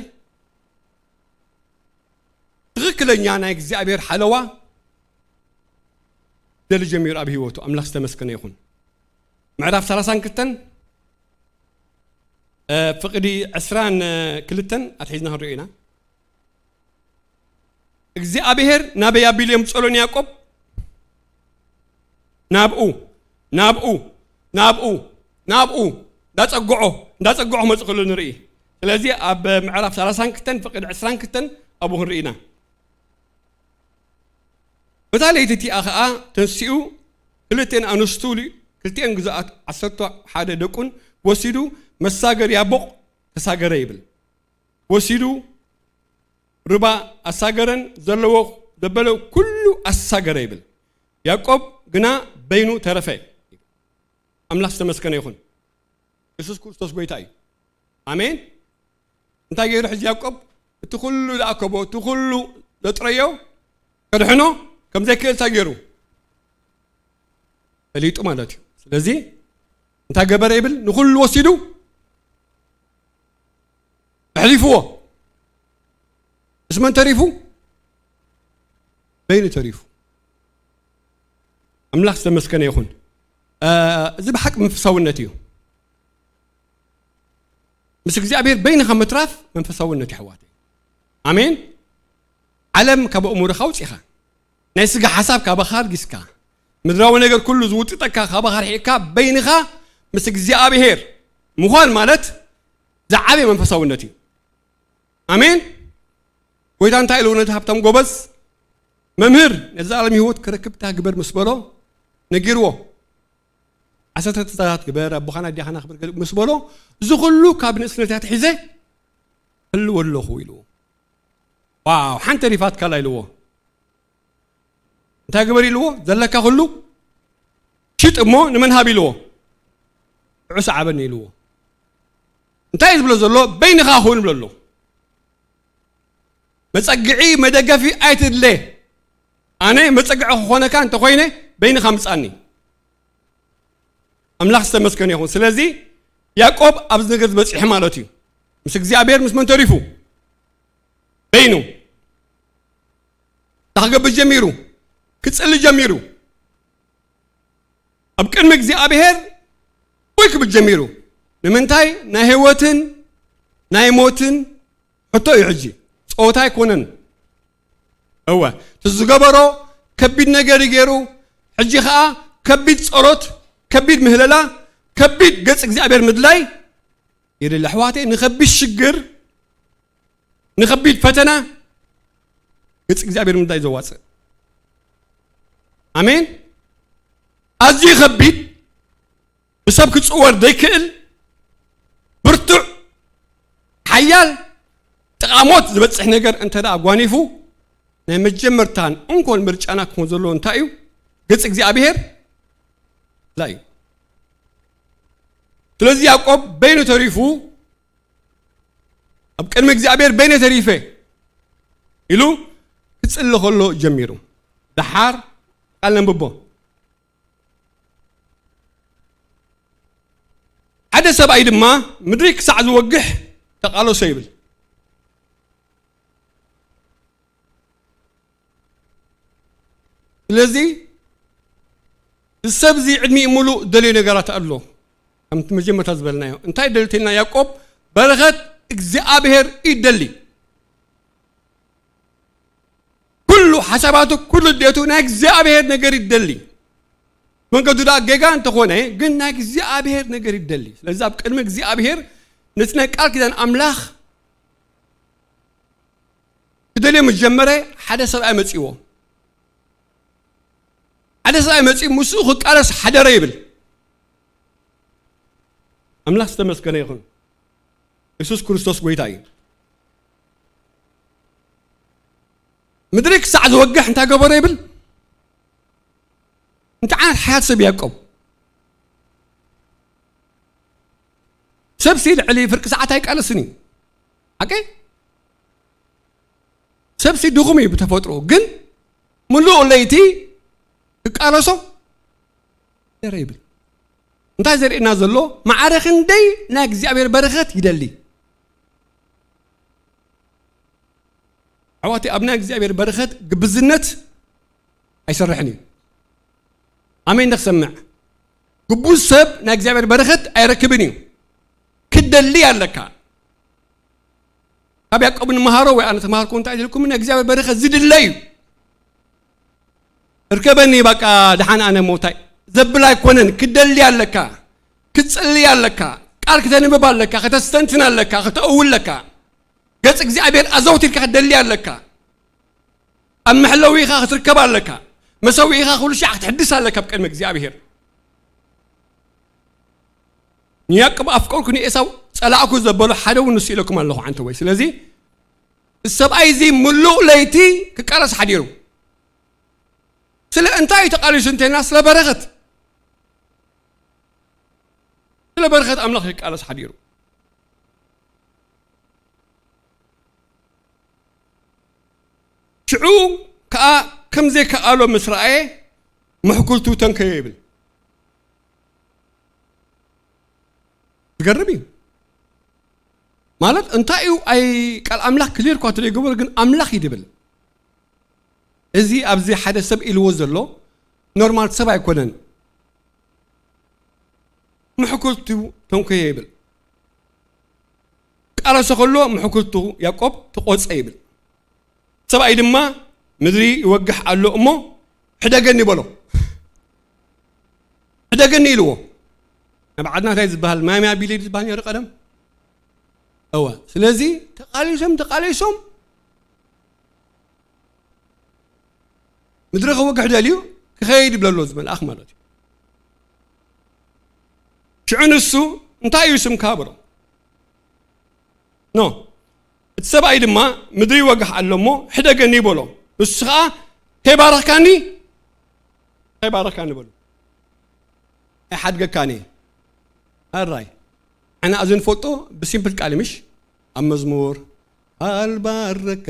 ትኽክለኛ ናይ እግዚኣብሔር ሓለዋ ደሊ ጀሚሩ ኣብ ህይወቱ። ኣምላኽ ዝተመስገነ ይኹን። ምዕራፍ ሰላሳን ክልተን ፍቕዲ ዕስራን ክልተን ኣትሒዝና ክንሪኦ ኢና። እግዚኣብሔር ናበይ ኣቢሉ እዮም ጸሎን ያዕቆብ? ናብኡ ናብኡ ናብኡ ናብኡ እንዳጸግዖ እንዳጸግዖ ክመጽእ ከሎ ንርኢ። ስለዚ ኣብ ምዕራፍ ሰላሳን ክልተን ፍቕዲ ዕስራን ክልተን ኣብኡ ክንርኢ ኢና። በታ ለይቲ እቲኣ ኸኣ ተንሲኡ ክልቴን ኣንስቱ ክልቲኤን ግዙኣት ዓሰርተ ሓደ ደቁን ወሲዱ መሳገር ያቦቕ ተሳገረ ይብል። ወሲዱ ርባ ኣሳገረን ዘለዎ ዘበለ ኩሉ ኣሳገረ ይብል። ያዕቆብ ግና በይኑ ተረፈ። ኣምላኽ ዝተመስገነ ይኹን። የሱስ ክርስቶስ ጎይታ እዩ። ኣሜን። እንታይ ገይሩ ሕጂ ያዕቆብ? እቲ ኩሉ ዝኣከቦ እቲ ኩሉ ዘጥረዮ ከድሕኖ ከም ዘይክእል እንታይ ገይሩ ፈሊጡ ማለት እዩ። ስለዚ እንታይ ገበረ ይብል? ንኹሉ ወሲዱ ኣሕሊፍዎ። ምስ መን ተሪፉ? በይኑ ተሪፉ። ኣምላኽ ዝተመስገነ ይኹን። እዚ ብሓቂ መንፈሳውነት እዩ። ምስ እግዚኣብሔር በይንኻ ምትራፍ መንፈሳውነት ይሕዋተይ። ኣሜን። ዓለም ካብ ኣእምሮኻ ኣውጺኻ ናይ ስጋ ሓሳብ ካባኻ ኣርጊስካ ምድራዊ ነገር ኩሉ ዝውጥጠካ ካባኻ ርሒቕካ በይንኻ ምስ እግዚኣብሔር ምዃን ማለት ዝዓበየ መንፈሳውነት እዩ። ኣሜን። ጎይታ እንታይ ኢልዎ ነቲ ሃብታም ጎበዝ? መምህር፣ ነዚ ዘላለም ህይወት ክረክብ እንታይ ግበር ምስ በሎ ነጊርዎ። ዓሰርተ ትእዛዛት ግበር፣ ኣቦኻን ኣዴኻን ኣኽብር ምስ በሎ፣ እዚ ኩሉ ካብ ንእስነትያ ኣትሒዘ ህልዎ ኣለኹ ኢልዎ። ዋው፣ ሓንቲ ተሪፋትካላ ኢልዎ። እንታይ ግበር ኢልዎ? ዘለካ ኩሉ ሽጥ እሞ ንመን ሃብ ኢልዎ? ንዑ ሰዓበኒ ኢልዎ። እንታይ እዩ ዝብሎ ዘሎ? በይንኻ ኩን ይብሎ ኣሎ። መጸግዒ መደገፊ ኣይትድለ። ኣነ መጸግዒ ክኾነካ እንተኾይነ በይንኻ ምጻኒ። ኣምላኽ ዝተመስገነ ይኹን። ስለዚ ያዕቆብ ኣብዚ ነገር ዝበጺሐ ማለት እዩ። ምስ እግዚኣብሔር ምስ መን ተሪፉ? በይኑ። እንታይ ክገብር ጀሚሩ? ክጽሊ ጀሚሩ። ኣብ ቅድሚ እግዚኣብሔር ወይ ክብል ጀሚሩ። ንምንታይ? ናይ ህይወትን ናይ ሞትን ሕቶ እዩ። ሕጂ ጸወታ ኣይኮነን። እወ፣ እቲ ዝገበሮ ከቢድ ነገር እዩ ገይሩ። ሕጂ ኸኣ ከቢድ ጸሎት፣ ከቢድ ምህለላ፣ ከቢድ ገጽ እግዚኣብሔር ምድላይ የድሊ። ኣሕዋተይ፣ ንኸቢድ ሽግር፣ ንኸቢድ ፈተና ገጽ እግዚኣብሔር ምድላይ ዘዋጽእ። ኣሜን። ኣዝዩ ከቢድ፣ ብሰብ ክጽወር ዘይክእል ብርቱዕ ሓያል ጥቓ ሞት ዝበጽሕ ነገር እንተ ደኣ ጓኒፉ፣ ናይ መጀመርታን እንኮን ምርጫና ክኾን ዘለዎ እንታይ እዩ? ገጽ እግዚኣብሔር ላ እዩ። ስለዚ ያዕቆብ በይኑ ተሪፉ፣ ኣብ ቅድሚ እግዚኣብሔር በይነ ተሪፈ ኢሉ ክጽሊ ከሎ ጀሚሩ። ደሓር ቃል ነንብቦ። ሓደ ሰብኣይ ድማ ምድሪ ክሳዕ ዝወግሕ ተቓለሶ ይብል። ስለዚ እዚ ሰብ እዚ ዕድሚኡ ሙሉእ ደልዮ ነገራት ኣሎ። ከምቲ መጀመርታ ዝበልናዮ እንታይ ደልዩ ኢልና? ያዕቆብ በረኸት እግዚኣብሔር ይደሊ። ኩሉ ሓሳባቱ ኩሉ ድሌቱ ናይ እግዚኣብሔር ነገር ይደሊ። መንገዱ ደኣ ጌጋ እንተኾነ ግን ናይ እግዚኣብሔር ነገር ይደሊ። ስለዚ ኣብ ቅድሚ እግዚኣብሔር ነቲ ናይ ቃል ኪዳን ኣምላኽ ክደልዮ ምስ ጀመረ ሓደ ሰብኣይ መጺዎ። ሓደ ሰብኣይ መጺኡ ምስኡ ክቃለስ ሓደረ ይብል። ኣምላኽ ዝተመስገነ ይኹን። የሱስ ክርስቶስ ጎይታ እዩ። ምድሪ ክሳዕ ዝወግሕ እንታይ ገበሮ ይብል? እንታይ ዓይነት ሓያል ሰብ ያዕቆብ? ሰብሲ ልዕሊ ፍርቂ ሰዓት ኣይቃለስን እዩ። ሓቂ? ሰብሲ ድኹም እዩ ብተፈጥሮ፣ ግን ምሉእ ለይቲ ክቃለሶ ደረ ይብል። እንታይ ዘርእና ዘሎ? ማዕረ ክንደይ ናይ እግዚኣብሔር በረኸት ይደሊ። ኣሕዋተይ፣ ኣብ ናይ እግዚኣብሔር በረኸት ግብዝነት ኣይሰርሕን እዩ። ኣሜን ንኽሰምዕ። ግቡዝ ሰብ ናይ እግዚኣብሔር በረኸት ኣይረክብን እዩ። ክደሊ ኣለካ። ካብ ያዕቆብ ንመሃሮ ወይ ኣነ ተማሃርኩ እንታይ ኢልኩም፣ ናይ እግዚኣብሔር በረኸት ዝድለ እዩ። እርከበኒ በቃ ደሓን ኣነ ሞታይ ዘብል ኣይኮነን። ክደሊ ኣለካ፣ ክትጽሊ ኣለካ፣ ቃል ክተንብብ ኣለካ፣ ከተስተንትን ኣለካ፣ ከተእው ኣለካ። ገጽ እግዚኣብሔር ኣዘውቲርካ ክትደሊ ኣለካ። ኣብ መሕለዊኻ ክትርከብ ኣለካ። መሰዊኢኻ ኩሉ ሻዕ ክትሕድስ ኣለካ ኣብ ቅድሚ እግዚኣብሔር። ንያዕቆብ ኣፍቀርኩ ንኤሳው ጸላእኩ ዘበሎ ሓደ እውን ንሱ ኢለኩም ኣለኹ ዓንተ ወይ። ስለዚ ሰብኣይ እዚ ምሉእ ለይቲ ክቃለስ ሓዲሩ። ስለ እንታይ እዩ ተቃሊሱ እንተና፣ ስለ በረኸት፣ ስለ በረኸት ኣምላኽ ክቃለስ ሓዲሩ። ሽዑ ከኣ ከም ዘይከኣሎ ምስ ረኣየ፣ ምሕኩልቱ ተንከዮ ይብል። ዝገርም እዩ። ማለት እንታይ እዩ? ኣይ፣ ቃል ኣምላኽ ክሊር እኳ ተደይገበሩ፣ ግን ኣምላኽ እዩ ድብል። እዚ ኣብዚ ሓደ ሰብ ኢልዎ ዘሎ ኖርማል ሰብ ኣይኮነን። ምሕኩልቱ ተንኮየ ይብል። ቃለሶ ከሎ ምሕኩልቱ ያዕቆብ ተቆጸ ይብል። ሰብኣይ ድማ ምድሪ ይወግሕ ኣሎ እሞ ሕደገኒ በሎ። ሕደገኒ ኢልዎ። ኣብ ዓድና እንታይ ዝበሃል? ማይ ማይ ቢለ ዝበሃል ነይሩ ቀደም። እወ፣ ስለዚ ተቃሊሶም፣ ተቃሊሶም ምድሪ ክወግሕ ደልዩ ክኸይድ ይብለሎ እዚ መልኣኽ ማለት እዩ። ሽዑ ንሱ እንታይ እዩ ስምካ በሎ። ኖ፣ እቲ ሰብኣይ ድማ ምድሪ ይወግሕ ኣሎ እሞ ሕደገኒ በሎ። ንሱ ኸኣ ከይባረኽካኒ፣ ከይባረኽካኒ በሎ። ኣይሓድገካን እየ። ኣራይ፣ ኣነ ኣብዚ ንፈልጦ ብሲምፕል ቃል ምሽ ኣብ መዝሙር ካልባረከ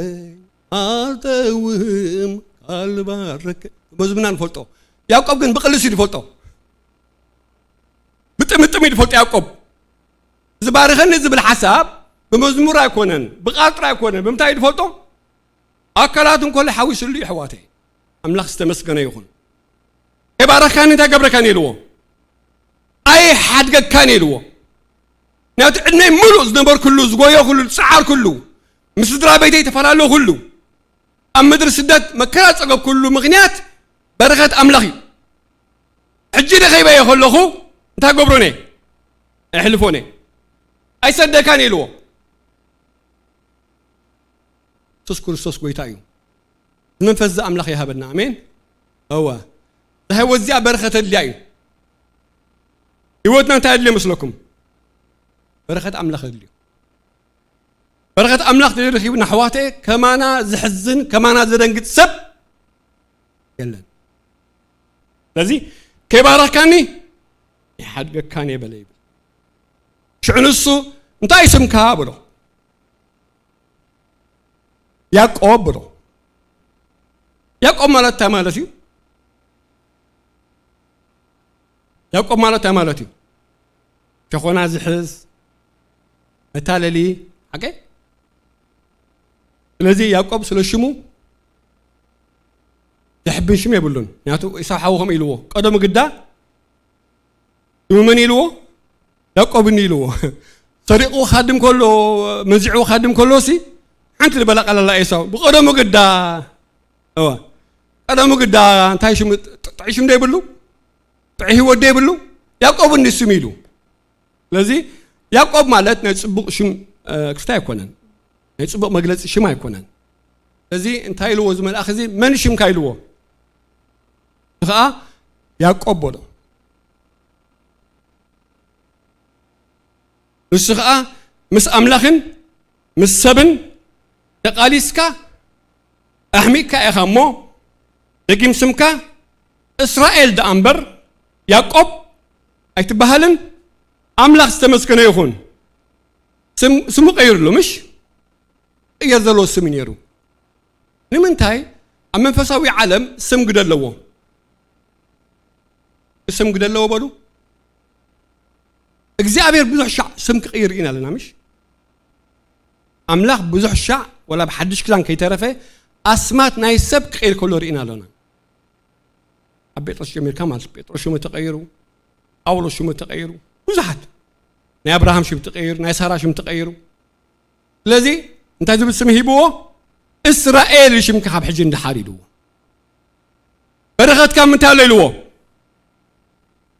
ኣልተውህም ካልባረከ መዝሙርና ንፈልጦ። ያዕቆብ ግን ብቕልስ እዩ ዝፈልጦ። ብጥምጥም እዩ ዝፈልጦ ያዕቆብ። ዝባርኸኒ ዝብል ሓሳብ ብመዝሙር ኣይኮነን፣ ብቃል ጥራይ ኣይኮነን። ብምንታይ እዩ ዝፈልጦ? ኣካላት እንኮሎ ሓዊስሉ እዩ፣ ኣሕዋተይ። ኣምላኽ ዝተመስገነ ይኹን። "ኣይባረኻኒ እንታይ ገብረካኒ?" ኢልዎ። "ኣይሓድገካን" ኢልዎ። ናብቲ ዕድመይ ምሉእ ዝነበርኩሉ፣ ዝጎየኹሉ፣ ዝጸዓርኩሉ፣ ምስ ስድራ ቤተይ ተፈላለኹሉ፣ ኣብ ምድሪ ስደት መከራ ዝጸገብኩሉ ምኽንያት በረኸት ኣምላኽ እዩ። ሕጂ ረኺበዮ ከለኹ እንታይ ገብሮን እየ? ኣሕልፎን እየ። "ኣይሰደካን" ኢልዎ። የሱስ ክርስቶስ ጎይታ እዩ። መንፈስ እዚ ኣምላኽ ይሃበና። ኣሜን። እወ። እዛ ህይወት እዚኣ በረኸት ኣድልያ እዩ። ህይወትና እንታይ ኣድልዮ መስለኩም? በረኸት ኣምላኽ ኣድልዮ። በረኸት ኣምላኽ ተረኺቡ፣ ኣሕዋተይ፣ ከማና ዝሕዝን ከማና ዘደንግጽ ሰብ የለን። ስለዚ "ከይባረኽካኒ ይሓድገካን እየ" በለ ይብል። ሽዑ ንሱ "እንታይ ስምካ?" በሎ። "ያዕቆብ" በሎ። ያዕቆብ ማለት እንታይ ማለት እዩ? ያዕቆብ ማለት እንታይ ማለት እዩ? ሸኾና ዝሕዝ፣ መታለሊ፣ ሓቀይ? ስለዚ ያዕቆብ ስለ ሽሙ ዘሕብን ሽም የብሉን። ምክንያቱ ኤሳው ሓዉ ከም ኢልዎ፣ ቀደሙ ግዳ ሽሙ መን ኢልዎ? ያዕቆብ እንዲ ኢልዎ። ሰሪቑ ካድም ከሎ፣ መንዚዑ ካድም ከሎ ሲ ሓንቲ ዝበላ ቃል ኣላ ኤሳው። ብቀደሙ ግዳ፣ እወ፣ ቀደሙ ግዳ እንታይ ሽሙ? ጥ-፣ ጥዑይ ሽም ዶ ይብሉ? ጥዑይ ህይወት ዶ ይብሉ? ያዕቆብ እንዲ ስም ኢሉ። ስለዚ ያዕቆብ ማለት ናይ ጽቡቕ ሽም፣ እ፣ ክስታይ ኣይኮነን። ናይ ጽቡቕ መግለጺ ሽም ኣይኮነን። ስለዚ እንታይ ኢልዎ እዚ መልኣኽ እዚ? መን ሽምካ ኢልዎ? ከኣ ያዕቆብ በሎ። ንሱ ኸኣ ምስ ኣምላኽን ምስ ሰብን ተቓሊስካ ኣሕሚቕካ ኢኻ እሞ፣ ደጊም ስምካ እስራኤል ደኣ እምበር ያዕቆብ ኣይትበሃልን፣ ኣምላኽ ዝተመስገነ ይኹን። ስም-፣ ስሙ ቀይርሉ፣ ምሽ? ቅየር ዘለዎ ስም እዩ ነይሩ። ንምንታይ? ኣብ መንፈሳዊ ዓለም ስም ግደ ኣለዎ። ስም ግደለዎ በሉ። እግዚኣብሔር ብዙሕ ሻዕ ስም ክቕይር ኢና ኣለና፣ ምሽ? ኣምላኽ ብዙሕ ሻዕ፣ ወላ ብሓድሽ ክዳን ከይተረፈ፣ ኣስማት ናይ ሰብ ክቕይር ከሎ ርኢና ኣለና። ኣብ ጴጥሮስ ጀሚርካ ማለት፣ ጴጥሮስ ሽሙ ተቐይሩ፣ ጳውሎስ ሽሙ ተቐይሩ፣ ብዙሓት። ናይ ኣብርሃም ሽም ተቐይሩ፣ ናይ ሳራ ሽም ተቐይሩ። ስለዚ እንታይ ዝብል ስም ሂብዎ? እስራኤል ሽምካ ካብ ሕጂ ንደሓር ኢልዎ። በረኸትካ ምንታይ ኣሎ ኢልዎ?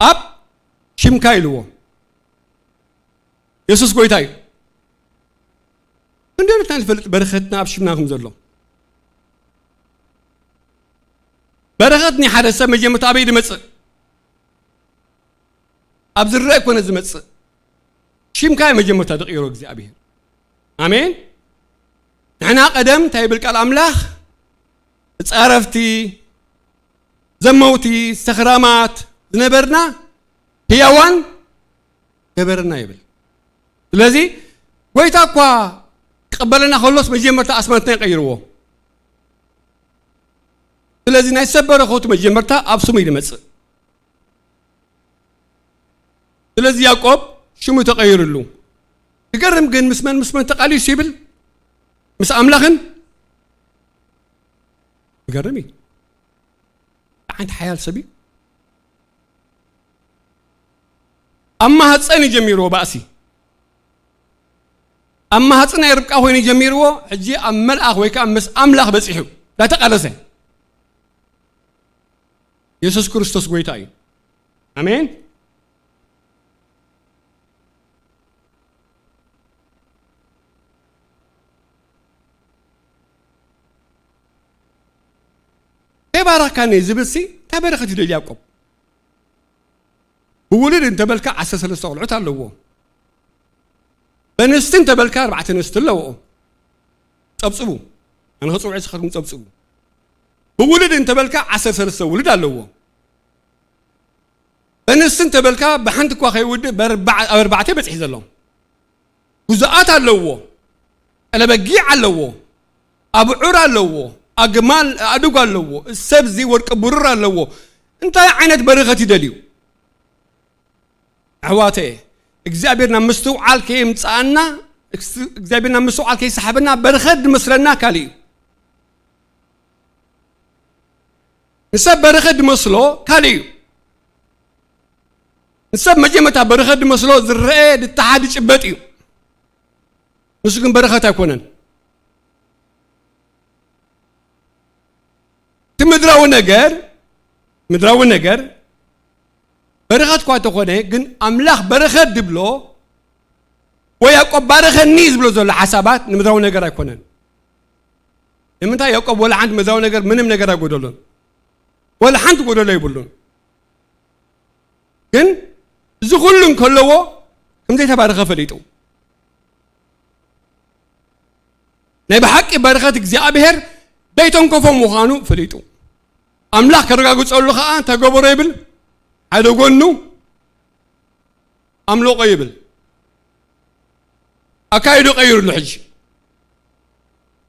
ኣብ ሽምካ ኢልዎ። የሱስ ጎይታ እዩ። እንዴት ንፈልጥ በረኸትና ኣብ ሽምና ከም ዘሎ? በረኸት ናይ ሓደ ሰብ መጀመርታ ኣበይ ዝመጽእ? ኣብ ዝረአ ኮነ ዝመጽእ። ሽምካ እዩ መጀመርታ ዝቕይሮ እግዚኣብሔር። ኣሜን። ንሕና ቀደም እንታይ ይብል ቃል ኣምላኽ? ተጻረፍቲ፣ ዘመውቲ፣ ሰኽራማት ዝነበርና ህያዋን ገበረና ይብል። ስለዚ ጎይታ እኳ ክቕበለና ከሎስ መጀመርታ ኣስማትና ይቐይርዎ። ስለዚ ናይ ሰብ በረኸቱ መጀመርታ ኣብ ስሙ እዩ ዝመጽእ። ስለዚ ያዕቆብ ሽሙ ተቐይርሉ። ይገርም ግን ምስ መን ምስ መን ተቃሊሱ ይብል? ምስ ኣምላኽን። ይገርም እዩ። ሓንቲ ሓያል ሰብ እዩ። ኣብ ማህፀን እዩ ጀሚርዎ ባእሲ። ኣብ ማህፀን ናይ ርብቃ ኮይኑ ጀሚርዎ፣ ሕጂ ኣብ መልኣኽ ወይ ከዓ ምስ ኣምላኽ በፂሑ እንዳተቃለሰ። የሱስ ክርስቶስ ጎይታ እዩ። ኣሜን። ከይባረኽካኒ ዝብል ሲ እንታይ በረኸት ይደልዩ ያዕቆብ? ብውሉድ እንተበልካ ዓሰርተ ሰለስተ ቆልዑት ኣለዎ። በንስቲ እንተበልካ ኣርባዕተ ኣንስቲ ኣለዎ። ጸብጽቡ። ኣነ ክጽውዕ ዝኸድኩም ጸብጽቡ። ብውሉድ እንተበልካ ዓሰርተ ሰለስተ ውሉድ ኣለዎ። በንስቲ እንተበልካ ብሓንቲ እኳ ከይውድእ በርባዕ-፣ ኣብ ኣርባዕተ በጺሑ ዘሎ። ግዙኣት ኣለዎ። ቀለበጊዕ ኣለዎ። ኣብዑር ኣለዎ። ኣግማል ኣእዱግ ኣለዎ። ሰብዚ ወርቂ ብሩር ኣለዎ። እንታይ ዓይነት በረኸት ይደልዩ? ኣሕዋተ፣ እግዚኣብሔር ናብ ምስትውዓል ከየምጽኣና፣ እግዚኣብሔር ናብ ምስትውዓል ከይሰሓበና በረኸት ዝመስለና ካልእ እዩ። ንሰብ በረኸት ዝመስሎ ካልእ እዩ። ንሰብ መጀመርታ በረኸት ዝመስሎ ዝረአ፣ ዝተሓዝ፣ ዝጭበጥ እዩ። ንሱ ግን በረኸት ኣይኮነን። እቲ ምድራዊ ነገር፣ ምድራዊ ነገር በረኸት እኳ እንተኾነ፣ ግን ኣምላኽ በረኸት ዝብሎ ወይ ያዕቆብ ባረኸኒ ዝብሎ ዘሎ ሓሳባት ንምድራዊ ነገር ኣይኮነን። ንምንታይ? ያዕቆብ ወላ ሓንቲ ምድራዊ ነገር፣ ምንም ነገር ኣይጎደሎን። ወላ ሓንቲ ጎደሎ የብሉን። ግን እዚ ኩሉ እንከለዎ ከም ዘይተባረኸ ፈሊጡ። ናይ ብሓቂ በረኸት እግዚኣብሔር ዘይተንከፎ ምዃኑ ፈሊጡ። ኣምላኽ ከረጋግጸሉ ኸኣ እንታይ ገበሮ ይብል? ሓደ ጎኑ ኣምለቖ ይብል። ኣካይዱ ቀይሩሉ። ሕጂ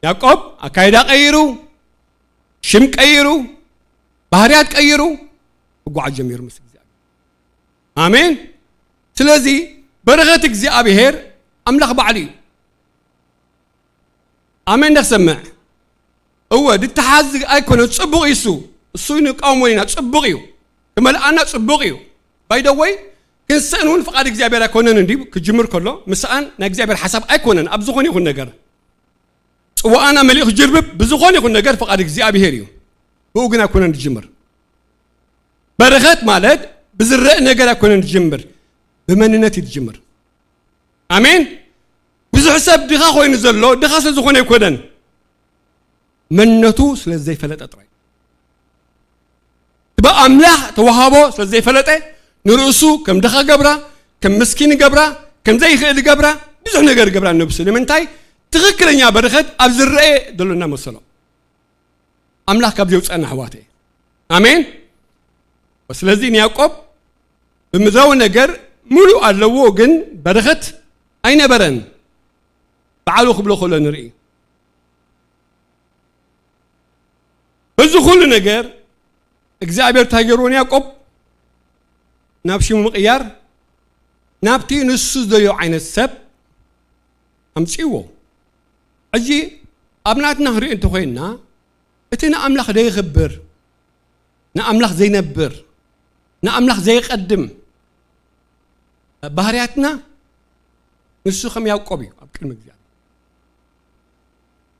ያዕቆብ ኣካይዳ ቀይሩ፣ ሽም ቀይሩ፣ ባህርያት ቀይሩ ክጓዓዝ ጀሚሩ ምስ እግዚኣብሔር። ኣሜን። ስለዚ በረኸት እግዚኣብሔር ኣምላኽ ባዕሉ እዩ። ኣሜን። ዶ ክሰምዕ? እወ፣ ድተሓዝ ኣይኮነን፣ ጽቡቕ እዩ እሱ። እሱ ንቃወሞ ኢና፣ ጽቡቕ እዩ። ክመልኣና ጽቡቕ እዩ። ባይ ደ ወይ፣ ክንስእን እውን ፍቓድ እግዚኣብሔር ኣይኮነን እንዲ ክጅምር ከሎ፣ ምስኣን ናይ እግዚኣብሔር ሓሳብ ኣይኮነን ኣብ ዝኾነ ይኹን ነገር። ጽዋኣና መሊኡ ክጅርብብ ብዝኾነ ይኹን ነገር ፍቓድ እግዚኣብሔር እዩ። ብኡ ግን ኣይኮነን ዝጅምር። በረኸት ማለት ብዝረእ ነገር ኣይኮነን ዝጅምር፣ ብመንነት እዩ ዝጅምር። ኣሜን። ብዙሕ ሰብ ድኻ ኮይኑ ዘሎ ድኻ ስለ ዝኾነ ኣይኮነን፣ መንነቱ ስለ ዘይፈለጠ ጥራይ። ብኣምላኽ ተዋህቦ ስለ ዘይፈለጠ ንርእሱ ከም ድኻ ገብራ፣ ከም ምስኪን ገብራ፣ ከም ዘይኽእል ገብራ፣ ብዙሕ ነገር ገብራ ነብሱ። ንምንታይ? ትኽክለኛ በረኸት ኣብ ዝረአ ዘሎ እናመሰሎ። ኣምላኽ ካብ ዘውፅአና ኣሕዋተይ። ኣሜን። ስለዚ ንያዕቆብ ብምድራዊ ነገር ሙሉእ ኣለዎ፣ ግን በረኸት ኣይነበረን። ባዕሉ ክብሎ ከሎ ንርኢ። በዚ ኩሉ ነገር እግዚኣብሔር እንታይ ገይርዎ ንያዕቆብ? ናብ ሽሙ ምቕያር ናብቲ ንሱ ዝደልዮ ዓይነት ሰብ ኣምፅእዎ። ሕጂ ኣብ ናትና ክንሪኦ እንተኮይንና እቲ ንኣምላኽ ደይኽብር፣ ንኣምላኽ ዘይነብር፣ ንኣምላኽ ዘይቀድም ባህርያትና ንሱ ከም ያዕቆብ እዩ ኣብ ቅድሚ እግዚኣብሔር።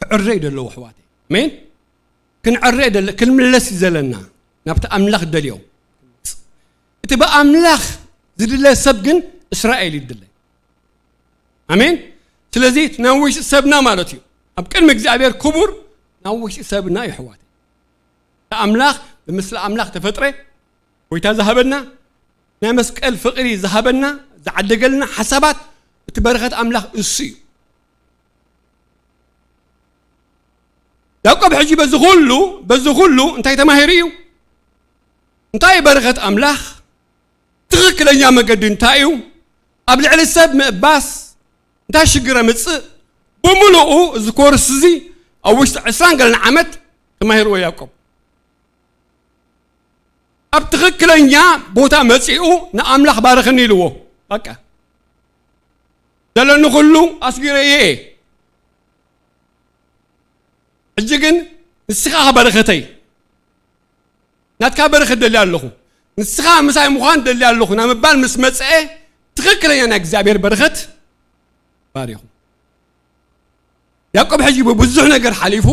ክዕረ እዩ ዘለዎ ኣሕዋተይ። ኣሜን። ክንዕረ ደለ ክንምለስ እዩ ዘለና ናብቲ ኣምላኽ ደልዮ። እቲ ብኣምላኽ ዝድለ ሰብ ግን እስራኤል ይድለ። ኣሜን። ስለዚ እቲ ናብ ውሽጢ ሰብና ማለት እዩ ኣብ ቅድሚ እግዚኣብሔር ክቡር ናብ ውሽጢ ሰብና እዩ ኣሕዋተይ። እቲ ኣምላኽ ብምስሊ ኣምላኽ ተፈጥረ ጎይታ ዝሃበና ናይ መስቀል ፍቕሪ ዝሃበና ዝዓደገልና ሓሳባት እቲ በረኸት ኣምላኽ እሱ እዩ። ያዕቆብ ሕጂ በዚ ኩሉ በዚ ኩሉ እንታይ ተማሂሩ እዩ? እንታይ በረኸት ኣምላኽ ትኽክለኛ መገዲ እንታይ እዩ? ኣብ ልዕሊ ሰብ ምእባስ እንታይ ሽግር የምፅእ? ብምሉኡ እዚ ኮርስ እዚ ኣብ ውሽጢ ዕስራን ገለን ዓመት ተማሂርዎ ያዕቆብ። ኣብ ትኽክለኛ ቦታ መፂኡ ንኣምላኽ ባርኽኒ ኢልዎ። በቃ ዘለኒ ኩሉ ኣስጊረ እየ። ሕጂ ግን ንስኻ በረኸተይ ናትካ በረኸት ደሊ ኣለኹ፣ ንስኻ ምሳይ ምዃን ደሊ ኣለኹ ናብ ምባል ምስ መፀአ ትኽክለኛ ናይ እግዚኣብሔር በረኸት ባሪኹ። ያዕቆብ ሕጂ ብብዙሕ ነገር ሓሊፉ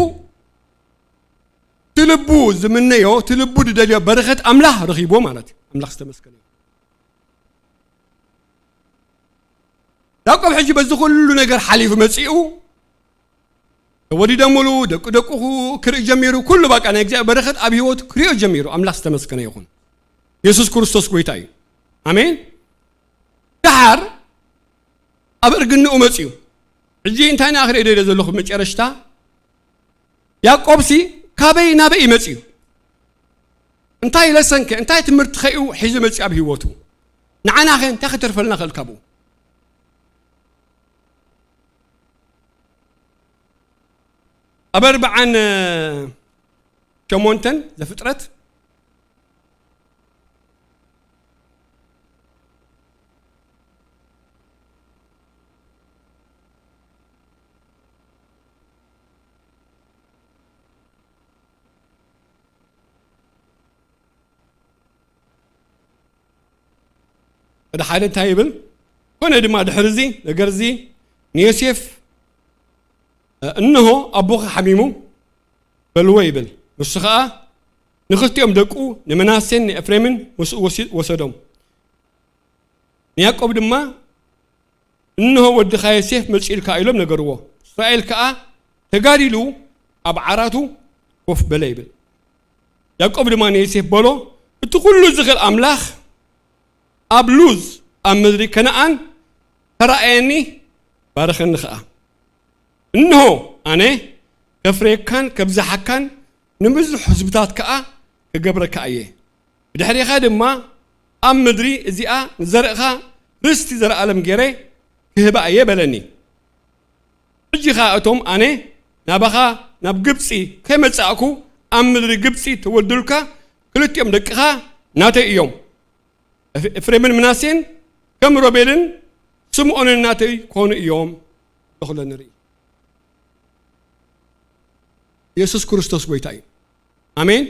እቲ ልቡ ዝምነዮ እቲ ልቡ ዝደልዮ በረኸት ኣምላኽ ረኺብዎ ማለት እዩ። ኣምላኽ ዝተመስገነ ይሁን። ያዕቆብ ሕጂ በዚ ኩሉ ነገር ሓሊፉ መጺኡ ተወሊዶምሉ ደቂ ደቁኹ ክርኢ ጀሚሩ። ኩሉ በቃ ናይ እግዚኣብሔር በረኸት ኣብ ህይወቱ ክሪኦ ጀሚሩ። ኣምላኽ ዝተመስገነ ይኹን። የሱስ ክርስቶስ ጎይታ እዩ። ኣሜን። ደሓር ኣብ እርግንኡ መጺኡ። ሕጂ እንታይ ንኣ ክርኢ ደለ ዘለኹ መጨረሽታ ያዕቆብሲ ካበይ ናበይ እዩ መጺኡ? እንታይ ለሰንከ እንታይ ትምህርቲ ኸይኡ ሒዙ መጺኡ ኣብ ህይወቱ? ንዓናኸ እንታይ ከተርፈልና ኽእል ካብኡ? ኣብ ኣርብዓን ሸሞንተን ዘፍጥረት ወደ ሓደ እንታይ ይብል? ኮነ ድማ ድሕሪ እዚ ነገር እዚ ንዮሴፍ እንሆ ኣቦኻ ሓሚሙ በልዎ ይብል። ንሱ ኸኣ ንኽልቲኦም ደቁ ንመናሴን ንኤፍሬምን ምስኡ ወሲ- ወሰዶም። ንያዕቆብ ድማ እንሆ ወድኻ ዮሴፍ መጺኡልካ ኢሎም ነገርዎ። እስራኤል ከኣ ተጋዲሉ ኣብ ዓራቱ ኮፍ በለ ይብል። ያዕቆብ ድማ ንዮሴፍ በሎ እቲ ኩሉ ዝኽእል ኣምላኽ ኣብ ሉዝ ኣብ ምድሪ ከነኣን ተራእየኒ ባርኸኒ ኸኣ። እንሆ ኣነ ከፍርየካን ከብዝሓካን ንብዙሕ ህዝብታት ከኣ ክገብረካ እየ። ብድሕሬኻ ድማ ኣብ ምድሪ እዚኣ ንዘርእኻ ርስቲ ዘለኣለም ገይረ ክህባ እየ በለኒ። ሕጂ ኸኣ እቶም ኣነ ናባኻ ናብ ግብጺ ከይመጻእኩ ኣብ ምድሪ ግብጺ ተወልዱልካ ክልቲኦም ደቅኻ ናተይ እዮም። እፍ- እፍሬምን ምናሴን ከም ሮቤልን ስምዖንን ናተይ ክኾኑ እዮም ኣለኹ ንርኢ። የሱስ ክርስቶስ ጎይታ እዩ። ኣሜን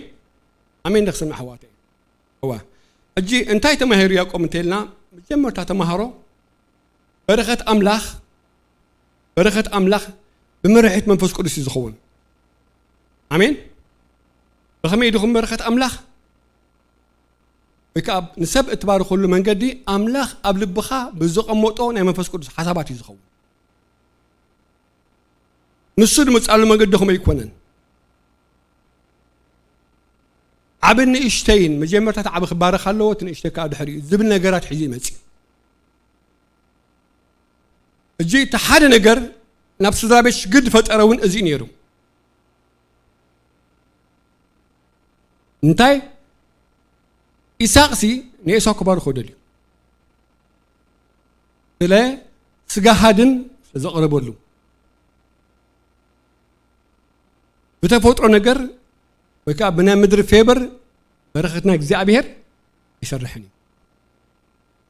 ኣሜን። ደክሰሚ ኣሕዋተይ እዋ ሕጂ እንታይ ተማሂሩ ያዕቆብ እንተልና መጀመርታ ተማሃሮ በረኸት ኣምላኽ በረኸት ኣምላኽ ብምርሒት መንፈስ ቅዱስ እዩ ዝኸውን። ኣሜን። ብኸመይ ድኹም በረኸት ኣምላኽ ወይ ከዓ ንሰብ እትባርኸሉ መንገዲ ኣምላኽ ኣብ ልብኻ ብዘቐመጦ ናይ መንፈስ ቅዱስ ሓሳባት እዩ ዝኸውን። ንሱ ድመፅኣሉ መንገዲ ኹም ኣይኮነን። ዓብን ንእሽተይን መጀመርታ እቲ ዓቢ ክባረኽ ኣለዎ፣ እቲ ንእሽተይ ከዓ ድሕሪኡ ዝብል ነገራት ሒዙ ይመፅእ። እጂ እቲ ሓደ ነገር ናብ ስድራ ቤት ሽግር ዝፈጠረ እውን እዚ እዩ ነይሩ። እንታይ ኢሳቅሲ ንኤሳው ክባርኮ ደልዩ ስለ ስጋ ሃድን ስለ ዘቕረበሉ ብተፈጥሮ ነገር ወይ ከዓ ብናይ ምድሪ ፌበር በረኸትና እግዚኣብሔር ይሰርሕን እዩ።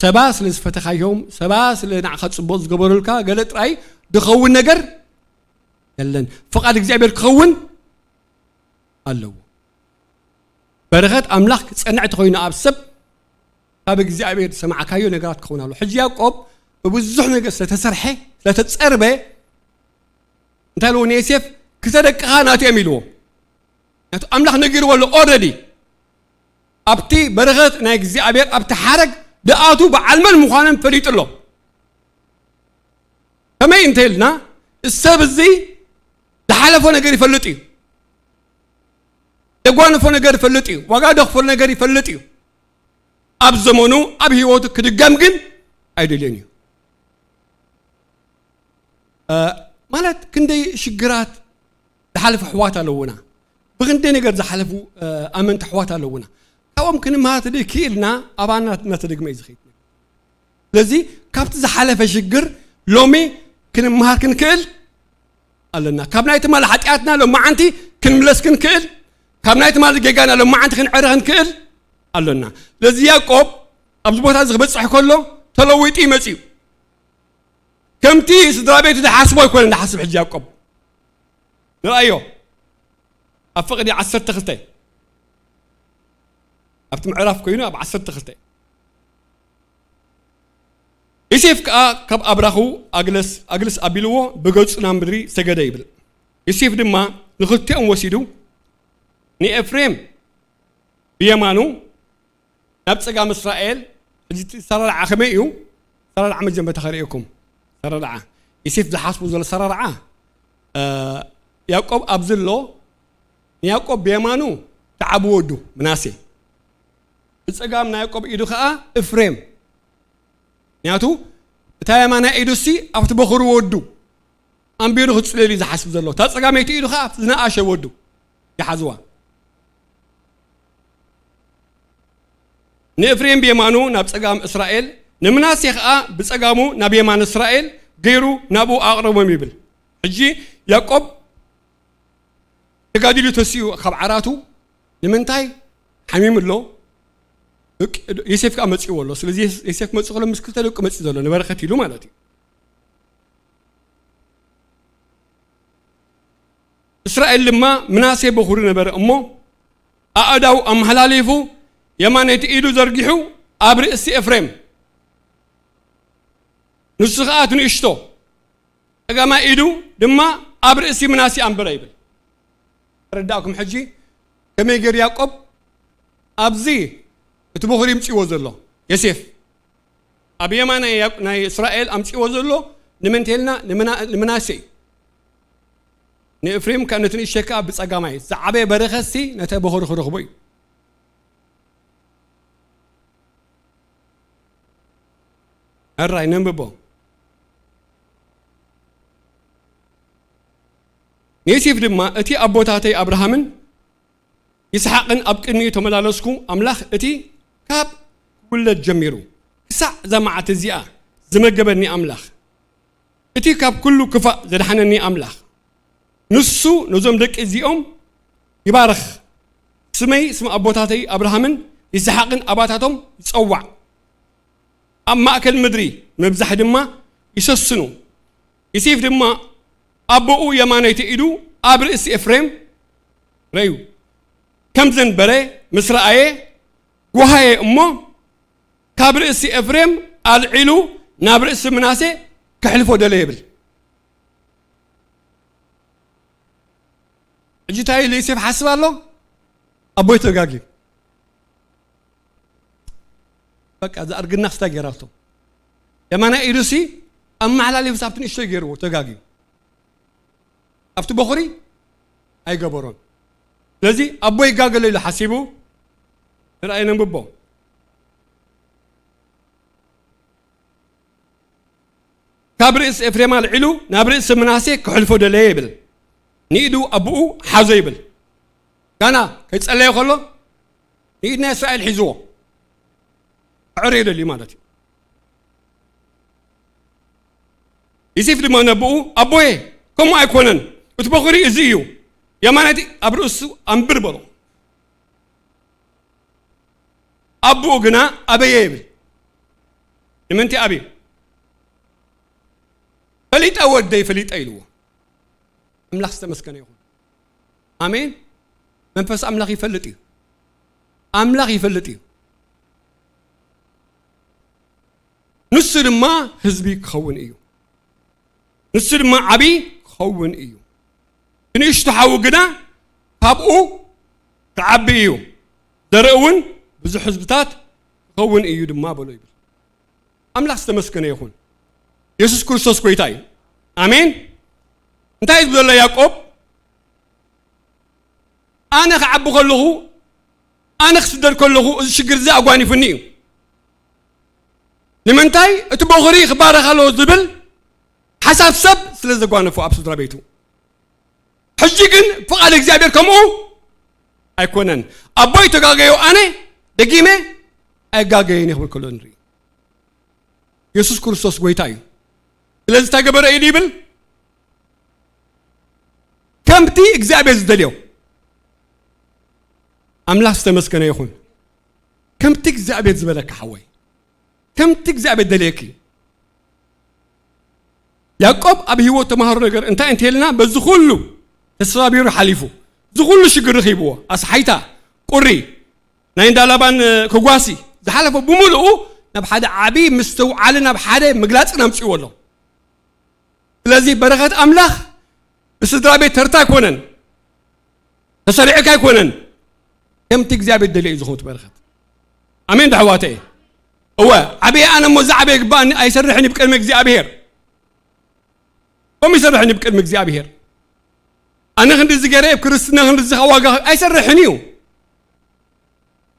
ሰባ ስለ ዝፈተኻዮም፣ ሰባ ስለ ንዓኻ ጽቡቕ ዝገበሩልካ፣ ገለ ጥራይ ድኸውን ነገር የለን። ፍቓድ እግዚኣብሔር ክኸውን ኣለዎ። በረኸት ኣምላኽ ክጸንዕ ተኾይኑ ኣብ ሰብ፣ ካብ እግዚኣብሔር ዝሰማዕካዮ ነገራት ክኸውን ኣለዎ። ሕጂ ያዕቆብ ብብዙሕ ነገር ስለተሰርሐ፣ ስለተጸርበ፣ እንታይ ኢልዎ ንዮሴፍ? ክልተ ደቅኻ ናቱ እዮም ኢልዎ። ምኽንያቱ ኣምላኽ ነጊርዎ ኣሎ ኦልሬዲ። ኣብቲ በረኸት ናይ እግዚኣብሔር ኣብቲ ሓረግ ድኣቱ በዓል መን ምዃኖም ፈሊጡ ኣሎ። ከመይ እንተ ኢልና፣ ሰብ እዚ ዝሓለፎ ነገር ይፈልጥ እዩ። ዘጓነፎ ነገር ይፈልጥ እዩ። ዋጋ ደኽፈሉ ነገር ይፈልጥ እዩ። ኣብ ዘመኑ፣ ኣብ ህይወቱ ክድገም ግን ኣይደልዮን እዩ። እ፣ ማለት ክንደይ ሽግራት ዝሓለፉ ኣሕዋት ኣለዉና። ብክንደይ ነገር ዝሓለፉ፣ እ፣ ኣመንቲ ኣሕዋት ኣለዉና። ካብኦም ክንምሃር ተደይ ክኢልና ኣባና እናተደግመ እዩ ዝኸይድ። ስለዚ ካብቲ ዝሓለፈ ሽግር ሎሚ ክንምሃር ክንክእል ኣለና። ካብ ናይ ትማሊ ሓጢኣትና ሎማዓንቲ ክንምለስ ክንክእል፣ ካብ ናይ ትማሊ ጌጋና ሎማዓንቲ ክንዕረ ክንክእል ኣለና። ስለዚ ያዕቆብ ኣብዚ ቦታ እዚ ክበጽሕ ከሎ ተለዊጡ እዩ መጺኡ። ከምቲ ስድራ ቤቱ ዝሓስቦ ኣይኮነን ዝሓስብ ሕጂ ያዕቆብ። ንርኣዮ። ኣብ ፍቕዲ ዓሰርተ ክልተ፣ ኣብቲ ምዕራፍ ኮይኑ ኣብ ዓሰርተ ክልተ፣ ዮሴፍ ከኣ ካብ ኣብራኹ ኣግለስ፣ ኣግልስ ኣቢልዎ ብገጹ ናብ ምድሪ ሰገደ ይብል። ዮሴፍ ድማ ንኽልቲኦም ወሲዱ ንኤፍሬም ብየማኑ ናብ ጸጋም እስራኤል። ሕጂ እቲ ሰራርዓ ከመይ እዩ? ሰራርዓ መጀመርታ ከርእየኩም። ሰራርዓ፣ ዮሴፍ ዝሓስቡ ዘሎ ሰራርዓ፣ እ፣ ያዕቆብ ኣብዚ ኣሎ። ንያዕቆብ ብየማኑ ተዓቢ ወዱ ምናሴ፣ ብጸጋም ናይ ያዕቆብ ኢዱ ኸኣ እፍሬም። ምኽንያቱ እታ የማናይ ኢዱሲ ኣብቲ በኹሪ ወዱ ኣንቢሩ ክጽለል እዩ ዝሓስብ ዘሎ። እታ ጸጋመይቲ ኢዱ ኸኣ ኣብቲ ዝነኣሸ ወዱ ይሓዝዋ። ንእፍሬም ብየማኑ ናብ ጸጋም እስራኤል፣ ንምናሴ ኸኣ ብጸጋሙ ናብ የማን እስራኤል ገይሩ ናብኡ ኣቕረቦም ይብል። ሕጂ ያዕቆብ ተጋዲሉ ተሲኡ ካብ ዓራቱ ንምንታይ ሓሚሙ ኣሎ? ደቂ-፣ ዮሴፍ ከኣ መጺእዎ ኣሎ። ስለዚ ዮሴፍ መጺኡ ከሎ ምስ ክልተ ደቁ መጺኡ ዘሎ ንበረኸት ኢሉ ማለት እዩ። እስራኤል ድማ ምናሴ በኹሩ ነበረ እሞ፣ ኣእዳው ኣመሓላሊፉ የማነይቲ ኢዱ ዘርጊሑ ኣብ ርእሲ ኤፍሬም፣ ንሱ ኸኣ እቲ ንእሽቶ ጸጋማይ ኢዱ ድማ ኣብ ርእሲ ምናሴ ኣንበረ ይብል። ተረዳእኩም? ሕጂ ከመይ ገይሩ ያዕቆብ ኣብዚ እቲ በኹሪ ይምጽእዎ ዘሎ ዮሴፍ ኣብ የማናይ ናይ እስራኤል ኣምጺእዎ ዘሎ ንምንታይ ኢልና? ንምና-፣ ንምናሴ እዩ። ንእፍሬም ከ-፣ ነቲ ንእሽተይ ከኣ ብጸጋማይ ዝዓበየ በረኸትሲ ነቲ በኹሪ ክረኽቦ እዩ። ሕራይ ነንብቦ። ንዮሴፍ ድማ፣ እቲ ኣቦታተይ ኣብርሃምን ይስሓቅን ኣብ ቅድሚኡ ተመላለስኩ ኣምላኽ፣ እቲ ካብ ክውለድ ጀሚሩ ክሳዕ እዛ መዓልቲ እዚኣ ዝመገበኒ ኣምላኽ፣ እቲ ካብ ኩሉ ክፋእ ዘድሓነኒ ኣምላኽ፣ ንሱ ነዞም ደቂ እዚኦም ይባርኽ፣ ስመይ ስም ኣቦታተይ ኣብርሃምን ይስሓቅን ኣባታቶም ይጸዋዕ፣ ኣብ ማእከል ምድሪ ምብዛሕ ድማ ይሰስኑ። ዮሴፍ ድማ ኣቦኡ የማነይቲ ኢዱ ኣብ ርእሲ ኤፍሬም ረዩ ከም ዘንበረ ምስ ረኣየ፣ ጓሃየ እሞ፣ ካብ ርእሲ ኤፍሬም ኣልዒሉ ናብ ርእሲ ምናሴ ከሕልፎ ደለየ ይብል። ሕጂ እንታይ ኢሉ ዮሴፍ ሓስብ ኣሎ? ኣቦይ ተጋግዩ። በቃ፣ እዛ እርግና ክስታ ገይራቶ። የማናይ ኢዱሲ ኣመሓላሊፉ ሳብቲ ንእሽተይ ገይርዎ፣ ተጋግዩ። ኣብቲ በኹሪ ኣይገበሮን። ስለዚ ኣቦይ ይጋገለ ኢሉ ሓሲቡ፣ ንርኣይ ነንብቦ። ካብ ርእሲ ኤፍሬም ኣልዒሉ ናብ ርእሲ ምናሴ ክሕልፎ ደለየ ይብል። ንኢዱ ኣቦኡ ሓዞ ይብል። ጋና ከይጸለየ ከሎ ንኢድ ናይ እስራኤል ሒዝዎ። ክዕርዮ ደልዩ ማለት እዩ። ዮሴፍ ድማ ነቦኡ፣ ኣቦየ፣ ከምኡ ኣይኮነን፣ እቲ በኹሪ እዚ እዩ፣ የማናይቲ ኣብ ርእሱ ኣንብር በሎ። ኣቦኡ ግና ኣበየ ይብል። ንምንቲ ኣብዩ ፈሊጠ ወደይ ፈሊጠ ኢልዎ። ኣምላኽ ዝተመስገነ ይኹን። ኣሜን። መንፈስ ኣምላኽ ይፈልጥ እዩ። ኣምላኽ ይፈልጥ እዩ። ንሱ ድማ ህዝቢ ክኸውን እዩ። ንሱ ድማ ዓቢ ክኸውን እዩ። ንእሽቶ ሓዊ ግና ካብኡ ክዓቢ እዩ። ዘርኢ እውን ብዙሕ ህዝብታት ክኸውን እዩ ድማ በሎ ይብል። ኣምላኽ ዝተመስገነ ይኹን። የሱስ ክርስቶስ ጎይታ እዩ። ኣሜን። እንታይ እዩ ዘሎ ያዕቆብ? ኣነ ክዓቢ ከለኹ፣ ኣነ ክስደድ ከለኹ፣ እዚ ሽግር እዚ ኣጓኒፉኒ እዩ። ንምንታይ? እቲ በኹሪ ክባረኽ ኣለዎ ዝብል ሓሳብ ሰብ ስለ ዘጓነፎ ኣብ ስድራ ቤቱ። ሕጂ ግን ፍቓድ እግዚኣብሔር ከምኡ ኣይኮነን። ኣቦይ ተጋገዮ፣ ኣነ ደጊመ ኣይጋገየን እየ ክብል ከሎ ንርኢ። የሱስ ክርስቶስ ጎይታ እዩ። ስለዚ እንታይ ገበረ እዩ ይብል? ከምቲ እግዚኣብሔር ዝደልዮ። ኣምላኽ ዝተመስገነ ይኹን። ከምቲ እግዚኣብሔር ዝበለካ ሓወይ፣ ከምቲ እግዚኣብሔር ደልየኪ። ያዕቆብ ኣብ ህይወት ተማሃሮ ነገር እንታይ እንተልና፣ በዚ ኩሉ ተሰባቢሩ ሓሊፉ፣ እዚ ኩሉ ሽግር ረኺብዎ፣ ኣስሓይታ፣ ቁሪ፣ ናይ እንዳ ላባን፣ እ፣ ክጓሲ ዝሓለፎ ብምልኡ ናብ ሓደ ዓቢ ምስትውዓልን ናብ ሓደ ምግላጽን ኣምጽእዎ ኣሎ። ስለዚ በረኸት ኣምላኽ ብስድራ ቤት ተርታ ኣይኮነን፣ ተሰሪዕካ ኣይኮነን፣ ከምቲ እግዚኣብሔር ደልዮ እዩ ዝኸውን እቲ በረኸት። ኣሜን ዶ ኣሕዋተየ? እወ፣ ዓብየ ኣነ እሞ ዝዓበየ ይግባኣኒ ኣይሰርሕን እዩ ብቅድሚ እግዚኣብሔር። ከምኡ ይሰርሕን እዩ ብቅድሚ እግዚኣብሔር። ኣነ ክንዲ ዝገረ ኣብ ክርስትና ክንዲ ዝኻ ዋጋ ኣይሰርሕን እዩ።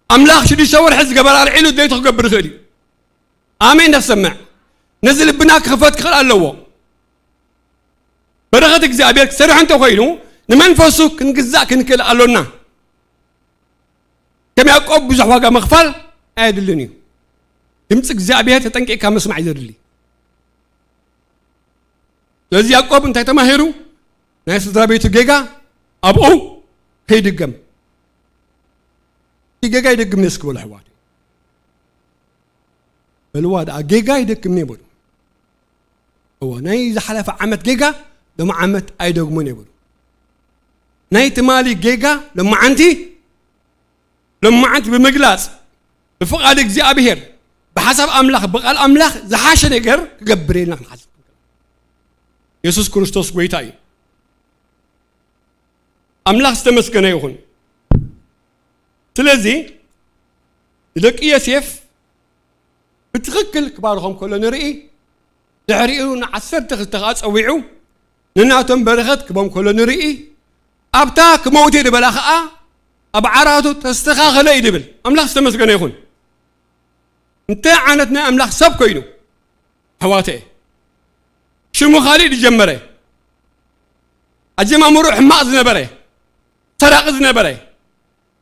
ኣምላኽ ሽዱሽተ ወርሒ ዝገበር ኣልዒሉ ድሌቱ ክገብር ይኽእል እዩ። ኣሜን። ነኽሰምዕ። ነዚ ልብና ክኽፈት ክኽእል ኣለዎ። በረኸት እግዚኣብሔር ክሰርሕ እንተኾይኑ ንመንፈሱ ክንግዛእ ክንክእል ኣሎና። ከም ያዕቆብ ብዙሕ ዋጋ ምኽፋል ኣየድልን እዩ። ድምፂ እግዚኣብሔር ተጠንቂቕካ ምስማዕ እዩ ዘድሊ። ስለዚ ያዕቆብ እንታይ ተማሂሩ? ናይ ስድራ ቤቱ ጌጋ ኣብኡ ከይድገም። እቲ ጌጋ ይደግም ነስኪ በሉ ኣሕዋተይ። በልዋ ደኣ ጌጋ ይደግም እየ በሉ። እወ፣ ናይ ዝሓለፈ ዓመት ጌጋ ሎሚ ዓመት ኣይደግሞን እየ በሉ። ናይ ትማሊ ጌጋ ሎማዓንቲ፣ ሎማዓንቲ ብምግላጽ ብፍቓድ እግዚኣብሔር፣ ብሓሳብ ኣምላኽ፣ ብቓል ኣምላኽ ዝሓሸ ነገር ክገብር ኢልና ክንሓስብ። የሱስ ክርስቶስ ጎይታ እዩ። ኣምላኽ ዝተመስገነ ይኹን። ስለዚ ንደቂ ዮሴፍ ብትኽክል ክባርኾም ከሎ ንርኢ። ድሕሪኡ ንዓሰርተ ክልተ ኸዓ ጸዊዑ ንናቶም በረኸት ክቦም ከሎ ንርኢ። ኣብታ ክመውት እየ ዝበላ ኸዓ ኣብ ዓራቱ ተስተኻኸለ እዩ ድብል። ኣምላኽ ዝተመስገነ ይኹን። እንታይ ዓይነት ናይ ኣምላኽ ሰብ ኮይኑ? ኣሕዋተየ፣ ሽሙ ኻሊእ ዝጀመረ፣ ኣጀማምርኡ ሕማቕ ዝነበረ፣ ሰራቒ ዝነበረ፣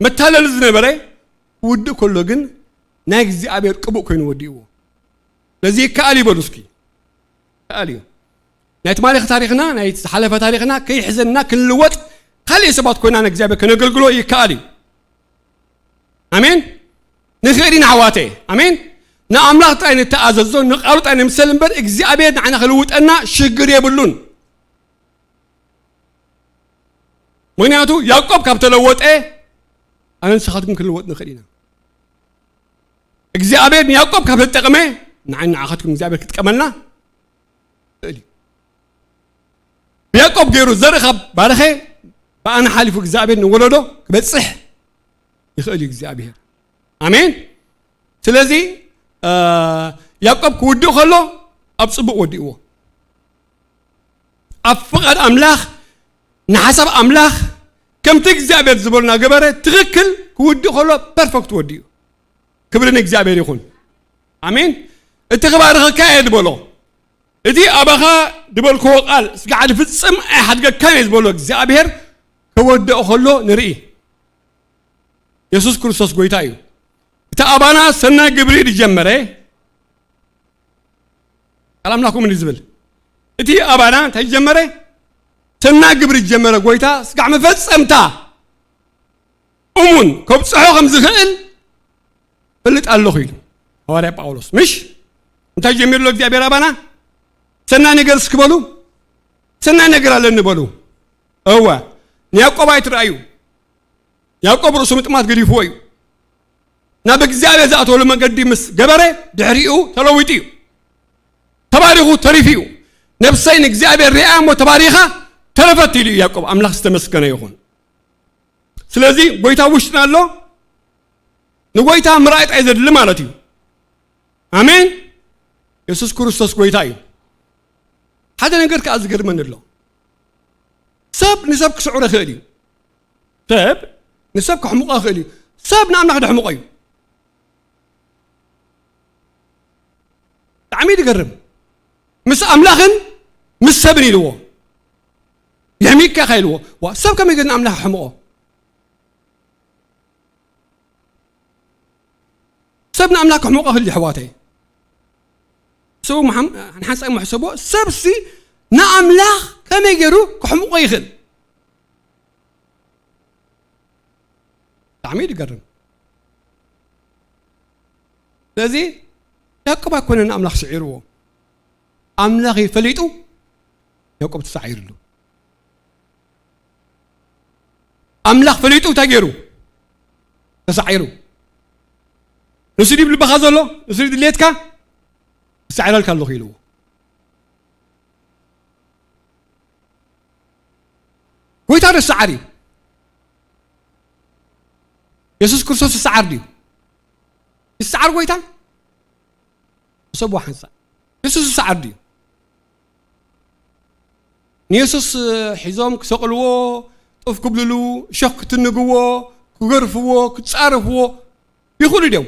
መታለሊ ዝነበረ፣ ክውድእ ከሎ ግን ናይ እግዚኣብሔር ቅቡእ ኮይኑ ወዲእዎ። ስለዚ ይከኣል እዩ በሉ እስኪ። ይከኣል እዩ። ናይ ትማሊ ታሪኽና፣ ናይ ዝሓለፈ ታሪኽና ከይሕዘና ክንልወጥ፣ ካልእ ሰባት ኮይና ንእግዚኣብሔር ከነገልግሎ ይከኣል እዩ። ኣሜን። ንኽእል ኢና ኣሕዋተየ። ኣሜን። ንኣምላኽ ጥራይ ንተኣዘዞ፣ ንቃሉ ጥራይ ንምሰል እምበር እግዚኣብሔር ንዓና ክልውጠና ሽግር የብሉን። ምኽንያቱ ያዕቆብ ካብ ተለወጠ ኣነ ንስኻትኩም ክንልወጥ ንኽእል ኢና። እግዚኣብሔር ንያዕቆብ ካብ ተጠቕመ ንዓይ ንዓኻትኩም እግዚኣብሔር ክጥቀመልና ይኽእል እዩ። ብያዕቆብ ገይሩ ዘርኢ ካብ ባረኸ ብኣነ ሓሊፉ እግዚኣብሔር ንወለዶ ክበጽሕ ይኽእል እዩ እግዚኣብሔር። ኣሜን። ስለዚ፣ እ፣ ያዕቆብ ክውድእ ከሎ ኣብ ጽቡቕ ወዲእዎ። ኣብ ፍቓድ ኣምላኽ፣ ንሓሳብ ኣምላኽ፣ ከምቲ እግዚኣብሔር ዝበሎ እናገበረ ትኽክል ክውድእ ከሎ ፐርፈክት ወዲኡ። ክብሪ ንእግዚኣብሔር ይኹን። ኣሜን። እቲ ክባርኸካ እየ ዝበሎ፣ እቲ ኣባኻ ዝበልክዎ ቃል ስጋዕ ዝፍጽም ኣይሓድገካን እየ ዝበሎ እግዚኣብሔር ከወድኦ ከሎ ንርኢ። የሱስ ክርስቶስ ጎይታ እዩ። እቲ ኣባና ሰናይ ግብሪ ዝጀመረ፣ ቃል ኣምላኽ ከምኡ እዩ ዝብል። እቲ ኣባና እንታይ ዝጀመረ? ሰናይ ግብሪ ዝጀመረ ጎይታ ስጋዕ መፈጸምታ እሙን ከብጽሖ ከም ዝኽእል ፈልጥ ኣለኹ ኢሉ ሃዋርያ ጳውሎስ። ምሽ? እንታይ ጀሚሩ ኣሎ እግዚኣብሔር ኣባና? ሰናይ ነገር እስኪ በሉ። ሰናይ ነገር ኣለኒ በሉ። እወ፣ ንያዕቆብ ኣይትረኣዩ። ያዕቆብ ርእሱ ምጥማት ገዲፍዎ እዩ። ናብ እግዚኣብሔር ዝኣተወሉ መንገዲ ምስ ገበረ ድሕሪኡ ተለዊጡ እዩ። ተባሪኹ ተሪፉ እዩ። ነብሰይ ንእግዚኣብሔር ሪኣ እሞ ተባሪኻ ተረፈት ኢሉ እዩ ያዕቆብ። ኣምላኽ ዝተመስገነ ይኹን። ስለዚ ጎይታ ውሽጥና ኣሎ። ንጎይታ ምርኣይ ጥራይ ዘድሊ ማለት እዩ። ኣሜን። የሱስ ክርስቶስ ጎይታ እዩ። ሓደ ነገር ከኣ ዝገርመኒ ኣሎ። ሰብ ንሰብ ክስዕሮ ይኽእል እዩ። ሰብ ንሰብ ከሕምቖ ይኽእል እዩ። ሰብ ንኣምላኽ ደሕምቖ እዩ። ብጣዕሚ እዩ ዝገርም። ምስ ኣምላኽን ምስ ሰብን ኢልዎ። የሕሚቅካ ኢልዎ። ዋ፣ ሰብ ከመይ ገይሩ ንኣምላኽ ኣሕምቖ? ሰብ ንኣምላኽ ክሕምቖ ይኽእል እዩ፣ ኣሕዋተይ። ሰው መሓም-፣ ሓንሳእ እሞ ሕሰቦ፣ ሰብሲ ንኣምላኽ ከመይ ገይሩ ክሕምቖ ይኽእል? ብጣዕሚ እዩ ዝገርም። ስለዚ ያዕቆብ ኣይኮነን ንኣምላኽ ስዒርዎ። ኣምላኽ እዩ ፈሊጡ፣ ያዕቆብ ተሳዒሩሉ። ኣምላኽ ፈሊጡ እንታይ ገይሩ? ተሳዒሩ። ንሱ ድዩ ልብኻ ዘሎ? ንሱ ድዩ ድሌትካ? እሳዕረልካ ኣለኹ ኢልዎ። ጎይታ ዶ ይሰዓር እዩ? የሱስ ክርስቶስ ይሰዓር ድዩ? ይሰዓር ጎይታ? ሰብዋ ሓንሳእ። የሱስ ይሰዓር ድዩ? ንየሱስ ሒዞም ክሰቕልዎ፣ ጡፍ ክብልሉ፣ እሾኽ ክትንግዎ፣ ክገርፍዎ፣ ክጻረፍዎ ይኽእሉ ድዮም?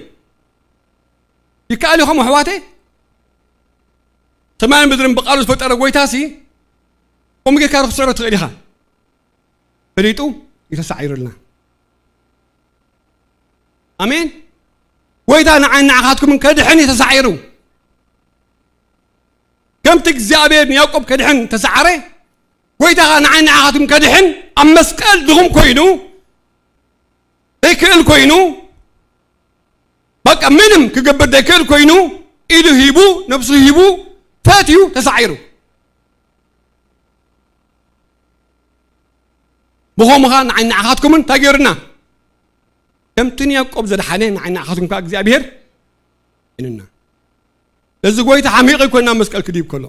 ይከኣል እዩ ከምኡ ኣሕዋተይ? ሰማይን ምድርን ብቃሉ ዝፈጠረ ጎይታሲ ከምኡ ጌርካ ዶ ክትስዕሮ ትኽእል ኢኻ? ፈሊጡ እዩ ተሳዒሩልና። ኣሜን። ጎይታ ንዓይን ንዓኻትኩምን ከድሕን እዩ ተሳዒሩ። ከምቲ እግዚኣብሔር ንያዕቆብ ከድሕን ተሳዓረ፣ ጎይታ ኸኣ ንዓይን ንዓኻትኩምን ከድሕን ኣብ መስቀል ድኹም ኮይኑ፣ ዘይክእል ኮይኑ፣ በቃ ምንም ክገብር ዘይክእል ኮይኑ፣ ኢዱ ሂቡ፣ ነብሱ ሂቡ፣ ፈትዩ ተሳዒሩ። ብኸምኡ ኸኣ ንዓይን ንዓኻትኩምን እንታይ ገይሩና? ከምቲ ንያዕቆብ ዘድሓነ ንዓይን ንዓኻትኩም ከኣ እግዚኣብሔር ይድሕነና። እዚ ጎይታ ሓሚቑ ኣይኮነን ኣብ መስቀል ክድይብ ከሎ።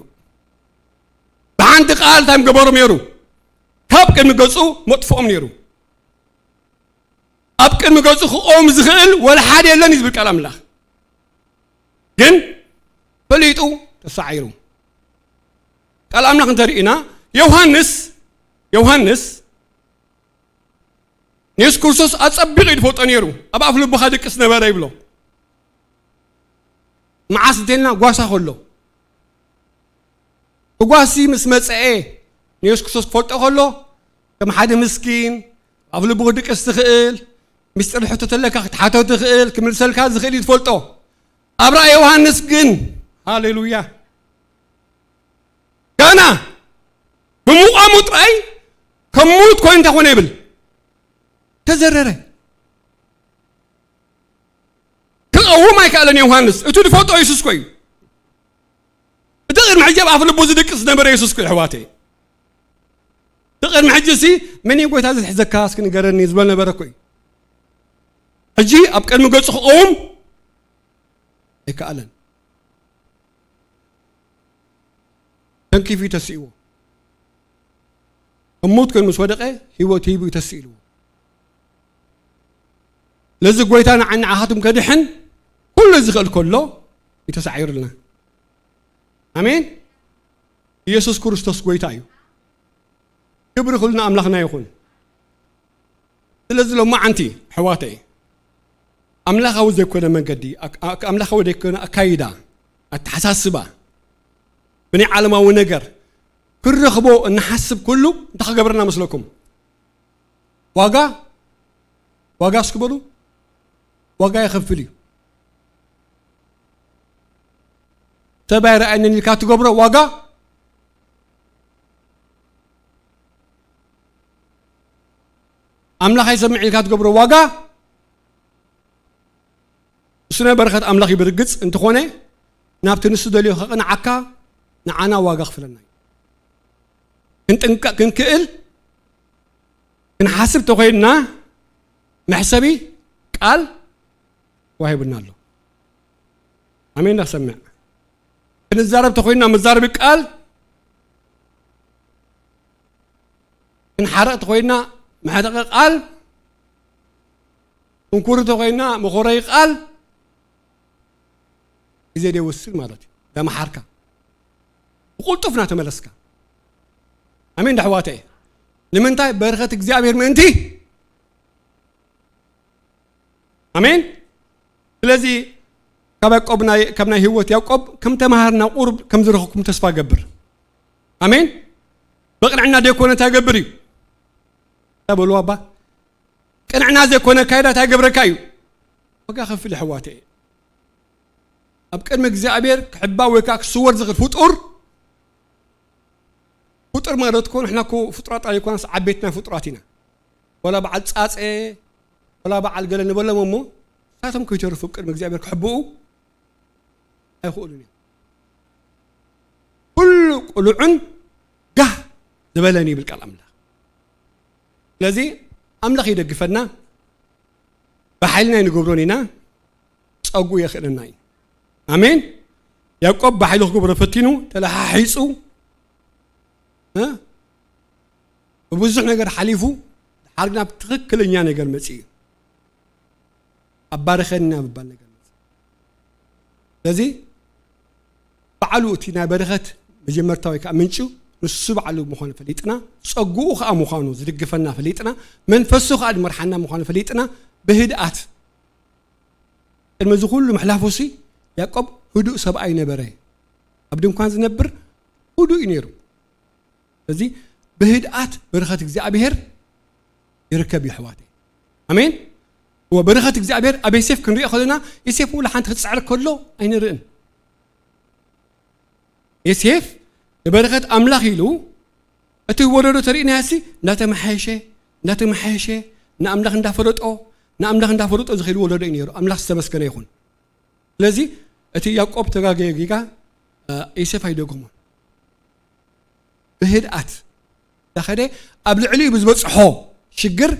ብሓንቲ ቃል እንታይ ምገበሮም ነይሩ? ካብ ቅድሚ ገጹ መጥፍኦም ነይሩ። ኣብ ቅድሚ ገጹ ክቆም ዝኽእል ወላ ሓደ የለን እዩ ዝብል ቃል ኣምላኽ። ግን ፈሊጡ ተሳዒሩ። ቃል ኣምላኽ እንተርኢና፣ ዮሃንስ፣ ዮሃንስ ንየሱስ ክርስቶስ ኣጸቢቑ እዩ ዝፈልጦ ነይሩ። ኣብ ኣፍ ልቡ ከድቅስ ነበረ ይብሎ። መዓስ እንተልና ጓሳ ከሎ። እቲ ጓሲ ምስ መጸኤ ንየሱስ ክርስቶስ ክፈልጦ ከሎ፣ ከም ሓደ ምስኪን፣ ኣብ ልቡ ክድቅስ ትኽእል፣ ምስጢር ሕቶ ተለካ ክትሓቶ ትኽእል፣ ክምልሰልካ ዝኽእል እዩ ትፈልጦ። ኣብ ራእይ ዮሃንስ ግን፣ ሃሌሉያ፣ ገና ብምቋሙ ጥራይ ከም ምዉት ኮይኑ እንታይ ኮነ ይብል? ተዘረረ። ክቐውም ኣይከኣለን ዮሃንስ። እቲ ዝፈልጦ የሱስ ኮ እዩ። እቲ ቅድሚ ሕጂ ኣብ ኣፍ ልቡ ዝድቅስ ዝነበረ የሱስ ኮ እዩ፣ ኣሕዋተይ። እቲ ቅድሚ ሕጂ ሲ፣ "መን እዩ ጎይታ ዝሕዘካ እስኪ ንገረኒ?" ዝበል ነበረ ኮ እዩ። ሕጂ ኣብ ቅድሚ ገጹ ክቐውም ኣይከኣለን። ተንኪፉ እዩ ተሲእዎ። እሙት ኮይኑ ምስ ወደቐ፣ ህይወት ሂቡ እዩ ተሲእልዎ። ለዚ ጎይታ ንዓይ ንዓኻትኩም ከድሕን ኩሉ ዝኽእል ከሎ፣ እዩ ተሳዒሩልና። ኣሜን። ኢየሱስ ክርስቶስ ጎይታ እዩ። ክብሪ ኩሉ ንኣምላኽና ይኹን። ስለዚ ሎማዓንቲ፣ ኣሕዋተይ፣ ኣምላኻዊ ዘይኮነ መንገዲ፣ ኣክ-፣ ኣክ-፣ ኣምላኻዊ ዘይኮነ ኣካይዳ፣ ኣተሓሳስባ፣ ብናይ ዓለማዊ ነገር ክንረኽቦ እንሓስብ ኩሉ እንታይ ክገብረና መስለኩም? ዋጋ፣ ዋጋ እስኪ በሉ፣ ዋጋ የኸፍል እዩ። ሰብ ኣይረኣየንን ኢልካ ትገብሮ ዋጋ፣ ኣምላኽ ኣይሰምዕ ኢልካ ትገብሮ ዋጋ፣ እሱ ናይ በረኸት ኣምላኽ እዩ ብርግጽ፣ እንተኾነ ናብቲ ንሱ ደልዮ ከቕንዓካ ንዓና ዋጋ ክፍለና እዩ። ክንጥንቀቕ ክንክእል ክንሓስብ ተኾይንና መሕሰቢ ቃል ዋሂቡና ኣሎ። ኣሜን። ንክሰምዕ ክንዛረብ ተኾይንና መዛረቢ ቃል፣ ክንሓረቕ ተኾይንና መሕረቂ ቃል፣ ክንኩር ተኾይንና መኾረይ ቃል፣ ግዜ ደይወስድ ማለት እዩ። ዳመሓርካ ብቁልጡፍ ናተመለስካ። ኣሜን ዳሕዋተ። ንምንታይ? በረኸት እግዚኣብሔር ምእንቲ። ኣሜን። ስለዚ ካብ ያዕቆብ ናይ፣ ካብ ናይ ህይወት ያዕቆብ ከም ተማሃርና ቁሩብ ከም ዝረኽብኩም ተስፋ ገብር። ኣሜን። ብቕንዕና ደይኮነ እንታይ ገብር እዩ? እንታይ በልዋ እባ? ቅንዕና ዘይኮነ ኣካይዳ እንታይ ገብረካ እዩ? ዋጋ ከፍል ኣሕዋተ። ኣብ ቅድሚ እግዚኣብሔር ክሕባ ወይ ከዓ ክስወር ዝኽእል ፍጡር፣ ፍጡር ማለት እኮ ንሕና እኮ ፍጡራት ኣይኮናስ ዓበይትና ፍጡራት ኢና። ወላ በዓል ጻጸ፣ ወላ በዓል ገለ ንበሎም እሞ ንሳቶም ከይተርፉ ኣብ ቅድሚ እግዚኣብሔር ክሕብኡ ኣይኽእሉን እዮም። ኩሉ ቅሉዕን ጋህ ዝበለን ይብል ቃል ኣምላኽ። ስለዚ ኣምላኽ ይደግፈና። ብሓይልና ኣይንገብሮን ኢና፣ ጸጉ የኽእለና እዩ። ኣሜን። ያዕቆብ ብሓይሉ ክገብሮ ፈቲኑ ተለሓሒጹ፣ እ? ብብዙሕ ነገር ሓሊፉ፣ ድሓር ናብ ትኽክለኛ ነገር መጺኡ እዩ። ኣባርኸኒ ናብ ምባል ነገር መጺኡ። ስለዚ ባዕሉ እቲ ናይ በረኸት መጀመርታ ወይ ከዓ ምንጩ ንሱ ባዕሉ ምዃኑ ፈሊጥና፣ ጸጉኡ ከዓ ምዃኑ ዝድግፈና ፈሊጥና፣ መንፈሱ ከዓ ዝመርሓና ምዃኑ ፈሊጥና፣ ብህድኣት ቅድሚ እዚ ኩሉ ምሕላፉ ሲ ያዕቆብ ህዱእ ሰብኣይ ነበረ። ኣብ ድንኳን ዝነብር ህዱእ እዩ ነይሩ። ስለዚ ብህድኣት በረኸት እግዚኣብሔር ይርከብ እዩ ኣሕዋተይ። ኣሜን። እወ፣ በረኸት እግዚኣብሔር ኣብ ዮሴፍ ክንሪኦ ከለና ዮሴፍ ውላ ሓንቲ ክጽዕር ከሎ ኣይንርእን። ዮሴፍ ንበረኸት ኣምላኽ ኢሉ እቲ ወለዶ ተርእናያሲ እንዳተመሓየሸ እንዳተመሓየሸ ንኣምላኽ እንዳፈለጦ ንኣምላኽ እንዳፈለጦ ዝኸይድ ወለዶ እዩ ነይሩ። ኣምላኽ ዝተመስገነ ይኹን። ስለዚ እቲ ያዕቆብ ተጋገየ ጌጋ፣ እ፣ ዮሴፍ ኣይደገሞን። ብህድኣት እንዳኸደ ኣብ ልዕሊኡ ብዝበጽሖ ሽግር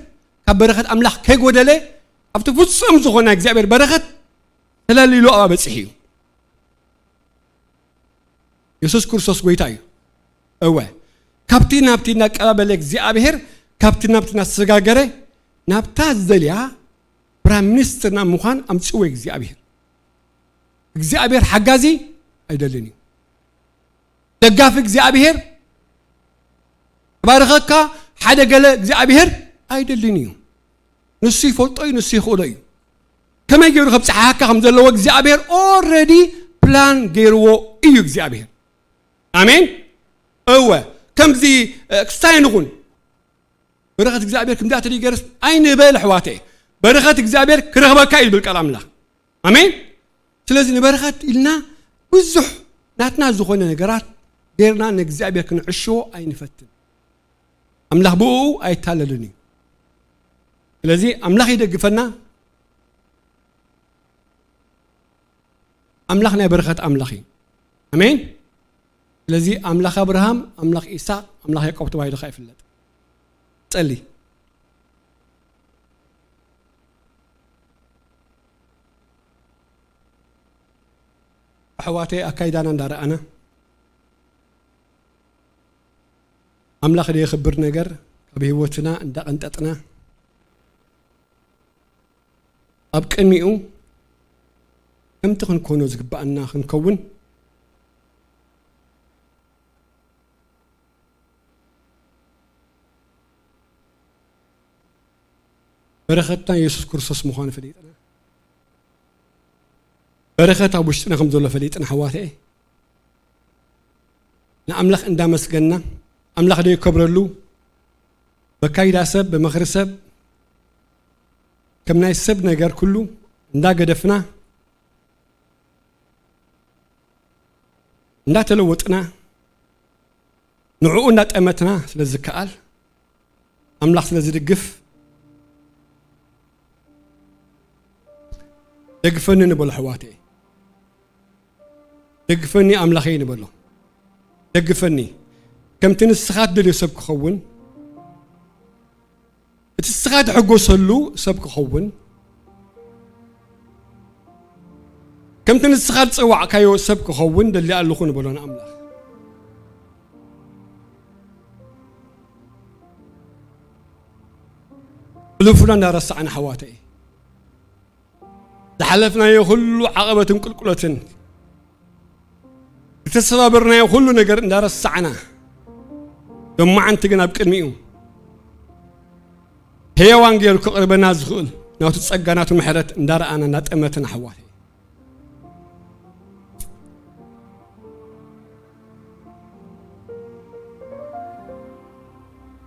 ካብ በረኸት ኣምላኽ ከይጎደለ ኣብቲ ፍጹም ዝኾነ እግዚኣብሔር በረኸት ተለሊሉ ኣብኣ በጺሑ እዩ። የሱስ ክርስቶስ ጎይታ እዩ። እወ፣ ካብቲ ናብቲ እናቀባበለ እግዚኣብሔር፣ ካብቲ ናብቲ እናተሰጋገረ ናብታ ዝደልያ ፕራይም ሚኒስትር ናብ ምዃን ኣምጽእዎ እግዚኣብሔር። እግዚኣብሔር ሓጋዚ ኣይደልን እዩ። ደጋፊ እግዚኣብሔር፣ ባርኸካ ሓደ ገለ እግዚኣብሔር ኣይደልን እዩ። ንሱ ይፈልጦ እዩ፣ ንሱ ይኽእሎ እዩ። ከመይ ገይሩ ከብጽሓካ ከም ዘለዎ እግዚኣብሔር ኦልሬዲ ፕላን ገይርዎ እዩ እግዚኣብሔር። ኣሜን። እወ፣ ከምዚ፣ እ፣ ክስታይ ንኹን። በረኸት እግዚኣብሔር ከምዚ ኣተደይ ገይረስ ኣይንበል ኣሕዋተ። በረኸት እግዚኣብሔር ክረኽበካ እዩ ዝብል ቃል ኣምላኽ። ኣሜን። ስለዚ ንበረኸት ኢልና ብዙሕ ናትና ዝኾነ ነገራት ገይርና ንእግዚኣብሔር ክንዕሽዎ ኣይንፈትን። ኣምላኽ ብእኡ ኣይታለልን እዩ። ስለዚ ኣምላኽ ይደግፈና። ኣምላኽ ናይ በረኸት ኣምላኽ እዩ። ኣሜን። ስለዚ ኣምላኽ ኣብርሃም፣ ኣምላኽ ኢሳቅ፣ ኣምላኽ ያዕቆብ ተባሂሉ ኸዓ ይፍለጥ። ጸሊ። ኣሕዋተይ፣ ኣካይዳና እንዳረኣና፣ ኣምላኽ ደየኽብር ነገር ካብ ህይወትና እንዳቐንጠጥና፣ ኣብ ቅድሚኡ ከምቲ ክንኮኖ ዝግብኣና ክንከውን፣ በረኸትና የሱስ ክርስቶስ ምዃኑ ፈሊጥና፣ በረኸት ኣብ ውሽጥና ከም ዘሎ ፈሊጥና፣ ኣሕዋተይ፣ ንኣምላኽ እንዳመስገንና፣ ኣምላኽ ደይከብረሉ፣ በካይዳ ሰብ፣ ብመኽሪ ሰብ፣ ከም ናይ ሰብ ነገር ኩሉ እንዳገደፍና፣ እንዳተለወጥና፣ ንዕኡ እንዳጠመትና ስለ ዝከኣል፣ ኣምላኽ ስለ ዝድግፍ፣ ደግፈኒ ንበሎ ኣሕዋተይ። "ደግፈኒ ኣምላኸይ" ንበሎ። "ደግፈኒ፣ ከምቲ ንስኻ ትደልዮ ሰብ ክኸውን፣ እቲ ንስኻ ትሕጎሰሉ ሰብ ክኸውን፣ ከምቲ ንስኻ ዝጸዋዕካዮ ሰብ ክኸውን ደሊ ኣለኹ" ንበሎ ንኣምላኽ። ሕሉፍና እንዳረሳዕና፣ ኣሕዋተይ፣ ዝሓለፍናዮ ኩሉ ዓቐበትን ቁልቁለትን፣ ዝተሰባበርናዮ ኩሉ ነገር እንዳረሳዕና፣ ሎማዓንቲ ግን ኣብ ቅድሚኡ ሕያዋን ገይሩ ክቕርበና ዝኽእል ናቱ ጸጋ፣ ናቱ ምሕረት እንዳረኣና፣ እንዳጠመትና፣ ኣሕዋተይ፣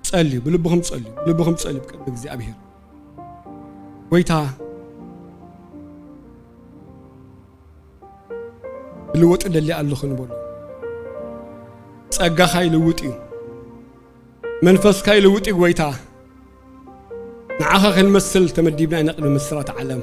ጸልዩ፣ ብልብኹም ጸልዩ፣ ብልብኹም ጸልዩ ብቅድሚ እግዚኣብሔር። "ጎይታ፣ ክልወጥ እደሊ ኣለኹ" ንበሎ። ጸጋኻ ይልውጥ እዩ። መንፈስካ ይልውጥ እዩ ጎይታ። ንዓኻ ክንመስል ተመዲብና ኢና ቅድሚ ምስራት ዓለም።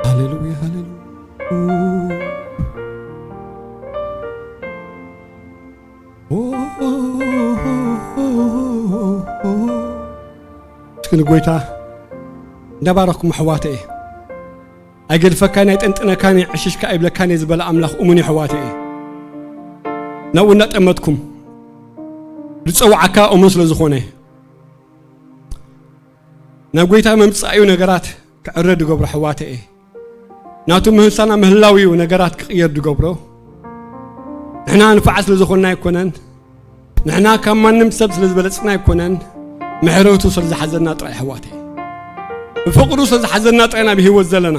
ሃሌሉያ፣ ሃሌሉያ። እስኪ ንጎይታ እንዳባረኽኩም ኣሕዋተየ። ኣይገድፈካን ኣይጠንጥነካን እየ፣ ዕሽሽካ ኣይብለካን እየ ዝበለ ኣምላኽ እሙን እዩ ኣሕዋተየ። ናብኡ እንዳጠመትኩም ዝጸውዓካ እሙን ስለ ዝኾነ፣ ናብ ጎይታ መምጻእዩ ነገራት ክዕረ ድገብሮ ኣሕዋተየ። ናቱ ምህሳና ምህላው እዩ ነገራት ክቕየር ድገብሮ። ንሕና ንፋዓት ስለ ዝኾንና ኣይኮነን፣ ንሕና ካብ ማንም ሰብ ስለ ዝበለጽና ኣይኮነን፣ ምሕረቱ ስለ ዝሓዘና ጥራይ ኣሕዋተይ፣ ብፍቕሩ ስለ ዝሓዘና ጥራይ ኢና ኣብ ህይወት ዘለና።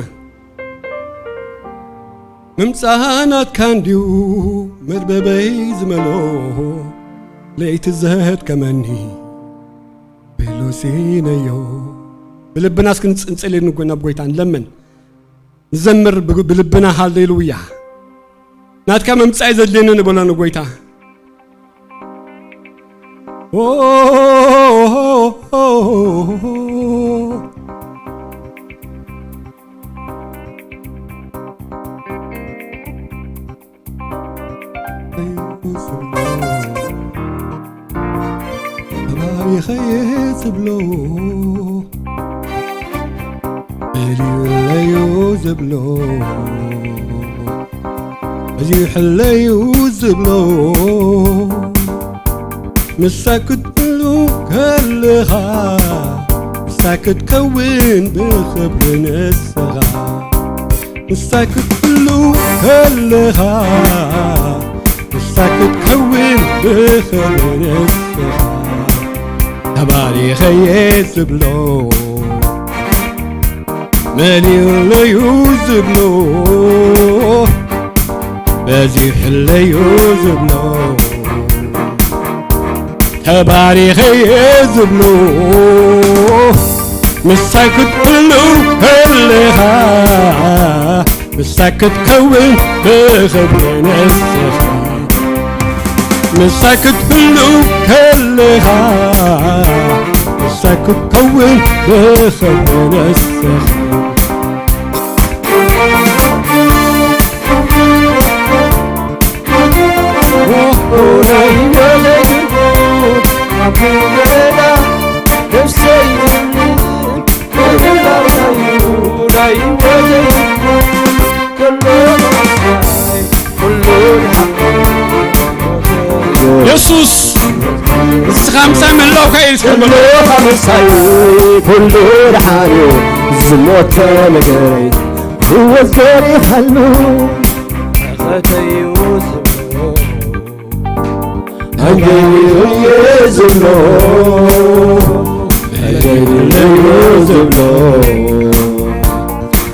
ምምጻእ ናትካ እንድዩ መርበበይ ዝመልኦ፣ ለይቲ ዘድከመኒ ብሎሲነዮ። ብልብና እስኪ ንጽንጽል ንጎ-፣ ናብ ጎይታ ንለምን። ንዘምር ብ-፣ ብልብና ሃሌሉያ። ናትካ ምምጻእ ዘድልየኒ ንበሎ ንጎይታ። ኦ፣ ኣባቢኸየ ዝብሎ፣ መሊኡለዩ ዝብሎ፣ በዚሑለዩ ዝብሎ፣ ምሳይ ክትህሉ ከለኻ፣ ምሳይ ክትከውን ብኽብሪ ንስኻ። ምሳይ ክትህሉ ከለኻ፣ ምሳይ ክትከውን ብኽብሪ ንስኻ። ተባሪኸየ ዝብሎ፣ መሊኡለዩ ዝብሎ፣ በዚሑለዩ ዝብሎ፣ ተባሪኸየ ዝብሎ፣ ምሳይ ክትህሉ ከለኻ፣ ምሳይ ክትከውን ብኽብሪ ንስኻ። ምሳይ ክትህሉ ከለኻ፣ ምሳይ ክትከውን ብኽብሪ ንስኻ። የሱስ፣ ንስኻ ምሳይ ምህላውካ እዩ ዝከበሎ። ኩሉ ምሳይ፣ ኩሉ ደሓን እዩ። ዝሞተ ነገረይ ህይወት ዘሪኻሉ። ተኸተዩ ዝብሎ። ኣንገይሩየ ዝብሎ፣ ኣንገይሩለዩ ዝብሎ፣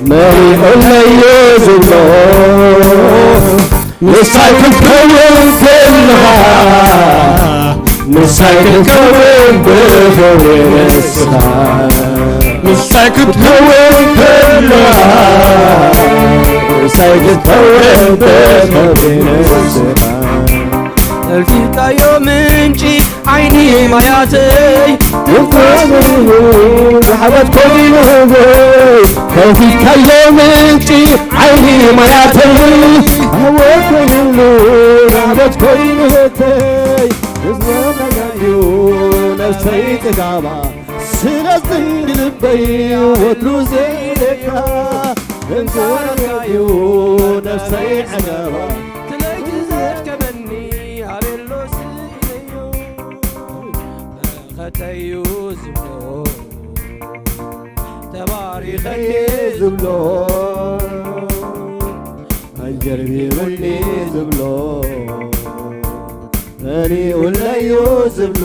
መሪቑለዩ ዝብሎ፣ ምሳይ ክትከውን ከለኻ፣ ምሳይ ክትከውን ብኽብሪ ንስኻ፣ ምሳይ ክትከውን ከለኻ፣ ምሳይ ክትከውን ብኽብሪ ንስኻ። ጠፊእካዮ ምንጪ ዓይኒ ማያተይ፣ እንኳን ራሕበት ኮይኑ፣ ከፊትካዮ ምንጪ ዓይኒ ማያተይ፣ ሃወት ኮይኑሉ ራሕበት ኮይኑ ህተይ፣ ንዝመመናዩ ነፍሰይ ጽጋባ፣ ስለዚ እንዲ ልበይ ወትሩ ዘይለካ፣ እንተወረካዩ ነፍሰይ ጸጋባ። ትለይ ትዘት ከመኒ ኣቤሎ ስኢነዮ፣ በረኸተዩ ዝብሎ፣ ተባሪኸኒ ዝብሎ፣ ኣንጀርቢሩኒ ዝብሎ፣ መሊኡለዩ ዝብሎ፣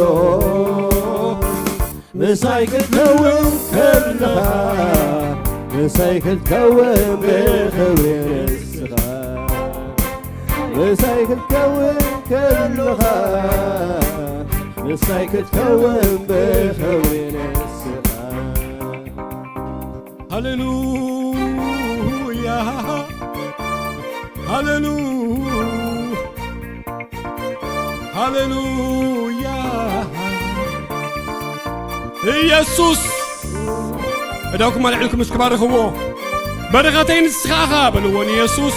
ምሳይ ክትከውን ከለኻ፣ ምሳይ ክትከውን ብኽብሪ ንስኻ። ምሳይ ክትከውን ከለኻ፣ ምሳይ ክትከውን ብኽብሪ ንስኻ። ሃሌሉያ፣ ሃሌሉ-፣ ሃሌሉያ። ኢየሱስ፣ እዳውኩም ኣልዒልኩም እስኪ ባርኽዎ። በረኸተይ ንስኻ ኢኻ በልዎ ንየሱስ።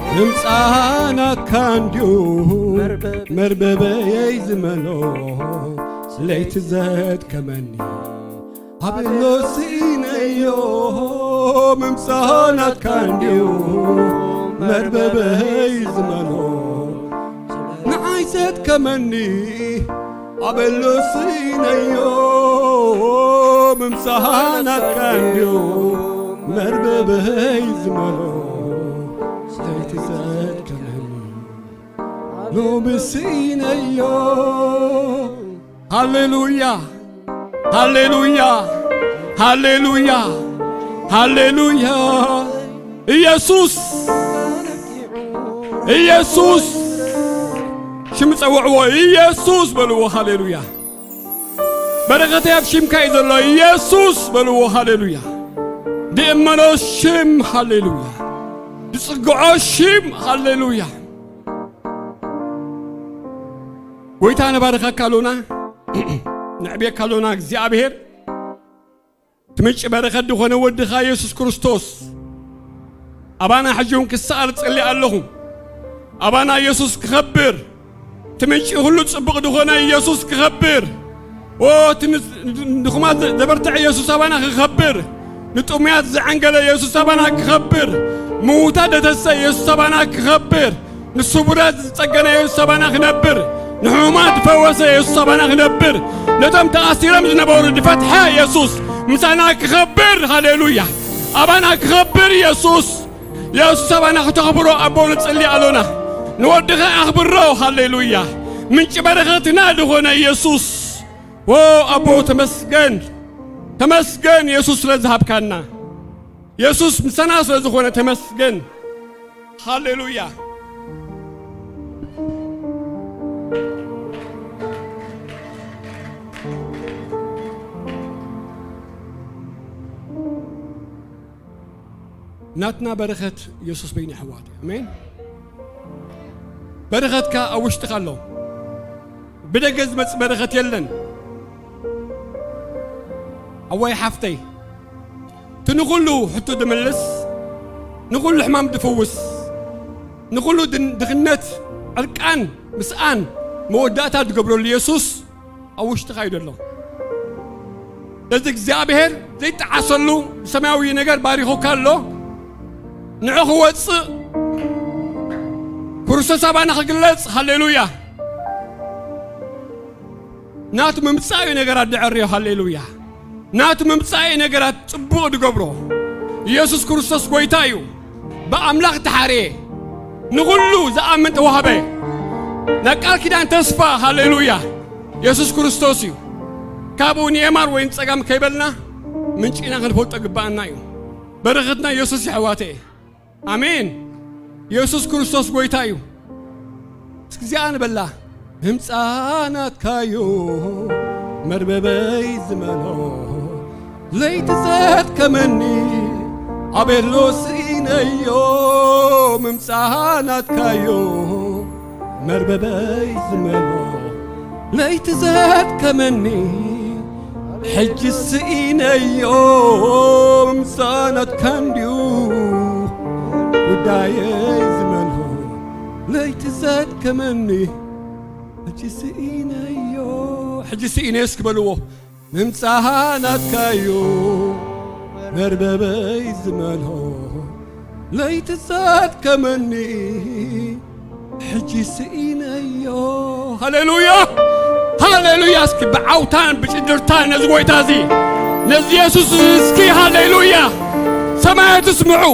ምምጻእ ናትካ እንድዩ መርበበ-፣ መርበበየይ ዝመሎ፣ ለይቲ ዘድከመኒ ኣበሎ ስኢነዮ። ምምጻእ ናትካ እንድዩ መርበበይ ዝመሎ፣ ንዓይ ዘድከመኒ ኣበሎ ስኢነዮ። ምምጻእ ናትካ እንድዩ መርበበይ ዝመሎ፣ ለይቲ ዘድከመኒ ሎሚ ስኢነዮ። ሃሌሉያ፣ ሃሌሉያ፣ ሃሌሉያ፣ ሃሌሉያ። ኢየሱስ፣ ኢየሱስ፣ ሽም ጸውዕዎ፣ ኢየሱስ በልዎ። ሃሌሉያ። በረኸተይ ኣብ ሽምካ እዩ ዘሎ፣ ኢየሱስ በልዎ። ሃሌሉያ። ድእመኖ ሽም፣ ሃሌሉያ። ድጽግዖ ሽም፣ ሃሌሉያ። ጎይታ፣ ነባርኸካ ኣሎና፣ ነዕብየካ ኣሎና። እግዚኣብሔር፣ እቲ ምንጪ በረኸት ዝኾነ ወድኻ ኢየሱስ ክርስቶስ ኣባና ሕጂ እውን ክሰኣል እጸሊ ኣለኹ። ኣባና ኢየሱስ ክኸብር፣ እቲ ምንጪ ኩሉ ጽቡቕ ዝኾነ ኢየሱስ ክኸብር፣ ኦ፣ እቲ ን-፣ ንድኹማት ዘ-፣ ዘበርትዐ ኢየሱስ ኣባና ክኸብር፣ ንጥሙያት ዘዐንገለ ኢየሱስ ኣባና ክኸብር፣ ምዉታት ዘተሰ ኢየሱስ ኣባና ክኸብር፣ ንስቡራት ዝጸገነ ኢየሱስ ኣባና ክነብር፣ ንሕሙማት ዝፈወሰ ኢየሱስ ኣባና ክነብር፣ ነቶም ተኣሲሮም ዝነበሩ ዝፈትሐ ኢየሱስ ምሳና ክኸብር፣ ሃሌሉያ፣ ኣባና ክኸብር ኢየሱስ። የሱስ ኣባና ክተኽብሮ ኣቦ ንጽሊ ኣሎና። ንወድኻ ኣኽብሮ። ሃሌሉያ። ምንጪ በረኸትና ዝኾነ የሱስ። ዎ ኣቦ ተመስገን። ተመስገን የሱስ ስለ ዝሃብካና። የሱስ ምሳና ስለ ዝኾነ ተመስገን። ሃሌሉያ። ናትና በረኸት የሱስ በይኑ የሕዋት። ኣሜን። በረኸትካ ኣብ ውሽጥኻ ኣሎ። ብደገ ዝመጽእ በረኸት የለን። ኣዋይ ሓፍተይ፣ እቲ ንኹሉ ሕቶ ድምልስ፣ ንኹሉ ሕማም ድፍውስ፣ ንኹሉ ድን-፣ ድኽነት፣ ዕርቃን፣ ምስኣን መወዳእታ ድገብረሉ የሱስ ኣብ ውሽጥኻ እዩ ዘሎ። ስለዚ እግዚኣብሔር ዘይጠዓሰሉ ብሰማያዊ ነገር ባሪኹካ ኣሎ። ንዑ ክወፅእ፣ ክርስቶስ ኣባና ክግለጽ። ሃሌሉያ። ናቱ ምምጻእ እዩ ነገራት ድዕርዮ። ሃሌሉያ። ናቱ ምምጻእ እዩ ነገራት ጽቡቕ ድገብሮ። ኢየሱስ ክርስቶስ ጐይታ እዩ። ብኣምላኽ ተሓርየ፣ ንኹሉ ዝኣምን ተዋህበ። ናይ ቃል ኪዳን ተስፋ። ሃሌሉያ። የሱስ ክርስቶስ እዩ። ካብኡ ንየማን ወይ ንጸጋም ከይበልና ምንጪና ክንፈልጦ ግባኣና እዩ። በረኸትና የሱስ እዩ ኣሕዋተየ። ኣሜን። የሱስ ክርስቶስ ጐይታ እዩ። እስኪ እዚኣ ንበላ። ምምጻእ ናትካዮ መርበበይ ዝመልኦ፣ ለይቲ ዘድከመኒ ኣቤሎ ስኢነዮ። ምምጻእ ናትካዮ መርበበይ ዝመልኦ፣ ለይቲ ዘድከመኒ ሕጂ ስኢነዮ። ምምጻእ ናትካ እንድዩ ጉዳየይ ዝመልኦ፣ ለይቲ ዘድከመኒ ሕጂ ስኢነዮ። ሕጂ ስኢነዮ እስኪ በልዎ። ምምጻእ ናትካዮ መርበበይ ዝመልኦ፣ ለይቲ ዘድከመኒ ሕጂ ስኢነዮ። ሃሌሉያ፣ ሃሌሉያ። እስኪ ብዓውታን ብጭድርታን ነዚ ጐይታ እዚ፣ ነዚ የሱስ እስኪ ሃሌሉያ። ሰማያት ይስምዑ፣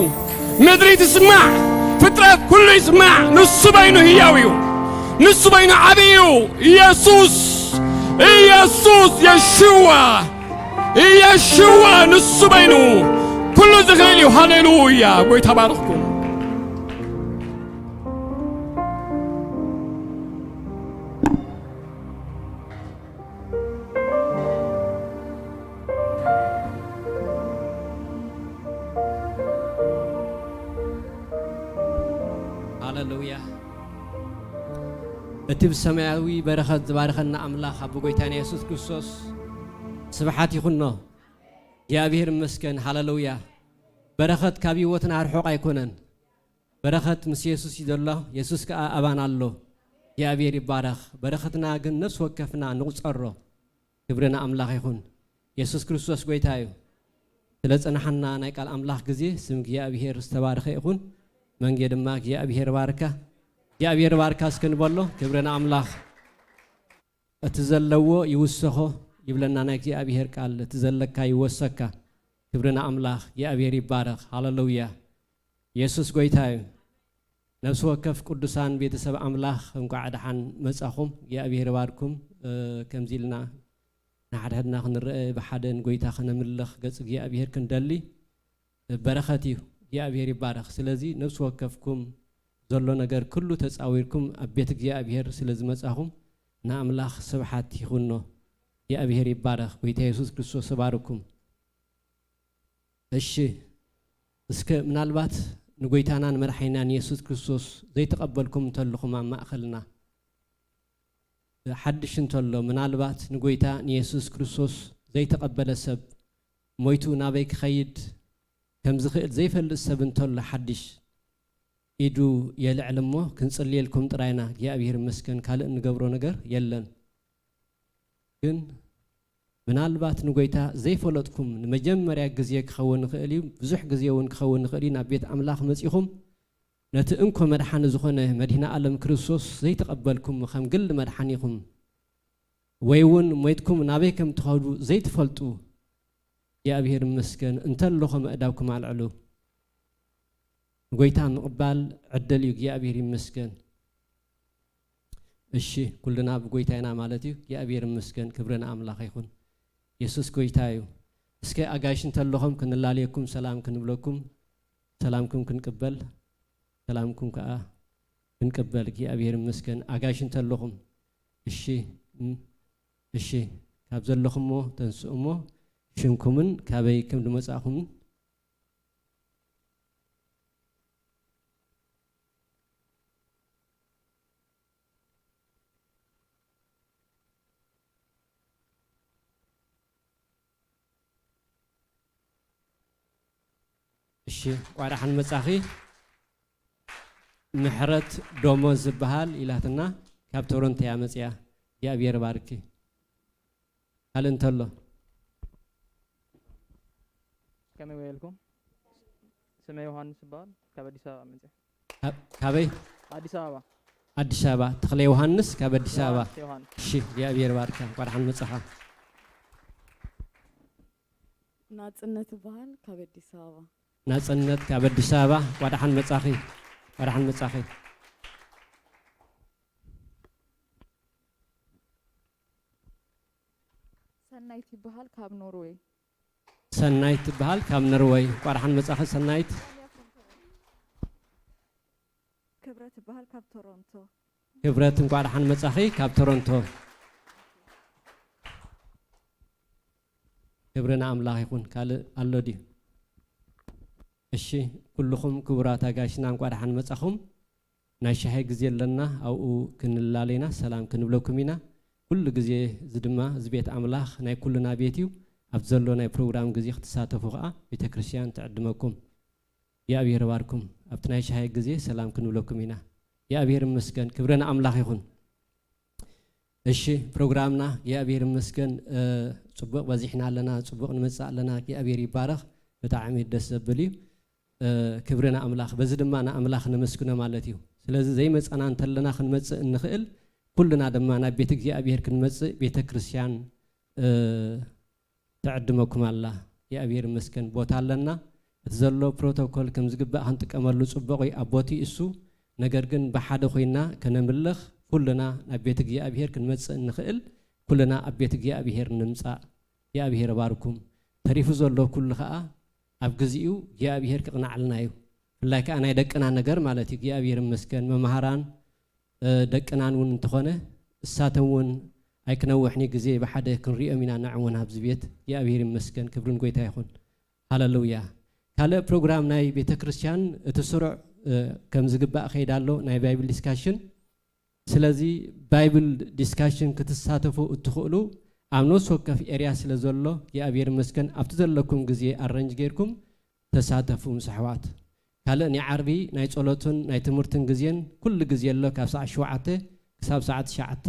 ምድሪ ትስማዕ፣ ፍጥረት ኩሉ ይስማዕ። ንሱ በይኑ ህያው እዩ፣ ንሱ በይኑ ዓብዪ እዩ። ኢየሱስ፣ ኢየሱስ፣ የሽዋ፣ ኢየሽዋ፣ ንሱ በይኑ ኩሉ ዝኽእል እዩ። ሃሌሉያ፣ ጐይታ ባርኽኩም። ሃሌሉያ። እቲ ብሰማያዊ በረኸት ዝባረኸና ኣምላኽ ኣቦ ጐይታና የሱስ ክርስቶስ ስብሓት ይኹኖ። እግዚኣብሔር ይመስገን። ሃሌሉያ። በረኸት ካብ ህይወትና ርሑቕ ኣይኮነን። በረኸት ምስ የሱስ እዩ ዘሎ። የሱስ ከኣ ኣባና ኣሎ። እግዚኣብሔር ይባረኽ። በረኸትና ግን ነፍሲ ወከፍና ንቑጸሮ። ክብሪ ንኣምላኽ ይኹን። የሱስ ክርስቶስ ጐይታ እዩ። ስለ ጸናሓና ናይ ቃል ኣምላኽ ግዜ ስም እግዚኣብሔር ዝተባረኸ ይኹን። መንጌ ድማ እግዚኣብሔር ባርካ። እግዚኣብሔር ባርካ እስከ ንበሎ። ክብሪ ንኣምላኽ። እቲ ዘለዎ ይውሰኾ ይብለና ናይ እግዚኣብሔር ቃል። እቲ ዘለካ ይወሰካ። ክብሪ ንኣምላኽ። እግዚኣብሔር ይባረኽ። ሃሌሉያ። የሱስ ጐይታ እዩ። ነፍሲ ወከፍ ቅዱሳን ቤተሰብ ኣምላኽ እንቋዕ ደሓን መጻኹም። እግዚኣብሔር ይባርኩም። እ፣ ከምዚ ኢልና ንሓድሕድና ክንረአ፣ ብሓደ ንጐይታ ከነምልኽ፣ ገጽ እግዚኣብሔር ክንደሊ በረኸት እዩ። እግዚኣብሔር ይባረኽ። ስለዚ ነፍሲ ወከፍኩም ዘሎ ነገር ኩሉ ተጻዊርኩም ኣብ ቤት እግዚኣብሔር ስለ ዝመጻኹም ንኣምላኽ ስብሓት ይኹኖ። እግዚኣብሔር ይባረኽ። ጐይታ የሱስ ክርስቶስ ይባርኩም። እሺ፣ እስከ ምናልባት ንጐይታና ንመድሓኒናን የሱስ ክርስቶስ ዘይተቐበልኩም እንተለኹም ኣብ ማእከልና፣ ሓድሽ እንተሎ፣ ምናልባት ንጐይታ ንየሱስ ክርስቶስ ዘይተቐበለ ሰብ፣ ሞይቱ ናበይ ክኸይድ ከም ዝኽእል ዘይፈልጥ ሰብ እንተሎ፣ ሓድሽ ኢዱ የልዕል እሞ ክንጽልየልኩም ጥራይና። እግዚኣብሔር ይመስገን፣ ካልእ እንገብሮ ነገር የለን። ግን ምናልባት ንጐይታ ዘይፈለጥኩም፣ ንመጀመርያ ግዜ ክኸውን ይኽእል እዩ፣ ብዙሕ ግዜ እውን ክኸውን ይኽእል እዩ፣ ናብ ቤት ኣምላኽ መጺኹም ነቲ እንኮ መድሓኒ ዝኾነ መድኃኔ ዓለም ክርስቶስ ዘይተቐበልኩም፣ ከም ግል መድሓኒኹም ወይ እውን ሞይትኩም ናበይ ከም ትኸዱ ዘይትፈልጡ፣ እግዚኣብሔር ይመስገን፣ እንተለኹም ኣእዳውኩም ኣልዕሉ። ንጐይታ ምቕባል ዕድል እዩ። እግዚኣብሔር ይመስገን። እሺ፣ ኩልና ብጐይታ ኢና ማለት እዩ። እግዚኣብሔር ይመስገን፣ ክብሪ ንኣምላኽ ይኹን። የሱስ ጐይታ እዩ። እስከ ኣጋይሽ እንተለኹም ክንላለየኩም፣ ሰላም ክንብለኩም፣ ሰላምኩም ክንቅበል፣ ሰላምኩም ከኣ ክንቅበል። እግዚኣብሔር ይመስገን። ኣጋይሽ እንተለኹም፣ እሺ፣ እም፣ እሺ፣ ካብ ዘለኹምዎ ተንስኡ እሞ ሽምኩምን ካበይ ከም ዝመጻእኹምን። እሺ፣ እንቋዕ ደሓን መጻኺ። ምሕረት ዶሞ ዝበሃል ኢላትና፣ ካብ ቶሮንቶ እያ መጽያ። እግዚኣብሔር ባርኪ። ካልእ እንተሎ? ከመይ ውዒልኩም? ስመይ ዮሃንስ ይበሃል። ካብ ኣዲስ ኣበባ መጽየ። ካብ-፣ ካበይ? ኣዲስ ኣበባ። ኣዲስ ኣበባ። ተኽለ ዮሃንስ ካብ ኣዲስ ኣበባ። ዮሃንስ፣ ዮሃንስ። እሺ፣ እግዚኣብሔር ባርካ። እንቋዕ ደሓን መጻኻ። ናጽነት ይበሃል፣ ካብ ኣዲስ ኣበባ። ናጽነት ካብ ኣዲስ ኣበባ። እንቋዕ ደሓን መጻኺ። እንቋዕ ደሓን መጻኺ። ሰናይት ይበሃል፣ ካብ ኖርወይ። ሰናይት ትበሃል፣ ካብ ኖርወይ። እንቋዕ ደሓን መጻኺ ሰናይት። ክብረት ይበሃል ካብ ቶሮንቶ። ክብረት፣ እንኳዕ ደሓን መጻኺ ካብ ቶሮንቶ። ክብሪ ንኣምላኽ ይኹን። ካልእ ኣሎ ድዩ? እሺ፣ ኩልኹም ክቡራት ኣጋይሽና እንኳዕ ደሓን መጻኹም። ናይ ሻሂ ግዜ ኣለና፣ ኣብኡ ክንላለ ኢና፣ ሰላም ክንብለኩም ኢና። ኩሉ ግዜ እዚ ድማ እዚ ቤት ኣምላኽ ናይ ኩልና ቤት እዩ። ኣብ ዘሎ ናይ ፕሮግራም ግዜ ክትሳተፉ ኸኣ ቤተ ክርስቲያን ትዕድመኩም። እግዚኣብሔር ይባርኩም። ኣብቲ ናይ ሻሂ ግዜ ሰላም ክንብለኩም ኢና። እግዚኣብሔር ይመስገን፣ ክብሪ ንኣምላኽ ይኹን። እሺ፣ ፕሮግራምና እግዚኣብሔር ይመስገን፣ እ፣ ጽቡቕ በዚሕና ኣለና፣ ጽቡቕ ንመጽእ ኣለና። እግዚኣብሔር ይባረኽ። ብጣዕሚ ደስ ዘብል እዩ። እ፣ ክብሪ ንኣምላኽ። በዚ ድማ ንኣምላኽ ነመስግኖ ማለት እዩ። ስለዚ ዘይመጻና እንተለና ክንመጽእ እንኽእል፣ ኩልና ድማ ናብ ቤት እግዚኣብሔር ክንመጽእ ቤተ ክርስቲያን፣ እ፣ ትዕድመኩም ኣላ። እግዚኣብሔር ይመስገን፣ ቦታ ኣለና። እቲ ዘሎ ፕሮቶኮል ከም ዝግባእ ክንጥቀመሉ ጽቡቕ እዩ፣ ኣብ ቦትኡ እሱ። ነገር ግን ብሓደ ኮይና ከነምልኽ፣ ኩልና ናብ ቤት እግዚኣብሔር ክንመጽእ እንኽእል፣ ኩልና ኣብ ቤት እግዚኣብሔር ንምጻእ። እግዚኣብሔር ይባርኩም። ተሪፉ ዘሎ ኩሉ ኸኣ ኣብ ግዚኡ እግዚኣብሔር ክቕናዕልና እዩ። ብፍላይ ከኣ ናይ ደቅና ነገር ማለት እዩ። እግዚኣብሔር ይመስገን፣ መምሃራን፣ እ፣ ደቅናን እውን እንተኾነ፣ እሳቶም እውን ኣይክነውሕኒ ግዜ ብሓደ ክንሪኦም ኢና፣ ንዕውን ኣብዚ ቤት። እግዚኣብሔር ይመስገን፣ ክብሪ ንጎይታ ይኹን። ሃለሉያ። ካልእ ፕሮግራም ናይ ቤተ ክርስቲያን እቲ ስሩዕ፣ እ፣ ከም ዝግባእ ከይድ ኣሎ፣ ናይ ባይብል ዲስካሽን። ስለዚ ባይብል ዲስካሽን ክትሳተፉ እትኽእሉ ኣብ ነፍሲ ወከፍ ኤርያ ስለ ዘሎ፣ እግዚኣብሔር ይመስገን፣ ኣብቲ ዘለኩም ግዜ ኣረንጅ ጌርኩም ተሳተፉ ምስ ኣሕዋት። ካልእ ናይ ዓርቢ ናይ ጸሎትን ናይ ትምህርትን ግዜን ኩሉ ግዜ ኣሎ፣ ካብ ሰዓት ሸውዓተ ክሳብ ሰዓት ትሽዓተ፣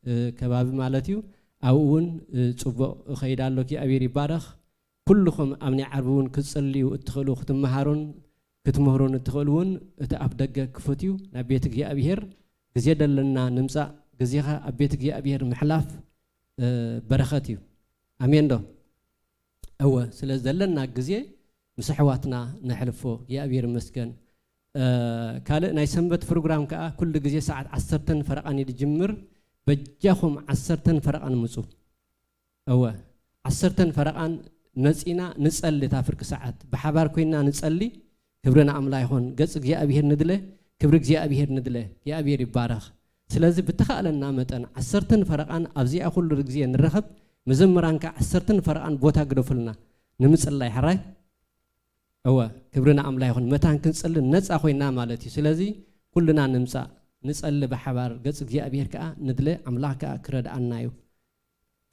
እ፣ ከባቢ ማለት እዩ። ኣብኡ እውን፣ እ፣ ጽቡቕ እኸይድ ኣሎ። እግዚኣብሔር ይባረኽ። ኩልኹም ኣብ ናይ ዓርቢ እውን ክትጽልዩ እትኽእሉ፣ ክትመሃሩን ክትምህሩን እትኽእሉ እውን፣ እቲ ኣፍ ደገ ክፉት እዩ። ናብ ቤት እግዚኣብሔር ግዜ ደለና ንምጻእ፣ ግዜኻ ኣብ ቤት እግዚኣብሔር ምሕላፍ፣ እ፣ በረኸት እዩ። ኣሜን ዶ? እወ፣ ስለ ዘለና ግዜ ምስ ኣሕዋትና ነሕልፎ። እግዚኣብሔር ይመስገን። እ፣ ካልእ ናይ ሰንበት ፕሮግራም ከኣ ኩሉ ግዜ ሰዓት ዓሰርተን ፈረቓን እዩ ዝጅምር። በጃኹም ዓሰርተን ፈረቓን ምጹ። እወ፣ ዓሰርተን ፈረቓን መጺና ንጸሊ፣ እታ ፍርቂ ሰዓት ብሓባር ኮይና ንጸሊ። ክብሪ ንኣምላ ይኹን። ገጽ እግዚኣብሔር ንድለ፣ ክብሪ እግዚኣብሔር ንድለ። እግዚኣብሔር ይባረኽ። ስለዚ ብተኻእለና መጠን ዓሰርተን ፈረቓን ኣብዚኣ ኩሉ ግዜ ንረኸብ። መዘምራን ከኣ ዓሰርተን ፈረቓን ቦታ ግደፉልና ንምጽላይ፣ ሕራይ? እወ፣ ክብሪ ንኣምላ ይኹን። መታን ክንጽሊ ነጻ ኮይና ማለት እዩ። ስለዚ ኩልና ንምጻእ፣ ንጸሊ ብሓባር፣ ገጽ እግዚኣብሔር ከኣ ንድለ፣ ኣምላኽ ከኣ ክረድኣና እዩ።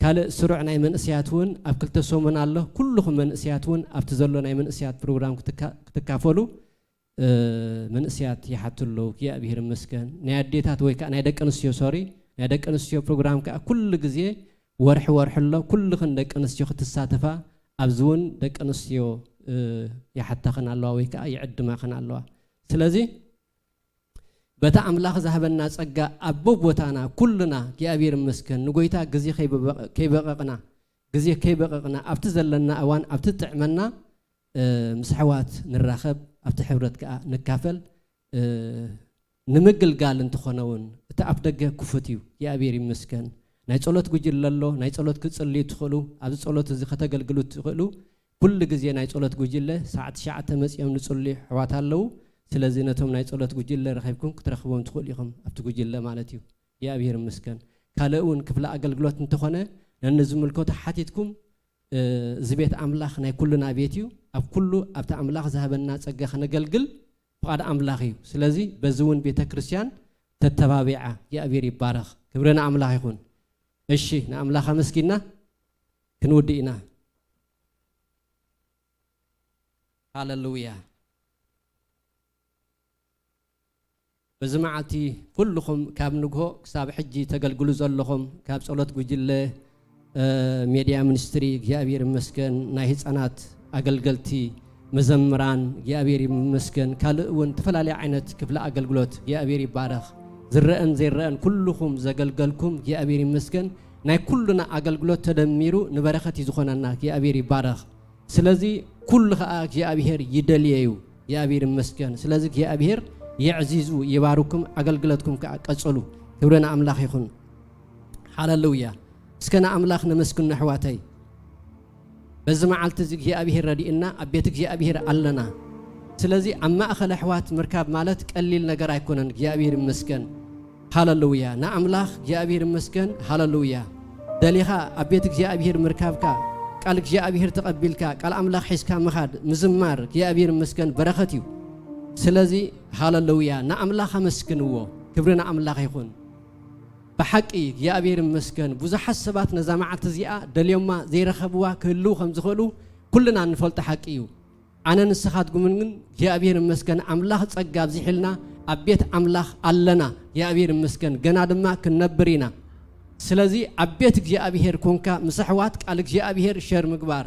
ካልእ ስሩዕ ናይ መንእሰያት እውን ኣብ ክልተ ሰሙን ኣሎ። ኩልኹም መንእሰያት እውን ኣብቲ ዘሎ ናይ መንእሰያት ፕሮግራም ክትካ-፣ ክትካፈሉ፣ እ፣ መንእሰያት ይሓቱ ኣለዉ። እግዚኣብሔር ይመስገን። ናይ ኣዴታት ወይ ከኣ ናይ ደቂ ኣንስትዮ፣ ሶሪ፣ ናይ ደቂ ኣንስትዮ ፕሮግራም ከኣ ኩሉ ግዜ ወርሒ ወርሒ ኣሎ። ኩልኽን ደቂ ኣንስትዮ ክትሳተፋ ኣብዚ እውን ደቂ ኣንስትዮ፣ እ፣ ይሓታኽን ኣለዋ ወይ ከኣ ይዕድማኽን ኣለዋ። ስለዚ በታ ኣምላኽ ዝሃበና ጸጋ ኣብ በቦታና ኩልና እግዚኣብሔር ይመስገን ንጎይታ ግዜ ከይበበ-፣ ከይበቐቕና፣ ግዜ ከይበቐቕና ኣብቲ ዘለና እዋን ኣብቲ ጥዕመና፣ እ፣ ምስ ኣሕዋት ንራኸብ፣ ኣብቲ ሕብረት ከኣ ንካፈል። እ፣ ንምግልጋል እንተኾነ እውን እቲ ኣፍ ደገ ክፉት እዩ። እግዚኣብሔር ይመስገን። ናይ ጸሎት ጉጅለ ኣሎ፣ ናይ ጸሎት ክትጽልዩ ትኽእሉ፣ ኣብዚ ጸሎት እዚ ከተገልግሉ ትኽእሉ። ኩሉ ግዜ ናይ ጸሎት ጉጅለ ሰዓት ትሽዓተ መጺኦም ንጽልዩ ኣሕዋት ኣለዉ። ስለዚ ነቶም ናይ ጸሎት ጉጅለ ረኺብኩም ክትረኽቦም ትኽእሉ ኢኹም፣ ኣብቲ ጉጅለ ማለት እዩ። እግዚኣብሔር ይመስገን። ካልእ እውን ክፍለ ኣገልግሎት እንተኾነ ነንዝምልከቶ ሓቲትኩም፣ እ፣ እዚ ቤት ኣምላኽ ናይ ኩልና ቤት እዩ። ኣብ ኩሉ ኣብቲ ኣምላኽ ዝሃበና ጸጋ ከነገልግል ፍቓድ ኣምላኽ እዩ። ስለዚ በዚ እውን ቤተ ክርስቲያን ተተባቢዓ። እግዚኣብሔር ይባረኽ። ክብሪ ንኣምላኽ ይኹን። እሺ፣ ንኣምላኽ ኣመስጊና ክንውድእ ኢና። ሃለሉያ። በዚ መዓልቲ ኩልኹም ካብ ንግሆ ክሳብ ሕጂ ተገልግሉ ዘለኹም፣ ካብ ጸሎት ጉጅለ፣ እ፣ ሜድያ ሚኒስትሪ እግዚኣብሔር ይመስገን፣ ናይ ህጻናት ኣገልገልቲ፣ መዘምራን እግዚኣብሔር ይመስገን፣ ካልእ እውን ዝተፈላለየ ዓይነት ክፍሊ ኣገልግሎት እግዚኣብሔር ይባረኽ። ዝረአን ዘይረአን ኩልኹም ዘገልገልኩም እግዚኣብሔር ይመስገን። ናይ ኩልና ኣገልግሎት ተደሚሩ ንበረኸት እዩ ዝኾነና። እግዚኣብሔር ይባረኽ። ስለዚ ኩሉ ኸኣ እግዚኣብሔር ይደልዮ እዩ። እግዚኣብሔር ይመስገን። ስለዚ እግዚኣብሔር የዕዚዙ ይባርኩም፣ ኣገልግሎትኩም ከኣ ቀጽሉ። ክብሪ ንኣምላኽ ይኹን። ሃለሉያ። እስከ ንኣምላኽ ነመስግኖ ኣሕዋተይ። በዚ መዓልቲ እዚ እግዚኣብሔር ረዲእና ኣብ ቤት እግዚኣብሔር ኣለና። ስለዚ ኣብ ማእከል ኣሕዋት ምርካብ ማለት ቀሊል ነገር ኣይኮነን። እግዚኣብሔር ይመስገን። ሃለሉያ። ንኣምላኽ እግዚኣብሔር ይመስገን። ሃለሉያ። ደሊኻ ኣብ ቤት እግዚኣብሔር ምርካብካ፣ ቃል እግዚኣብሔር ተቐቢልካ፣ ቃል ኣምላኽ ሒዝካ ምኻድ፣ ምዝማር፣ እግዚኣብሔር ይመስገን በረኸት እዩ። ስለዚ ሃለሉያ፣ ንኣምላኽ ኣመስግንዎ። ክብሪ ንኣምላኽ ይኹን። ብሓቂ እግዚኣብሔር ይመስገን። ብዙሓት ሰባት ነዛ መዓልቲ እዚኣ ደልዮማ ዘይረኸብዋ ክህልዉ ከም ዝኽእሉ ኩልና እንፈልጦ ሓቂ እዩ። ኣነ ንስኻትኩምን ግን እግዚኣብሔር ይመስገን፣ ኣምላኽ ጸጋ ኣብዚሕልና ኣብ ቤት ኣምላኽ ኣለና። እግዚኣብሔር ይመስገን፣ ገና ድማ ክንነብር ኢና። ስለዚ ኣብ ቤት እግዚኣብሔር ኮንካ ምስ ኣሕዋት ቃል እግዚኣብሔር ሸር ምግባር።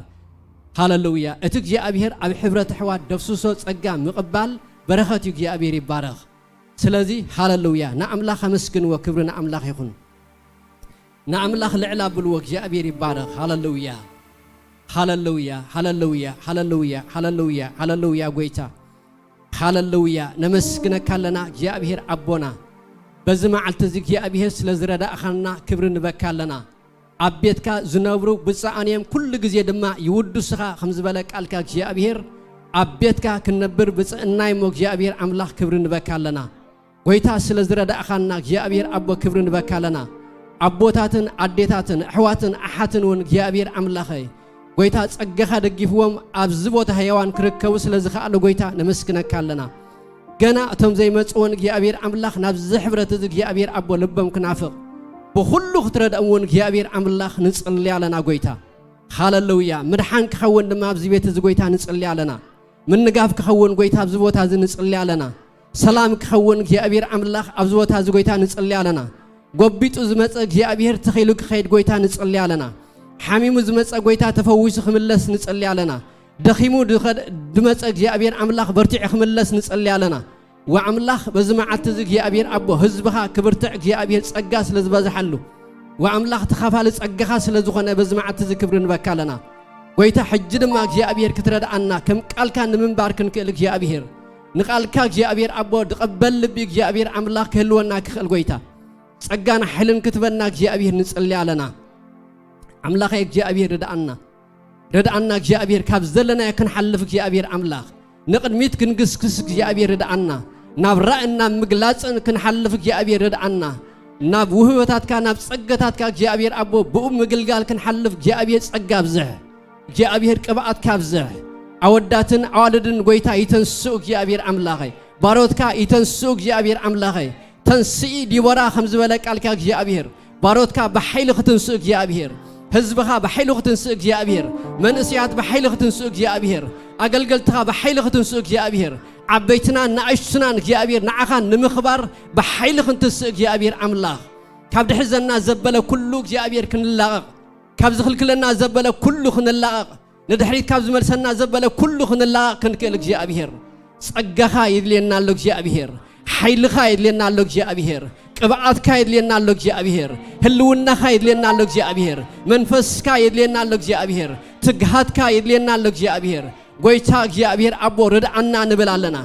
ሃለሉያ። እቲ እግዚኣብሔር ኣብ ሕብረት ኣሕዋት ደፍስሶ ጸጋ ምቕባል በረኸት እዩ። እግዚኣብሔር ይባረኽ። ስለዚ ሃለሉያ፣ ንኣምላኽ ኣመስግንዎ፣ ክብሪ ንኣምላኽ ይኹን። ንኣምላኽ ልዕል ኣብልዎ፣ እግዚኣብሔር ይባረኽ። ሃለሉያ፣ ሃለሉያ፣ ሃለሉያ፣ ሃለሉያ፣ ሃለሉያ፣ ሃለሉያ፣ ጎይታ። ሃለሉያ፣ ነመስግነካ ኣለና እግዚኣብሔር ኣቦና። በዚ መዓልቲ እዚ እግዚኣብሔር ስለ ዝረዳእኻና ክብሪ ንበካ ኣለና። ኣብ ቤትካ ዝነብሩ ብፅኣን እዮም፣ ኩሉ ግዜ ድማ ይውድሱኻ ከም ዝበለ ቃልካ እግዚኣብሔር፣ ኣብ ቤትካ ክንነብር ብፅእና እሞ እግዚኣብሔር ኣምላኽ ክብሪ ንበካ ኣለና። ጎይታ ስለ ዝረዳእኻና እግዚኣብሔር ኣቦ ክብሪ ንበካ ኣለና። ኣቦታትን ኣዴታትን ኣሕዋትን ኣሓትን እውን እግዚኣብሔር ኣምላኸይ፣ ጎይታ ጸጋኻ ደጊፍዎም ኣብዚ ቦታ ህያዋን ክርከቡ ስለ ዝኸኣሉ ጎይታ ነመስግነካ ኣለና። ገና እቶም ዘይመጽኡ እውን እግዚኣብሔር ኣምላኽ ናብዚ ሕብረት እዚ እግዚኣብሔር ኣቦ ልቦም ክናፍቕ፣ ብኹሉ ክትረድኦም እውን እግዚኣብሔር ኣምላኽ ንጽሊ ኣለና ጎይታ። ሃለሉያ። ምድሓን ክኸውን ድማ ኣብዚ ቤት እዚ ጎይታ ንጽሊ ኣለና። ምንጋፍ ክኸውን ጎይታ ኣብዚ ቦታ እዚ ንጽሊ ኣለና። ሰላም ክኸውን እግዚኣብሔር ኣምላኽ ኣብዚ ቦታ እዚ ጎይታ ንጽሊ ኣለና። ጎቢጡ ዝመጸ እግዚኣብሔር ተኺሉ ክኸይድ ጎይታ ንጽሊ ኣለና። ሓሚሙ ዝመጸ ጎይታ ተፈዊሱ ክምለስ ንጽሊ ኣለና። ደኺሙ ዝኸድ-፣ ዝመጸ እግዚኣብሔር ኣምላኽ በርቲዑ ክምለስ ንጽሊ ኣለና። ወኣምላኽ በዚ መዓልቲ እዚ እግዚኣብሔር ኣቦ ህዝብኻ ክብርትዕ እግዚኣብሔር ጸጋ ስለ ዝበዝሓሉ፣ ወኣምላኽ ተኻፋሊ ጸጋኻ ስለ ዝኾነ በዚ መዓልቲ እዚ ክብሪ ንበካ ኣለና። ጎይታ ሕጂ ድማ እግዚኣብሔር ክትረድኣና ከም ቃልካ ንምንባር ክንክእል እግዚኣብሔር ንቓልካ እግዚኣብሔር ኣቦ ድቐበል ልቢ እግዚኣብሔር ኣምላኽ ክህልወና ክኽእል ጎይታ ጸጋን ሓይልን ክትበና እግዚኣብሔር ንጽሊ ኣለና። ኣምላኸ እግዚኣብሔር ርድኣና። ርድኣና እግዚኣብሔር ካብ ዘለናዮ ክንሓልፍ እግዚኣብሔር ኣምላኽ ንቕድሚት ክንግስግስ እግዚኣብሔር ርድኣና። ናብ ራእን ናብ ምግላጽን ክንሓልፍ እግዚኣብሔር ርድኣና። ናብ ውህበታትካ ናብ ጸገታትካ እግዚኣብሔር ኣቦ ብኡ ምግልጋል ክንሓልፍ እግዚኣብሔር ጸጋ ኣብዝሕ። እግዚኣብሔር ቅብኣትካ ኣብዝሕ። ኣወዳትን ኣዋልድን ጎይታ ይተንስኡ እግዚኣብሔር ኣምላኸይ። ባሮትካ ይተንስኡ እግዚኣብሔር ኣምላኸይ። ተንስኢ ዲቦራ ከም ዝበለ ቃልካ እግዚኣብሔር። ባሮትካ ብሓይሊ ክትንስኡ እግዚኣብሔር። ህዝብኻ ብሓይሊ ክትንስኡ እግዚኣብሔር። መንእሰያት ብሓይሊ ክትንስኡ እግዚኣብሔር። ኣገልገልትኻ ብሓይሊ ክትንስኡ እግዚኣብሔር። ዓበይትናን ንኣሽቱናን እግዚኣብሔር ንዓኻ ንምኽባር ብሓይሊ ክንትንስእ እግዚኣብሔር ኣምላኽ። ካብ ድሕዘና ዘበለ ኩሉ እግዚኣብሔር ክንላቐቕ። ካብ ዝኽልክለና ዘበለ ኩሉ ክንላቐቕ። ንድሕሪት ካብ ዝመልሰና ዘበለ ኩሉ ክንላቐቕ ክንክእል እግዚኣብሔር። ጸጋኻ የድልየና ኣሎ እግዚኣብሔር። ሓይልኻ የድልየና ኣሎ እግዚኣብሔር። ቅብኣትካ የድልየና ኣሎ እግዚኣብሔር። ህልውናኻ የድልየና ኣሎ እግዚኣብሔር። መንፈስካ የድልየና ኣሎ እግዚኣብሔር። ትግሃትካ የድልየና ኣሎ እግዚኣብሔር። ጎይታ እግዚኣብሔር ኣቦ ርድኣና ንብል ኣለና።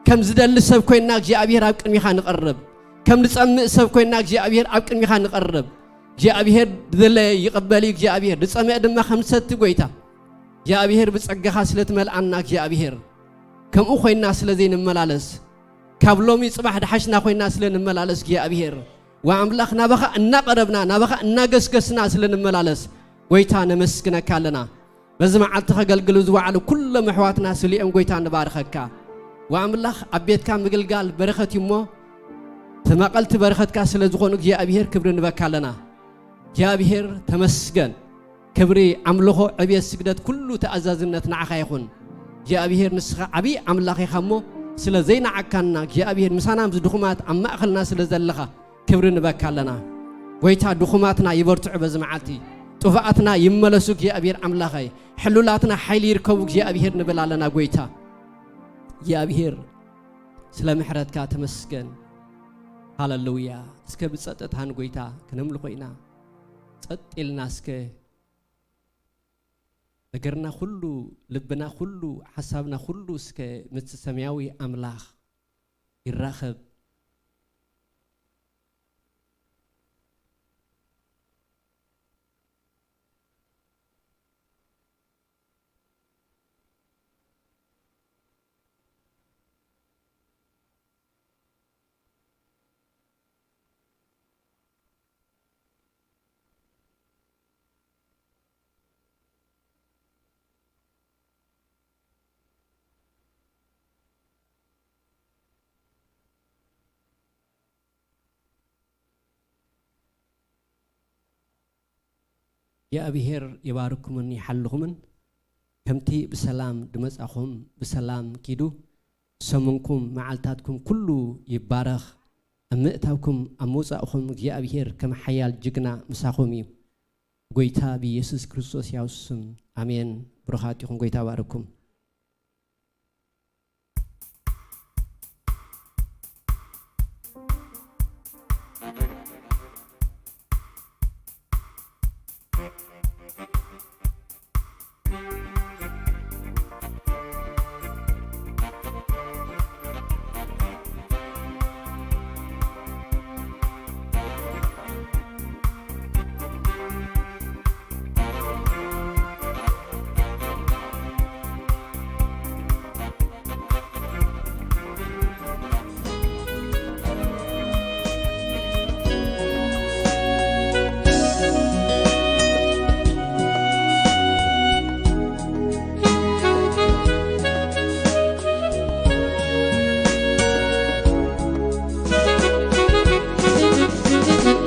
ከም ዝደሊ ሰብ ኮይንና እግዚኣብሔር ኣብ ቅድሚኻ ንቐርብ። ከም ንጸምእ ሰብ ኮይንና እግዚኣብሔር ኣብ ቅድሚኻ ንቐርብ። እግዚኣብሔር ዝደለየ ይቐበል እዩ እግዚኣብሔር፣ ዝጸምአ ድማ ከም ዝሰቲ ጎይታ። እግዚኣብሔር ብጸጋኻ ስለ ትመልኣና እግዚኣብሔር፣ ከምኡ ኮይንና ስለ ዘይንመላለስ፣ ካብ ሎሚ ጽባሕ ድሓሽና ኮይንና ስለ ንመላለስ እግዚኣብሔር፣ ወኣምላኽ ናባኻ እናቐረብና፣ ናባኻ እናገስገስና ስለ ንመላለስ፣ ጎይታ ነመስግነካ ኣለና። በዚ መዓልቲ ከገልግሉ ዝወዓሉ ኩሎም ኣሕዋትና ስሊኦም ጎይታ ንባርኸካ። ወኣምላኽ ኣብ ቤትካ ምግልጋል በረኸት እዩ እሞ፣ ተማቐልቲ በረኸትካ ስለ ዝኾኑ እግዚኣብሔር ክብሪ ንበካ ኣለና። እግዚኣብሔር ተመስገን። ክብሪ፣ ኣምልኾ፣ ዕብየት፣ ስግደት፣ ኩሉ ተኣዛዝነት ንዓኻ ይኹን። እግዚኣብሔር ንስኻ ዓብዪ ኣምላኽ ኢኻ እሞ፣ ስለ ዘይነዓካና እግዚኣብሔር ምሳና ምስ ድኹማት ኣብ ማእኸልና ስለ ዘለኻ ክብሪ ንበካ ኣለና። ጎይታ ድኹማትና ይበርትዑ በዚ መዓልቲ፣ ጥፉኣትና ይመለሱ እግዚኣብሔር ኣምላኸይ፣ ሕሉላትና ሓይሊ ይርከቡ እግዚኣብሔር ንብል ኣለና ጎይታ። እግዚኣብሔር ስለ ምሕረትካ ተመስገን። ሃለሉያ። እስከ ብጸጥታ ንጎይታ ክነምልኾ ኢና። ጸጥ ኢልና እስከ ነገርና ኩሉ፣ ልብና ኩሉ፣ ሓሳብና ኩሉ እስከ ምስ ሰማያዊ ኣምላኽ ይራኸብ። እግዚኣብሔር ይባርኩምን ይሓልኹምን። ከምቲ ብሰላም ድመጻኹም ብሰላም ኪዱ። ሰሙንኩም መዓልታትኩም ኩሉ ይባረኽ። ኣብ ምእታውኩም ኣብ ምውጻእኹም እግዚኣብሔር ከም ሓያል ጅግና ምሳኹም እዩ። ጎይታ ብኢየሱስ ክርስቶስ ያው ስም ኣሜን። ብሩኻት ኢኹም፣ ጎይታ ባርኩም።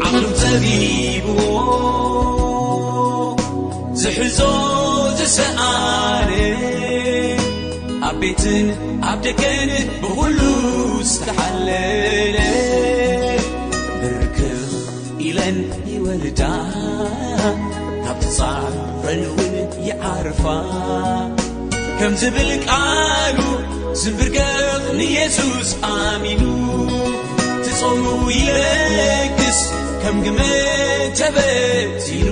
ዓቕሉ ጸቢብዎ ዝሕዞ ዝሰኣነ፣ ኣብ ቤትን ኣብ ደገን ብኹሉ ዝተሓለለ፣ ብርክኽ ኢለን ይወልዳ፣ ካብ ትጻረን እውን ይዓርፋ። ከም ዝብል ቃሉ ዝንብርከኽ ንየሱስ ኣሚኑ፣ ትጾሙ ይለግስ ከም ግመ ተበቲኑ።